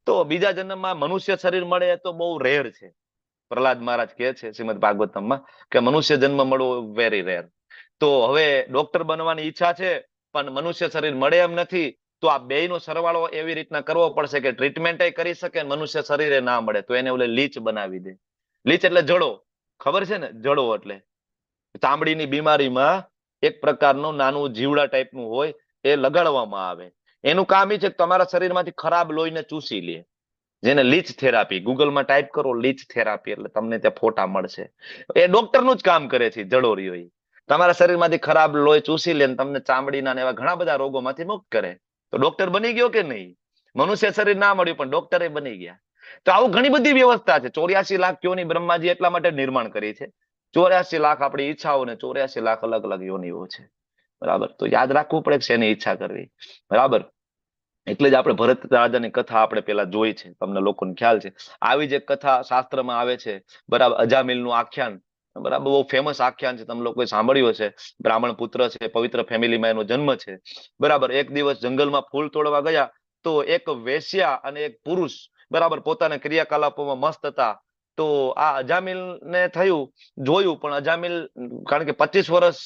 B: તો બીજા જન્મમાં મનુષ્ય શરીર મળે તો બહુ રેર છે. પ્રહલાદ મહારાજ કહે છે શ્રીમદ ભાગવતમમાં કે મનુષ્ય જન્મ મળવો વેરી રેર. તો હવે ડોક્ટર બનવાની ઈચ્છા છે પણ મનુષ્ય શરીર મળે એમ નથી, તો આ બે નો સરવાળો એવી રીતના કરવો પડશે કે ટ્રીટમેન્ટ કરી શકે, મનુષ્ય શરીરે ના મળે. તો એને ઓલે લીચ બનાવી દે. લીચ એટલે જડો, ખબર છે ને? જડો એટલે ચામડીની બીમારીમાં એક પ્રકારનું નાનું જીવડા ટાઈપનું હોય, એ લગાડવામાં આવે. એનું કામ એ છે કે તમારા શરીરમાંથી ખરાબ લોહીને ચૂસી લે, જેને લીચ થેરાપી. ગૂગલમાં ટાઈપ કરો લીચ થેરાપી એટલે તમને ત્યાં ફોટા મળશે. એ ડોક્ટરનું જ કામ કરે છે જડો રહ્યો. તમારા શરીરમાંથી ખરાબ લોહી ચૂસી લે, તમને ચામડીના એવા ઘણા બધા રોગોમાંથી મુક્ત કરે. તો ડોક્ટર બની ગયો કે નહીં? મનુષ્ય શરીર ના મળ્યું પણ ડોક્ટરે બની ગયા. તો આવું ઘણી બધી વ્યવસ્થા છે. 84 લાખ યોની બ્રહ્માજી એટલા માટે નિર્માણ કરી છે. 84 લાખ આપણી ઈચ્છાઓ ને 84 લાખ અલગ અલગ યોનીઓ છે. બરાબર? તો યાદ રાખવું પડે કે શેની ઈચ્છા કરવી. બરાબર? એટલે જ આપણે ભરત રાજાની કથા આપણે પેલા જોઈ છે, તમને લોકોને ખ્યાલ છે. આવી જ એક કથા શાસ્ત્રમાં આવે છે. બરાબર? અજામિલનું આખ્યાન, બરાબર, બહુ ફેમસ આખ્યાન છે, તમે લોકોએ સાંભળ્યું હશે. બ્રાહ્મણ પુત્ર છે, પવિત્ર ફેમિલીમાં એનો જન્મ છે. બરાબર? એક દિવસ જંગલમાં ફૂલ તોડવા ગયા તો એક વેશ્યા અને એક પુરુષ, બરાબર, પોતાના ક્રિયાકલાપોમાં મસ્ત હતા. તો આ અજામિલ ને થયું, જોયું, પણ અજામિલ કારણ કે 25 વર્ષ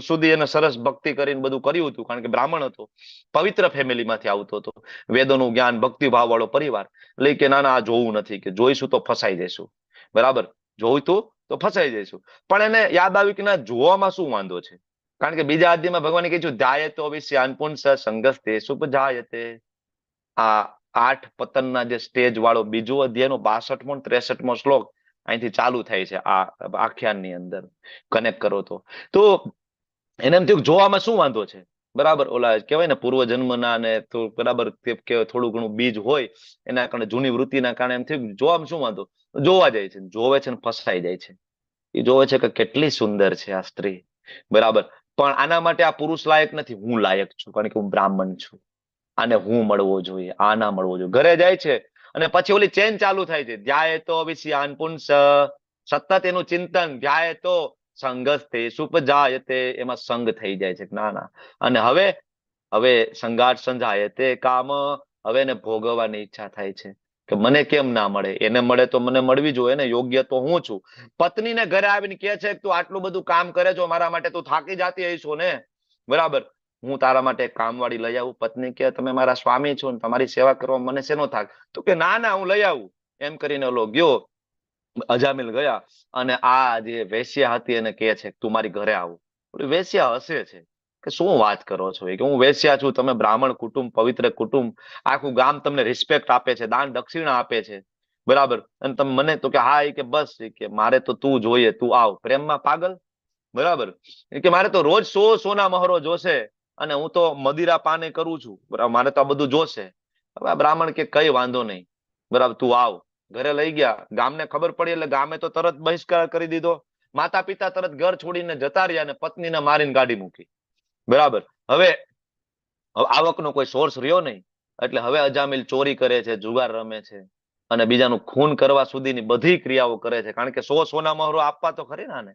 B: સુધી એને સરસ ભક્તિ કરીને બધું કર્યું હતું, કારણ કે બ્રાહ્મણ હતો, પવિત્ર ફેમિલીમાંથી આવતો હતો, વેદોનું જ્ઞાન, ભક્તિ ભાવ વાળો પરિવાર. એટલે કે ના ના, આ જોવું નથી, કે જોઈશું તો ફસાઈ જઈશું. બરાબર? જોયું તો ફસાઈ જઈશું. પણ એને યાદ આવ્યું કે ના, જોવામાં શું વાંધો છે? કારણ કે બીજા અધ્યાયમાં ભગવાને કીધું ધ્યાયતો વિષયાન પુંસ સંગસ્તે સુપજાયતે. આ 8 પતનના જે સ્ટેજ વાળો બીજો અધ્યાયનો 62મો 63મો શ્લોક અહીંથી ચાલુ થાય છે આ આખ્યાનની અંદર, કનેક્ટ કરો તો એને એમ થયું જોવામાં શું વાંધો છે? બરાબર? ઓલા કહેવાય ને પૂર્વ જન્મના ને તો બરાબર કે થોડું ઘણું બીજ હોય એના કારણે, જૂની વૃત્તિના કારણે એમ થયું જોવામાં શું વાંધો? જોવા જાય છે, જોવે છે ને ફસાઈ જાય છે. એ જોવે છે કે કેટલી સુંદર છે આ સ્ત્રી. બરાબર? પણ આના માટે આ પુરુષ લાયક નથી, હું લાયક છું, કારણ કે હું બ્રાહ્મણ છું, આને હું મળવો જોઈએ, આ ના મળવો જોઈએ. ઘરે જાય છે અને પછી ઓલી ચેન ચાલુ થાય છે. ધ્યાય તો વિષયાન પુંસ, સતત એનું ચિંતન, ધ્યાય તો સંગસ્તે સુપજાયતે, એમાં સંગ થઈ જાય છે. ના ના, અને હવે હવે સંગાટ સંજાયતે કામ, હવે એને ભોગવવાની ઈચ્છા થાય છે કે મને કેમ ના મળે, એને મળે તો મને મળવી જોઈએ ને, યોગ્ય તો હું છું. પત્નીને ઘરે આવીને કહે છે કે તું આટલું બધું કામ કરે છો મારા માટે, તું થાકી જાતી હશો ને, બરાબર, હું તારા માટે કામવાળી લઈ આવું. પત્ની કે તમે મારા સ્વામી છો ને, તમારી સેવા કરવા મને શેનો થાક? તો કે ના ના, હું લઈ આવું. એમ કરીને ઓલો ગયો, અજામિલ ગયા અને આ જે વેશ્યા હતી એને કહે છે તું મારી ઘરે આવું. ઓલી વેશ્યા હસે છે કે શું વાત કરો છો? કે હું વેશ્યા છું, તમે બ્રાહ્મણ કુટુંબ, પવિત્ર કુટુંબ, આખું ગામ તમને રિસ્પેક્ટ આપે છે, દાન દક્ષિણા આપે છે, બરાબર, અને તમે મને તો કે હા, એ કે બસ, એ કે મારે તો તું જોઈએ, તું આવ. પ્રેમમાં પાગલ, બરાબર, એ કે મારે તો રોજ 100 સોના મહોરો જોશે અને હું તો મદિરા પાને કરું છું, બરાબર, મારે તો આ બધું જોશે. હવે આ બ્રાહ્મણ કે કઈ વાંધો નહીં, બરાબર, તું આવ. ઘરે લઈ ગયા, ગામને ખબર પડી એટલે ગામે તો તરત બહિષ્કાર કરી દીધો. માતા પિતા તરત ઘર છોડીને જતા રહ્યા અને પત્નીને મારીને કાઢી મૂકી. બરાબર? હવે આવકનો કોઈ સોર્સ રહ્યો નહીં, એટલે હવે અજામિલ ચોરી કરે છે, જુગાર રમે છે અને બીજાનું ખૂન કરવા સુધીની બધી ક્રિયાઓ કરે છે, કારણ કે 100 સોના મહોરો આપવા તો ખરી ને, આને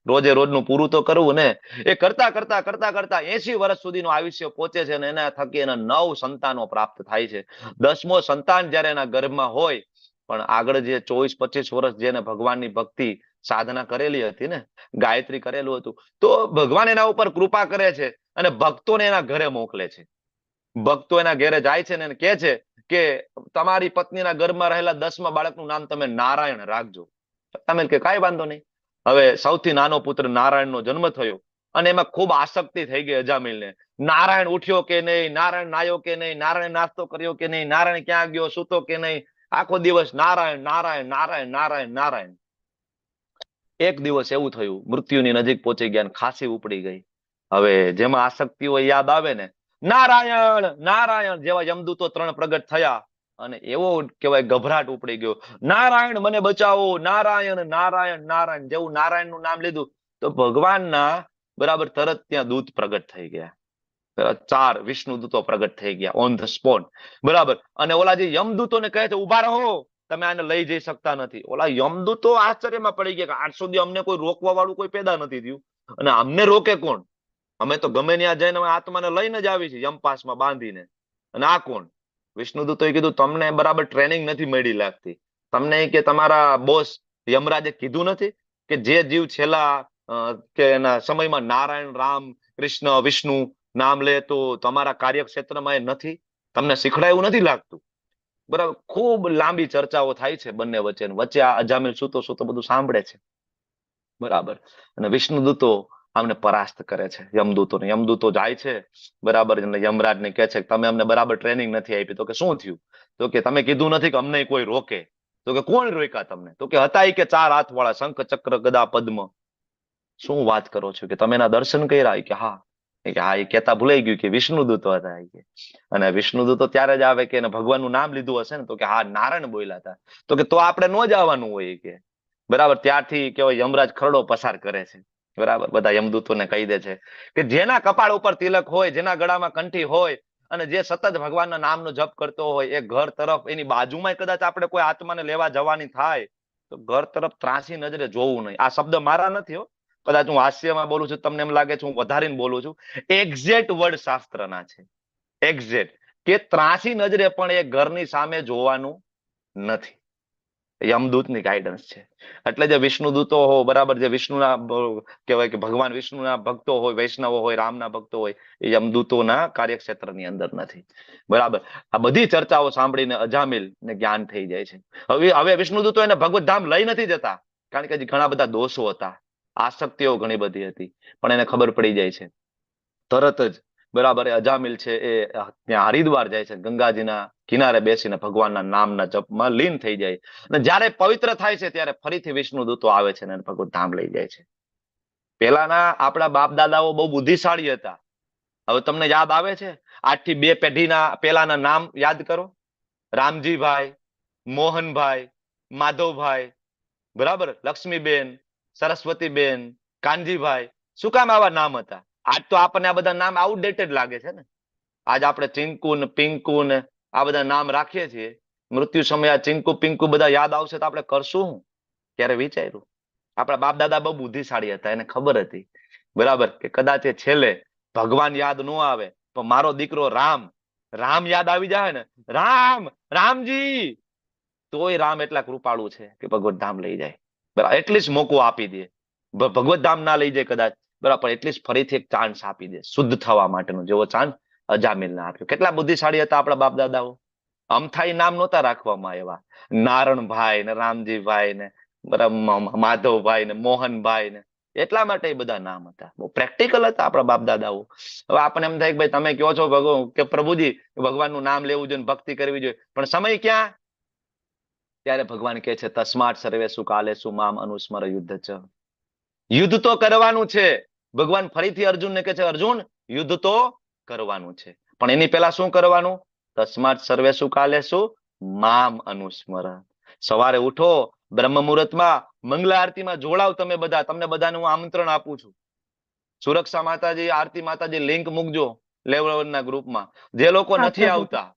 B: રોજે રોજનું પૂરું તો કરવું ને. એ કરતા કરતા કરતા કરતા 80 વર્ષ સુધીનું આયુષ્ય પહોંચે છે અને એના થકી એના 9 સંતાનો પ્રાપ્ત થાય છે. 10મો સંતાન જયારે એના ગર્ભમાં હોય, પણ આગળ જે 24-25 વર્ષ જેને ભગવાનની ભક્તિ સાધના કરેલી હતી ને, ગાયત્રી કરેલું હતું, તો ભગવાન એના ઉપર કૃપા કરે છે અને ભક્તોને એના ઘરે મોકલે છે. ભક્તો એના ઘરે જાય છે ને એને કહે છે કે તમારી પત્નીના ગર્ભમાં રહેલા 10મા બાળકનું નામ તમે નારાયણ રાખજો. તમે કે કાંઈ વાંધો નહીં. હવે સૌથી નાનો પુત્ર નારાયણનો જન્મ થયો અને એમાં ખૂબ આસક્તિ થઈ ગઈ અજામિલને. નારાયણ ઉઠ્યો કે નહીં, નારાયણ નાયો કે નહીં, નારાયણ નાસ્તો કર્યો કે નહીં, નારાયણ ક્યાં ગયો, સૂતો કે નહીં, આખો દિવસ નારાયણ નારાયણ નારાયણ નારાયણ નારાયણ. એક દિવસ એવું થયું, મૃત્યુની નજીક પહોંચી ગયા, ખાંસી ઉપડી ગઈ. હવે જેમાં આસક્તિ હોય યાદ આવે ને, નારાયણ નારાયણ જેવા યમદૂતો 3 પ્રગટ થયા અને એવો કહેવાય ગભરાટ ઉપડી ગયો, નારાયણ મને બચાવો, નારાયણ નારાયણ નારાયણ. જેવું નારાયણ નું નામ લીધું તો ભગવાનના બરાબર તરત ત્યાં દૂત પ્રગટ થઈ ગયા. 4 વિષ્ણુ દૂતો પ્રગટ થઈ ગયા ઓન the spot. બરાબર? અને ઓલા જે યમદૂતોને કહે છે ઉભા રહો, તમે આને લઈ જઈ શકતા નથી. ઓલા યમદૂતો આશ્ચર્યમાં પડી ગયા કે આજ સુધી અમને કોઈ રોકવા વાળું કોઈ પેદા નથી થયું અને અમને રોકે કોણ? અમે તો ગમે ત્યાં જઈને અમે આત્માને લઈને જ આવી છીએ યમપાસમાં બાંધીને, અને આ કોણ?
P: વિષ્ણુદૂતોએ કીધું તમને બરાબર ટ્રેનિંગ નથી મળી લાગતી. તમને કે તમારા બોસ યમરાજે કીધું નથી કે જે જીવ છેલ્લા કે એના સમયમાં નારાયણ, રામ, કૃષ્ણ, વિષ્ણુ નામ લે તો તમારા કાર્યક્ષેત્રમાં એ નથી, તમને શીખડાયું નથી લાગતું. બરાબર, ખૂબ લાંબી ચર્ચાઓ થાય છે બંને વચ્ચે. વચ્ચે આ અજામિલ સૂતો સૂતો બધું સાંભળે છે. બરાબર, અને વિષ્ણુદૂતો આમને પરાસ્ત કરે છે યમદૂતોને. યમદૂતો જાય છે, બરાબર, અને યમરાજને કહે છે કે તમે અમને બરાબર ટ્રેનિંગ નથી આપી. તો કે શું થયું? તો કે તમે કીધું નથી કે અમને કોઈ રોકે. તો કે કોણ રોક્યા તમને? તો કે હતા કે ચાર હાથ વાળા, શંખ, ચક્ર, ગદા, પદ્મ. શું વાત કરો છો? કે તમે એના દર્શન કર્યા? કે હા. કે હા, એ કહેતા ભૂલાઈ ગયું કે વિષ્ણુદૂતો હતા કે. અને વિષ્ણુદૂતો ત્યારે જ આવે કે એને ભગવાનનું નામ લીધું હશે ને. તો કે હા, નારાયણ બોલ્યા હતા. તો કે તો આપણે ન જવાનું હોય કે. બરાબર, ત્યારથી કેવાય યમરાજ ખરડો પસાર કરે છે. બરાબર, બધા યમદૂતોને કહી દે છે કે જેના કપાળ ઉપર તિલક હોય, જેના ગળામાં કંઠી હોય અને જે સતત ભગવાનના નામનો જપ કરતો હોય, એ ઘર તરફ, એની બાજુમાં કદાચ આપણે કોઈ આત્માને લેવા જવાની થાય તો ઘર તરફ ત્રાસી નજરે જોવું નહીં. આ શબ્દ મારા નથી હો, કદાચ હું હાસ્યમાં બોલું છું, તમને એમ લાગે છે હું વધારીને બોલું છું. એક્ઝેક્ટ વર્ડ શાસ્ત્રના છે, એક્ઝેક્ટ, કે ત્રાસી નજરે પણ એ ઘરની સામે જોવાનું નથી. યમદૂતની ગાઈડન્સ છે. એટલે જે વિષ્ણુદૂતો હો, બરાબર, જે વિષ્ણુના કહેવાય કે ભગવાન વિષ્ણુના ભક્તો હોય, વૈષ્ણવો હોય, રામના ભક્તો હોય, એ યમદૂતોના કાર્યક્ષેત્રની અંદર નથી. બરાબર, આ બધી ચર્ચાઓ સાંભળીને અજામિલ ને જ્ઞાન થઈ જાય છે. હવે હવે વિષ્ણુદૂતો એને ભગવત ધામ લઈ નથી જતા, કારણ કે ઘણા બધા દોષો હતા, આસક્તિઓ ઘણી બધી હતી, પણ એને ખબર પડી જાય છે તરત જ. બરાબર, અજામિલ છે એ ત્યાં હરિદ્વાર જાય છે, ગંગાજીના કિનારે બેસીને ભગવાનના નામના જપમાં લીન થઈ જાય, અને જ્યારે પવિત્ર થાય છે ત્યારે ફરીથી વિષ્ણુ દૂતો આવે છે અને ભગવત ધામ લઈ જાય છે. પેલાના આપણા બાપ દાદાઓ બહુ બુદ્ધિશાળી હતા. હવે તમને યાદ આવે છે 8 થી 2 પેઢીના પેલાના નામ યાદ કરો? રામજીભાઈ, મોહનભાઈ, માધવભાઈ, બરાબર, લક્ષ્મીબેન, સરસ્વતીબેન, કાનજીભાઈ, શું કામ આવા નામ હતા? આજ તો આપણને આ બધા નામ આઉટડેટેડ લાગે છે ને. આજ આપણે ચિંકુ ને પિંકુ ને આ બધા નામ રાખીએ છીએ. મૃત્યુ સમય આ ચિંકુ પિંકુ બધા યાદ આવશે તો આપણે કરશું શું? ક્યારે વિચાર્યું? આપણા બાપ દાદા બહુ બુદ્ધિશાળી હતા, એને ખબર હતી, બરાબર, કે કદાચ એ છેલ્લે ભગવાન યાદ ન આવે પણ મારો દીકરો રામ, રામ યાદ આવી જાય ને, રામ, રામજી, તોય રામ એટલા કૃપાળુ છે કે ભગવત ધામ લઈ જાય. બરાબર, એટલીસ્ટ મોકો આપી દે. ભગવત ધામ ના લઈ જાય કદાચ, બરાબર, એટલીસ્ટ ફરીથી એક ચાન્સ આપી દે શુદ્ધ થવા માટેનો, જેવો ચાન્સ અજામિલ ને આપ્યો. કેટલા બુદ્ધિશાળી હતા આપણા બાપ દાદાઓ. અમથાઈ નામ નહોતા રાખવામાં આવ્યા, નારણભાઈ ને રામજીભાઈ ને, બરાબર, માધવભાઈ ને મોહનભાઈ ને, એટલા માટે એ બધા નામ હતા. બહુ પ્રેક્ટિકલ હતા આપણા બાપ દાદાઓ. હવે આપણને એમ થાય કે ભાઈ તમે કહો છો ભગવાન કે પ્રભુજી ભગવાનનું નામ લેવું જોઈએ, ભક્તિ કરવી જોઈએ, પણ સમય ક્યાં? ત્યારે ભગવાન કહે છે તસ્માત સર્વેષુ કાલેષુ મામ અનુસ્મર યુદ્ધ ચ. યુદ્ધ તો કરવાનું છે. ભગવાન ફરીથી અર્જુનને કહે છે, અર્જુન યુદ્ધ તો કરવાનું છે, પણ એની પહેલા શું કરવાનું? તસ્માત સર્વેષુ કાલેષુ મામ અનુસ્મર. સવારે ઉઠો, બ્રહ્મ મુહૂર્તમાં મંગલા આરતીમાં જોડાવ તમે બધા. તમને બધાને હું આમંત્રણ આપું છું. સુરક્ષા માતાજી, આરતી માતાજી, લિંક મૂકજો લેવલ ના ગ્રુપમાં. જે લોકો નથી આવતા,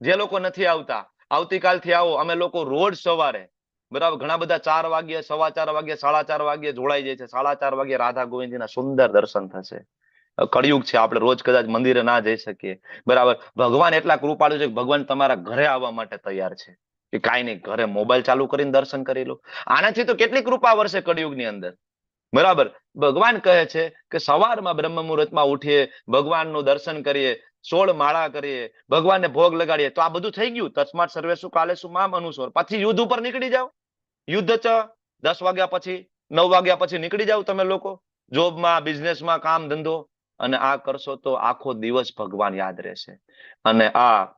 P: જે લોકો નથી આવતા, આવતીકાલથી આવો. અમે લોકો રોજ સવારે, બરાબર, ઘણા બધા 4 વાગ્યે, 4:15 વાગ્યે, 4:30 વાગ્યે જોડાઈ જાય છે. 4:30 વાગ્યે રાધા ગોવિંદજીના સુંદર દર્શન થશે. કળિયુગ છે, આપણે રોજ કદાચ મંદિરે ના જઈ શકીએ, બરાબર. ભગવાન એટલા કૃપાળુ છે કે ભગવાન તમારા ઘરે આવવા માટે તૈયાર છે કે કાંઈ નહીં, ઘરે મોબાઈલ ચાલુ કરીને દર્શન કરી લો. આનાથી તો કેટલી કૃપા વરસે કળિયુગની અંદર, બરાબર. ભગવાન કહે છે કે સવારમાં બ્રહ્મ મુહૂર્તમાં ઉઠીએ, ભગવાનનું દર્શન કરીએ, 16 માળા કરીએ, ભગવાનને ભોગ લગાડીએ, તો આ બધું થઈ ગયું. તસ્માત સર્વેષુ કાલેષુ મામ અનુસ્મર. પછી યુદ્ધ ઉપર નીકળી જાઓ. યુદ્ધ ચ 10 વાગ્યા પછી, 9 વાગ્યા પછી નીકળી જાઓ તમે લોકો જોબમાં, બિઝનેસમાં, કામ ધંધો, અને આ કરશો તો આખો દિવસ ભગવાન યાદ રહેશે. અને આ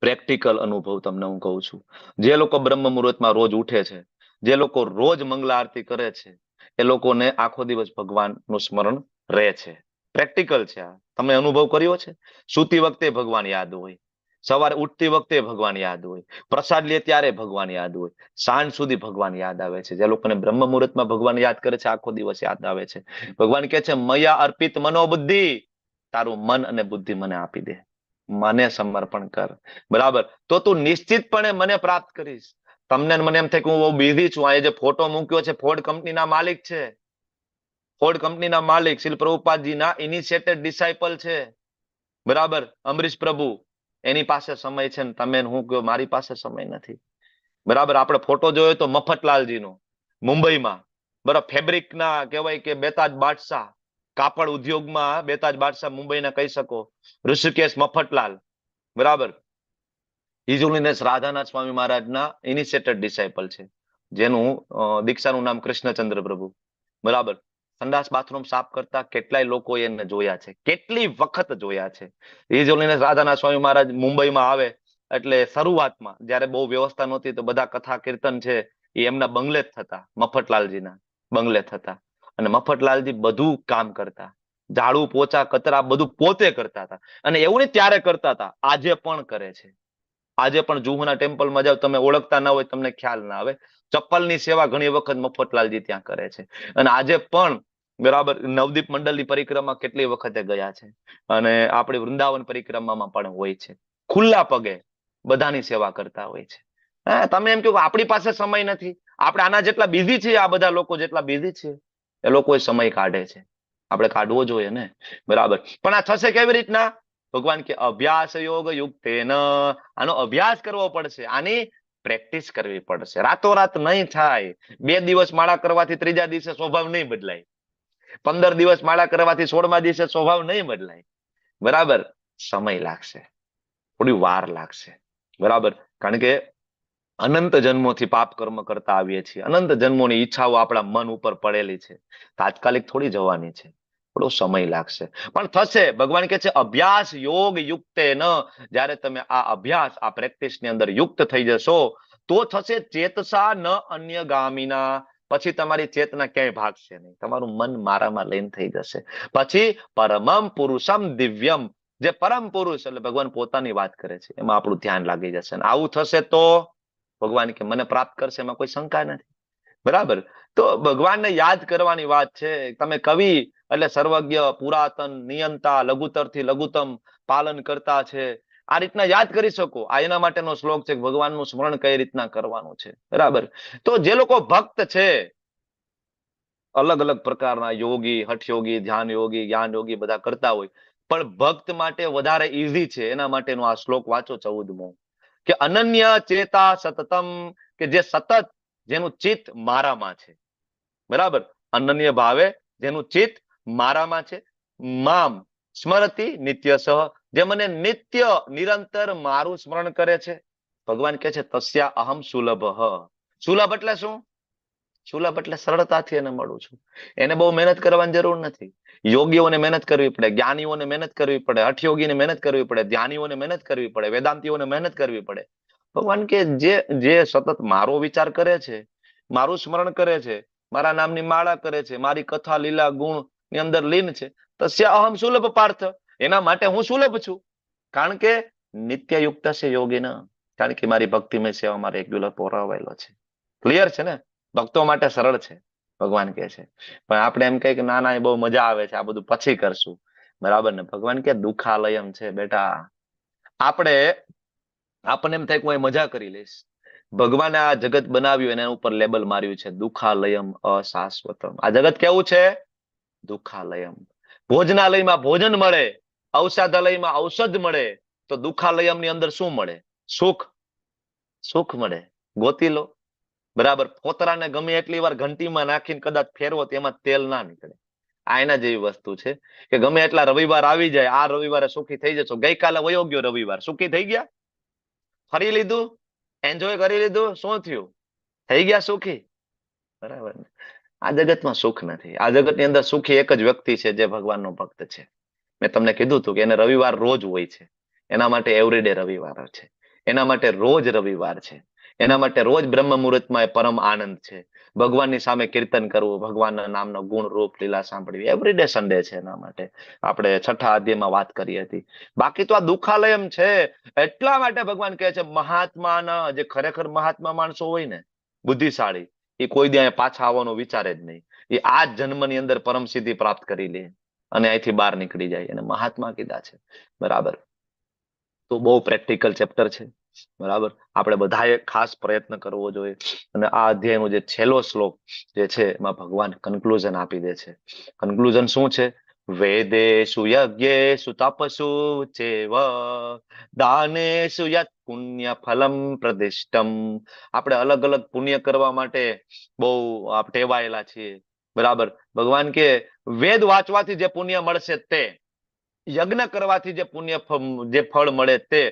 P: પ્રેક્ટિકલ અનુભવ તમને હું કહું છું. જે લોકો બ્રહ્મ મુહૂર્તમાં રોજ ઉઠે છે, જે લોકો રોજ મંગલા આરતી કરે છે, એ લોકોને આખો દિવસ ભગવાનનું સ્મરણ રહે છે. પ્રેક્ટિકલ છે આ. તમે અનુભવ કર્યો છે? સૂતી વખતે ભગવાન યાદ હોય, સવારે ઉઠતી વખતે ભગવાન યાદ હોય, પ્રસાદ લે ત્યારે ભગવાન યાદ હોય, સાંજ સુધી ભગવાન યાદ આવે છે. જે લોકોને બ્રહ્મ મુહૂર્તમાં ભગવાન યાદ કરે છે, આખો દિવસ યાદ આવે છે. ભગવાન કહે છે મયા અર્પિત મનોબુદ્ધિ, તારું મન અને બુદ્ધિ મને આપી દે, મને સમર્પણ કર, બરાબર, તો તું નિશ્ચિતપણે મને પ્રાપ્ત કરીશ. તમને મને એમ થાય કે હું બહુ બિઝી છું. આ જે ફોટો મૂક્યો છે ફોર્ડ કંપનીના માલિક છે, ફોર્ડ કંપનીના માલિક શ્રીલ પ્રભુપાદજીના ઇનિશિયેટેડ ડિસાઇપલ છે, બરાબર, અમરીશ પ્રભુ. એની પાસે સમય છે ને તમે હું કહો મારી પાસે સમય નથી. બરાબર? આપણે ફોટો જોયો તો મફતલાલજીનો મુંબઈમાં, બરાબર, ફેબ્રિક ના કહેવાય કે બેતાજ બાદશાહ, કાપડ ઉદ્યોગમાં બેતાજ બાદશાહ મુંબઈના કહી શકો, ઋષિકેશ મફતલાલ, બરાબર. His holiness Radhanath સ્વામી મહારાજના ઇનિશિયેટેડ ડિસાઇપલ છે, જેનું દીક્ષાનું નામ કૃષ્ણચંદ્ર પ્રભુ, બરાબર. સંડાસ બાથરૂમ સાફ કરતા કેટલાય લોકો એને જોયા છે, કેટલી વખત જોયા છે. His holiness Radhanath Swami Maharaj મુંબઈમાં આવે એટલે શરૂઆતમાં જયારે બહુ વ્યવસ્થા નહોતી તો બધા કથા કીર્તન છે એ એમના બંગલે જ થતા, મફતલાલજીના બંગલે થતા. અને મફતલાલજી બધું કામ કરતા, ઝાડુ પોચા કચરા બધું પોતે કરતા હતા. અને એવું નહીં ત્યારે કરતા હતા, આજે પણ કરે છે. આજે પણ જુહુના ટેમ્પલમાં જાવ, તમે ઓળખતા ના હોય, તમને ખ્યાલ ના આવે, ચપ્પલની સેવા ઘણી વખત મફતલાલજી ત્યાં કરે છે. અને આજે પણ, બરાબર, નવદીપ મંડળની પરિક્રમા કેટલી વખતે ગયા છે અને આપણી વૃંદાવન પરિક્રમામાં પણ હોય છે, ખુલ્લા પગે બધાની સેવા કરતા હોય છે. હા, તમે એમ કહો આપણી પાસે સમય નથી, આપણે આના જેટલા બિઝી છીએ, આ બધા લોકો જેટલા બિઝી છે એ લોકો સમય કાઢે છે, આપણે કાઢવો જોઈએ ને, બરાબર. પણ આ થશે કેવી રીતના? ભગવાન કે અભ્યાસ યોગ યુક્તેન, આનો અભ્યાસ કરવો પડશે, આની પ્રેક્ટિસ કરવી પડશે. રાતોરાત નહીં થાય. 2 દિવસ માળા કરવાથી ત્રીજા દિવસે સ્વભાવ નહીં બદલાય, 15 દિવસ માળા કરવાથી 16મા દિવસે સ્વભાવ નહીં બદલાય, બરાબર. સમય લાગશે, થોડી વાર લાગશે, બરાબર. કારણ કે અનંત જન્મોથી પાપ કર્મ કરતા આવીએ છીએ, અનંત જન્મોની ઈચ્છાઓ આપણા મન ઉપર પડેલી છે, તાત્કાલિક થોડી જવાની છે, થોડો સમય લાગશે પણ થશે. ભગવાન કે છે અભ્યાસ યોગ યુક્તે ન, જ્યારે તમે આ અભ્યાસ, આ પ્રેક્ટિસ ની અંદર યુક્ત થઈ જશો તો થશે. ચેતસા ન અન્ય ગામીના, પછી તમારી ચેતના ક્યાંય ભાગશે નહીં, તમારું મન મારામાં લીન થઈ જશે. પછી પરમમ પુરુષમ દિવ્યમ, જે પરમ પુરુષ એટલે ભગવાન પોતાની વાત કરે છે, એમાં આપણું ધ્યાન લાગી જશે. અને આવું થશે તો ભગવાન કે મને પ્રાપ્ત કરશે, એમાં કોઈ શંકા નથી, બરાબર. તો ભગવાનને યાદ કરવાની વાત છે. તમે કવિ એટલે સર્વજ્ઞ, પુરાતન, નિયંતા, લઘુતર થી લઘુત્તમ પાલન કરતા છે, આ રીતના યાદ કરી શકો. આ એના માટેનો શ્લોક છે કે ભગવાનનું સ્મરણ કઈ રીતના કરવાનું છે, બરાબર. તો જે લોકો ભક્ત છે, અલગ અલગ પ્રકારના યોગી, હઠ યોગી, ધ્યાન યોગી, જ્ઞાન યોગી બધા કરતા હોય, પણ ભક્ત માટે વધારે ઈઝી છે. એના માટેનો આ શ્લોક વાંચો 14મો, કે અનન્ય ચેતા સતતમ, કે જે સતત જેનું ચિત્ત મારામાં છે, બરાબર. અનન્ય ભાવે જેનું ચિત્ત મારામાં છે, મામ સ્મરતિ નિત્ય સહ, જે મને નિત્ય નિરંતર મારું સ્મરણ કરે છે. ભગવાન કે છે તસ્યા અહમ સુલભ. સુલભ એટલે શું? સુલભ એટલે સરળતાથી એને મળું છું, એને બહુ મહેનત કરવાની જરૂર નથી. યોગીઓને મહેનત કરવી પડે, જ્ઞાનીઓને મહેનત કરવી પડે, હઠયોગીને મહેનત કરવી પડે, ધ્યાનીઓને મહેનત કરવી પડે, વેદાંતિઓને મહેનત કરવી પડે. ભગવાન કે જે જે સતત મારો વિચાર કરે છે, મારું સ્મરણ કરે છે, મારા નામની માળા કરે છે, મારી કથા લીલા ગુણ ની અંદર લીન છે, તસ્ય અહમ સુલભ પાર્થ, એના માટે હું સુલભ છું. કારણ કે નિત્ય યુક્ત છે યોગીના, કારણ કે મારી ભક્તિમય સેવામાં રેગ્યુલર પોરાવેલો છે. ક્લિયર છે ને? ભક્તો માટે સરળ છે, ભગવાન કે છે. પણ આપણે એમ કહીએ કે ના ના, એ બહુ મજા આવે છે, આ બધું પછી કરશું, બરાબર ને? ભગવાન કે દુખાલયમ છે બેટા. આપણે આપણને એમ થાય કે હું મજા કરી લઈશ. ભગવાને આ જગત બનાવ્યું, એના ઉપર લેબલ માર્યું છે દુખાલયમ અશાશ્વતમ. આ જગત કેવું છે? દુખાલયમ. ભોજનાલયમાં ભોજન મળે, ઔષધાલયમાં ઔષધ મળે, તો દુખાલયમ ની અંદર શું મળે? સુખ. સુખ મળે. ગોતી લો, બરાબર. ફોતરાને ગમે એટલી વાર ઘંટીમાં નાખીને કદાચ ફેરવો તો એમાં તેલ ના નીકળે. આ એના જેવી વસ્તુ છે કે ગમે એટલા રવિવાર આવી જાય, આ રવિવારે સુખી થઈ જશો. ગઈકાલે વયો ગયો રવિવાર, સુખી થઈ ગયા? ફરી લીધું, એન્જોય કરી લીધું, શું થયું? થઈ ગયા સુખી? બરાબર ને? આ જગતમાં સુખ નથી. આ જગતની અંદર સુખી એક જ વ્યક્તિ છે, જે ભગવાનનો ભક્ત છે. મેં તમને કીધું હતું કે એને રવિવાર રોજ હોય છે, એના માટે એવરીડે રવિવાર છે, એના માટે રોજ રવિવાર છે, એના માટે રોજ બ્રહ્મ મુહૂર્તમાં એ પરમ આનંદ છે. ભગવાનની સામે કીર્તન કરવું, ભગવાનના નામનો ગુણ રૂપ લીલા સાંભળવી, every day Sunday છે એના માટે. આપણે છઠ્ઠા અધ્યાયમાં વાત કરી હતી. બાકી તો આ દુખાલયમ છે. એટલા માટે ભગવાન કહે છે મહાત્માના, જે ખરેખર મહાત્મા માણસો હોય ને, બુદ્ધિશાળી, એ કોઈ દી અહીંયા પાછા આવવાનો વિચારે જ નહીં. એ આ જ જન્મની અંદર પરમ સિદ્ધિ પ્રાપ્ત કરી લે અને અહીંથી બહાર નીકળી જાય, એને મહાત્મા કીધા છે, બરાબર. તો બહુ પ્રેક્ટિકલ ચેપ્ટર છે, બરાબર. આપણે બધાએ ખાસ પ્રયત્ન કરવો જોઈએ. અને આ અધ્યાયનો જે છેલ્લો શ્લોક જે છે એમાં ભગવાન કન્ક્લુઝન આપી દે છે. કન્ક્લુઝન શું છે? વેદેષુ યજ્ઞેષુ તપસુ ચેવ દાનેષુ યત પુણ્ય ફલમ પ્રદિષ્ટમ. આપણે અલગ અલગ પુણ્ય કરવા માટે બહુ ટેવાયેલા છીએ. બરાબર? ભગવાન કે વેદ વાંચવાથી જે પુણ્ય મળશે તે, યજ્ઞ કરવાથી જે પુણ્ય જે ફળ મળે તે,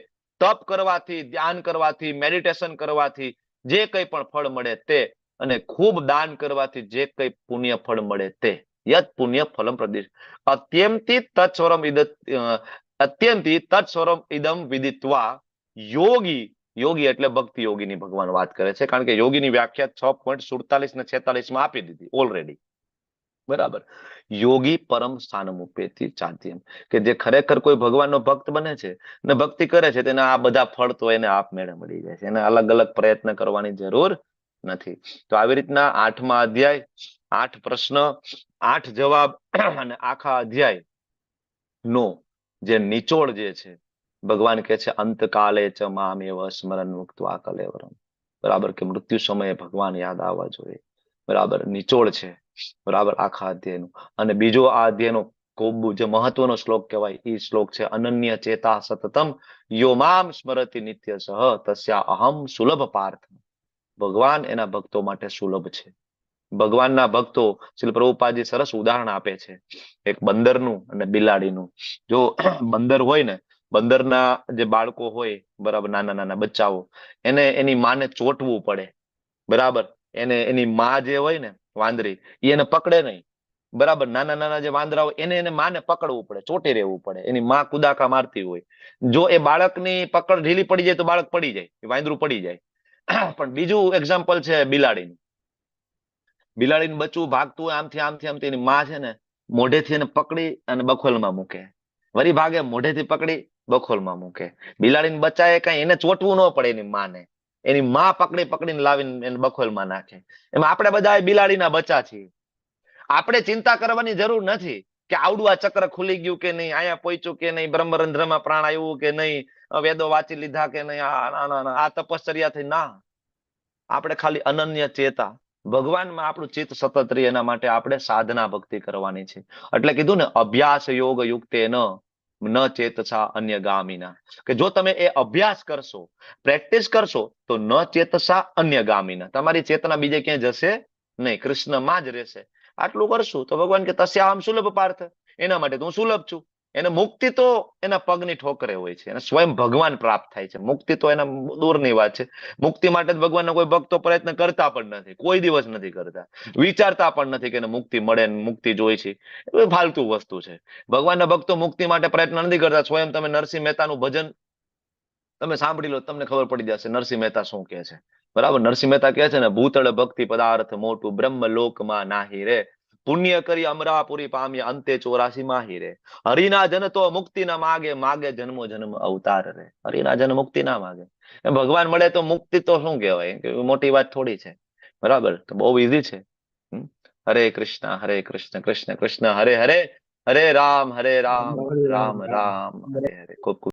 P: તપ કરવાથી, ધ્યાન કરવાથી, મેડિટેશન કરવાથી જે કંઈ પણ ફળ મળે તે, અને ખૂબ દાન કરવાથી જે કંઈ પુણ્ય ફળ મળે તે, યત પુણ્ય ફલમ પ્રદેશ અત્યંતી તત્સ્વરમ ઇદ અત્યંતી તત્સ્વરમ ઇદમ વિદિત્વા યોગી. યોગી એટલે ભક્તિ યોગીની ભગવાન વાત કરે છે, કારણ કે યોગીની વ્યાખ્યા 6.47 ને 46 માં આપી દીધી ઓલરેડી. બરાબર? યોગી પરમ સ્થાનમ ઉપેતિ ચાંત્યમ, કે જે ખરેખર કોઈ ભગવાનનો ભક્ત બને છે ને ભક્તિ કરે છે તેના આ બધા ફળ તો એને આપમેળે મળી જાય છે, એને અલગ અલગ પ્રયત્ન કરવાની જરૂર નથી. તો આવી રીતના 8મા અધ્યાય, 8 પ્રશ્ન, 8 જવાબ અને આખા અધ્યાય નો જે નિચોડ જે છે, ભગવાન કહે છે અંતકાલે ચ મામેવ સ્મરણ મુક્ત્વા કલેવરમ. બરાબર? કે મૃત્યુ સમયે ભગવાન યાદ આવવા જોઈએ. બરાબર? નિચોડ છે, બરાબર, આખા અધ્યાયનું. અને બીજો આ અધ્યાયનો ખૂબ જે મહત્વનો શ્લોક કહેવાય એ શ્લોક છે અનન્ય ચેતા સતતમ યો મામ સ્મરતિ નિત્ય સહ તસ્યા અહમ સુલભ પાર્થ. ભગવાન એના ભક્તો માટે સુલભ છે. ભગવાનના ભક્તો, શ્રી પ્રભુપાદજી સરસ ઉદાહરણ આપે છે એક બંદરનું અને બિલાડીનું. જો બંદર હોય ને, બંદરના જે બાળકો હોય, બરાબર, નાના નાના બચ્ચાઓ, એને એની માને ચોંટવું પડે. બરાબર? એને એની માં જે હોય ને વાંદરી, એ એને પકડે નહીં. બરાબર? નાના નાના જે વાંદરા હોય એને એને માને પકડવું પડે, ચોંટી રહેવું પડે. એની માં કુદાકા મારતી હોય, જો એ બાળકની પકડ ઢીલી પડી જાય તો બાળક પડી જાય, વાંદરું પડી જાય. પણ બીજું એક્ઝામ્પલ છે બિલાડીનું. બિલાડીનું બચ્ચું ભાગતું હોય આમથી આમથી આમથી, એની માં છે ને મોઢેથી એને પકડી અને બખોલમાં મૂકે, વરી ભાગે, મોઢેથી પકડી બખોલમાં મૂકે. બિલાડીને બચ્ચાએ કઈ એને ચોંટવું ન પડે એની માને, એની માં પકડી પકડીને લાવીને એને બખોલમાં નાખે. એમાં આપણે બધા બિલાડીના બચ્ચા છીએ. આપણે ચિંતા કરવાની જરૂર નથી કે આવડું આ ચક્ર ખુલી ગયું કે નહીં, અહીંયા પહોંચ્યું કે નહીં, બ્રહ્મરંધ્રમાં પ્રાણ આવ્યું કે નહીં, વેદો વાંચી લીધા કે નહીં, આ તપશ્ચર્યા થઈ ના. આપણે ખાલી અનન્ય ચેતા ભગવાનમાં આપણું ચિત્ત સતત રહે એના માટે આપણે સાધના ભક્તિ કરવાની છે. એટલે કીધું ને અભ્યાસ યોગ યુક્તે ન ન ચેતસા અન્ય ગામીના, કે જો તમે એ અભ્યાસ કરશો, પ્રેક્ટિસ કરશો, તો ન ચેતસા અન્ય ગામીના, તમારી ચેતના બીજે ક્યાંય જશે નહીં, કૃષ્ણમાં જ રહેશે. આટલું કરશું તો ભગવાન કે તસ્યા આમ સુલભ પાર્થ, એના માટે તો હું સુલભ છું. એને મુક્તિ તો એના પગની ઠોકરે હોય છે, એને સ્વયં ભગવાન પ્રાપ્ત થાય છે. મુક્તિ તો એના દૂરની વાત છે. મુક્તિ માટે ભગવાનના કોઈ ભક્તો પ્રયત્ન કરતા પણ નથી, કોઈ દિવસ નથી કરતા, વિચારતા પણ નથી કે એને મુક્તિ મળે, મુક્તિ જોઈ છે. એ ફાલતુ વસ્તુ છે. ભગવાનના ભક્તો મુક્તિ માટે પ્રયત્ન નથી કરતા. સ્વયં તમે નરસિંહ મહેતાનું ભજન તમે સાંભળી લો, તમને ખબર પડી જશે નરસિંહ મહેતા શું કહે છે. બરાબર? નરસિંહ મહેતા કહે છે ને, ભૂતળ ભક્તિ પદાર્થ મોટું બ્રહ્મ લોકમાં નાહી રે, પુણ્ય કરી અમરાપુરી પામ્ય અંતે 84 માહી રે, હરિના જન તો મુક્તિ ના માગે, માગે જન્મો જન્મ અવતાર રે. હરિના જન મુક્તિ ના માગે, ભગવાન મળે તો મુક્તિ તો શું કહેવાય, મોટી વાત થોડી છે. બરાબર? તો બહુ ઈઝી છે. હરે કૃષ્ણ હરે કૃષ્ણ કૃષ્ણ કૃષ્ણ હરે હરે, હરે રામ હરે રામ રામ રામ હરે હરે. ખૂબ ખૂબ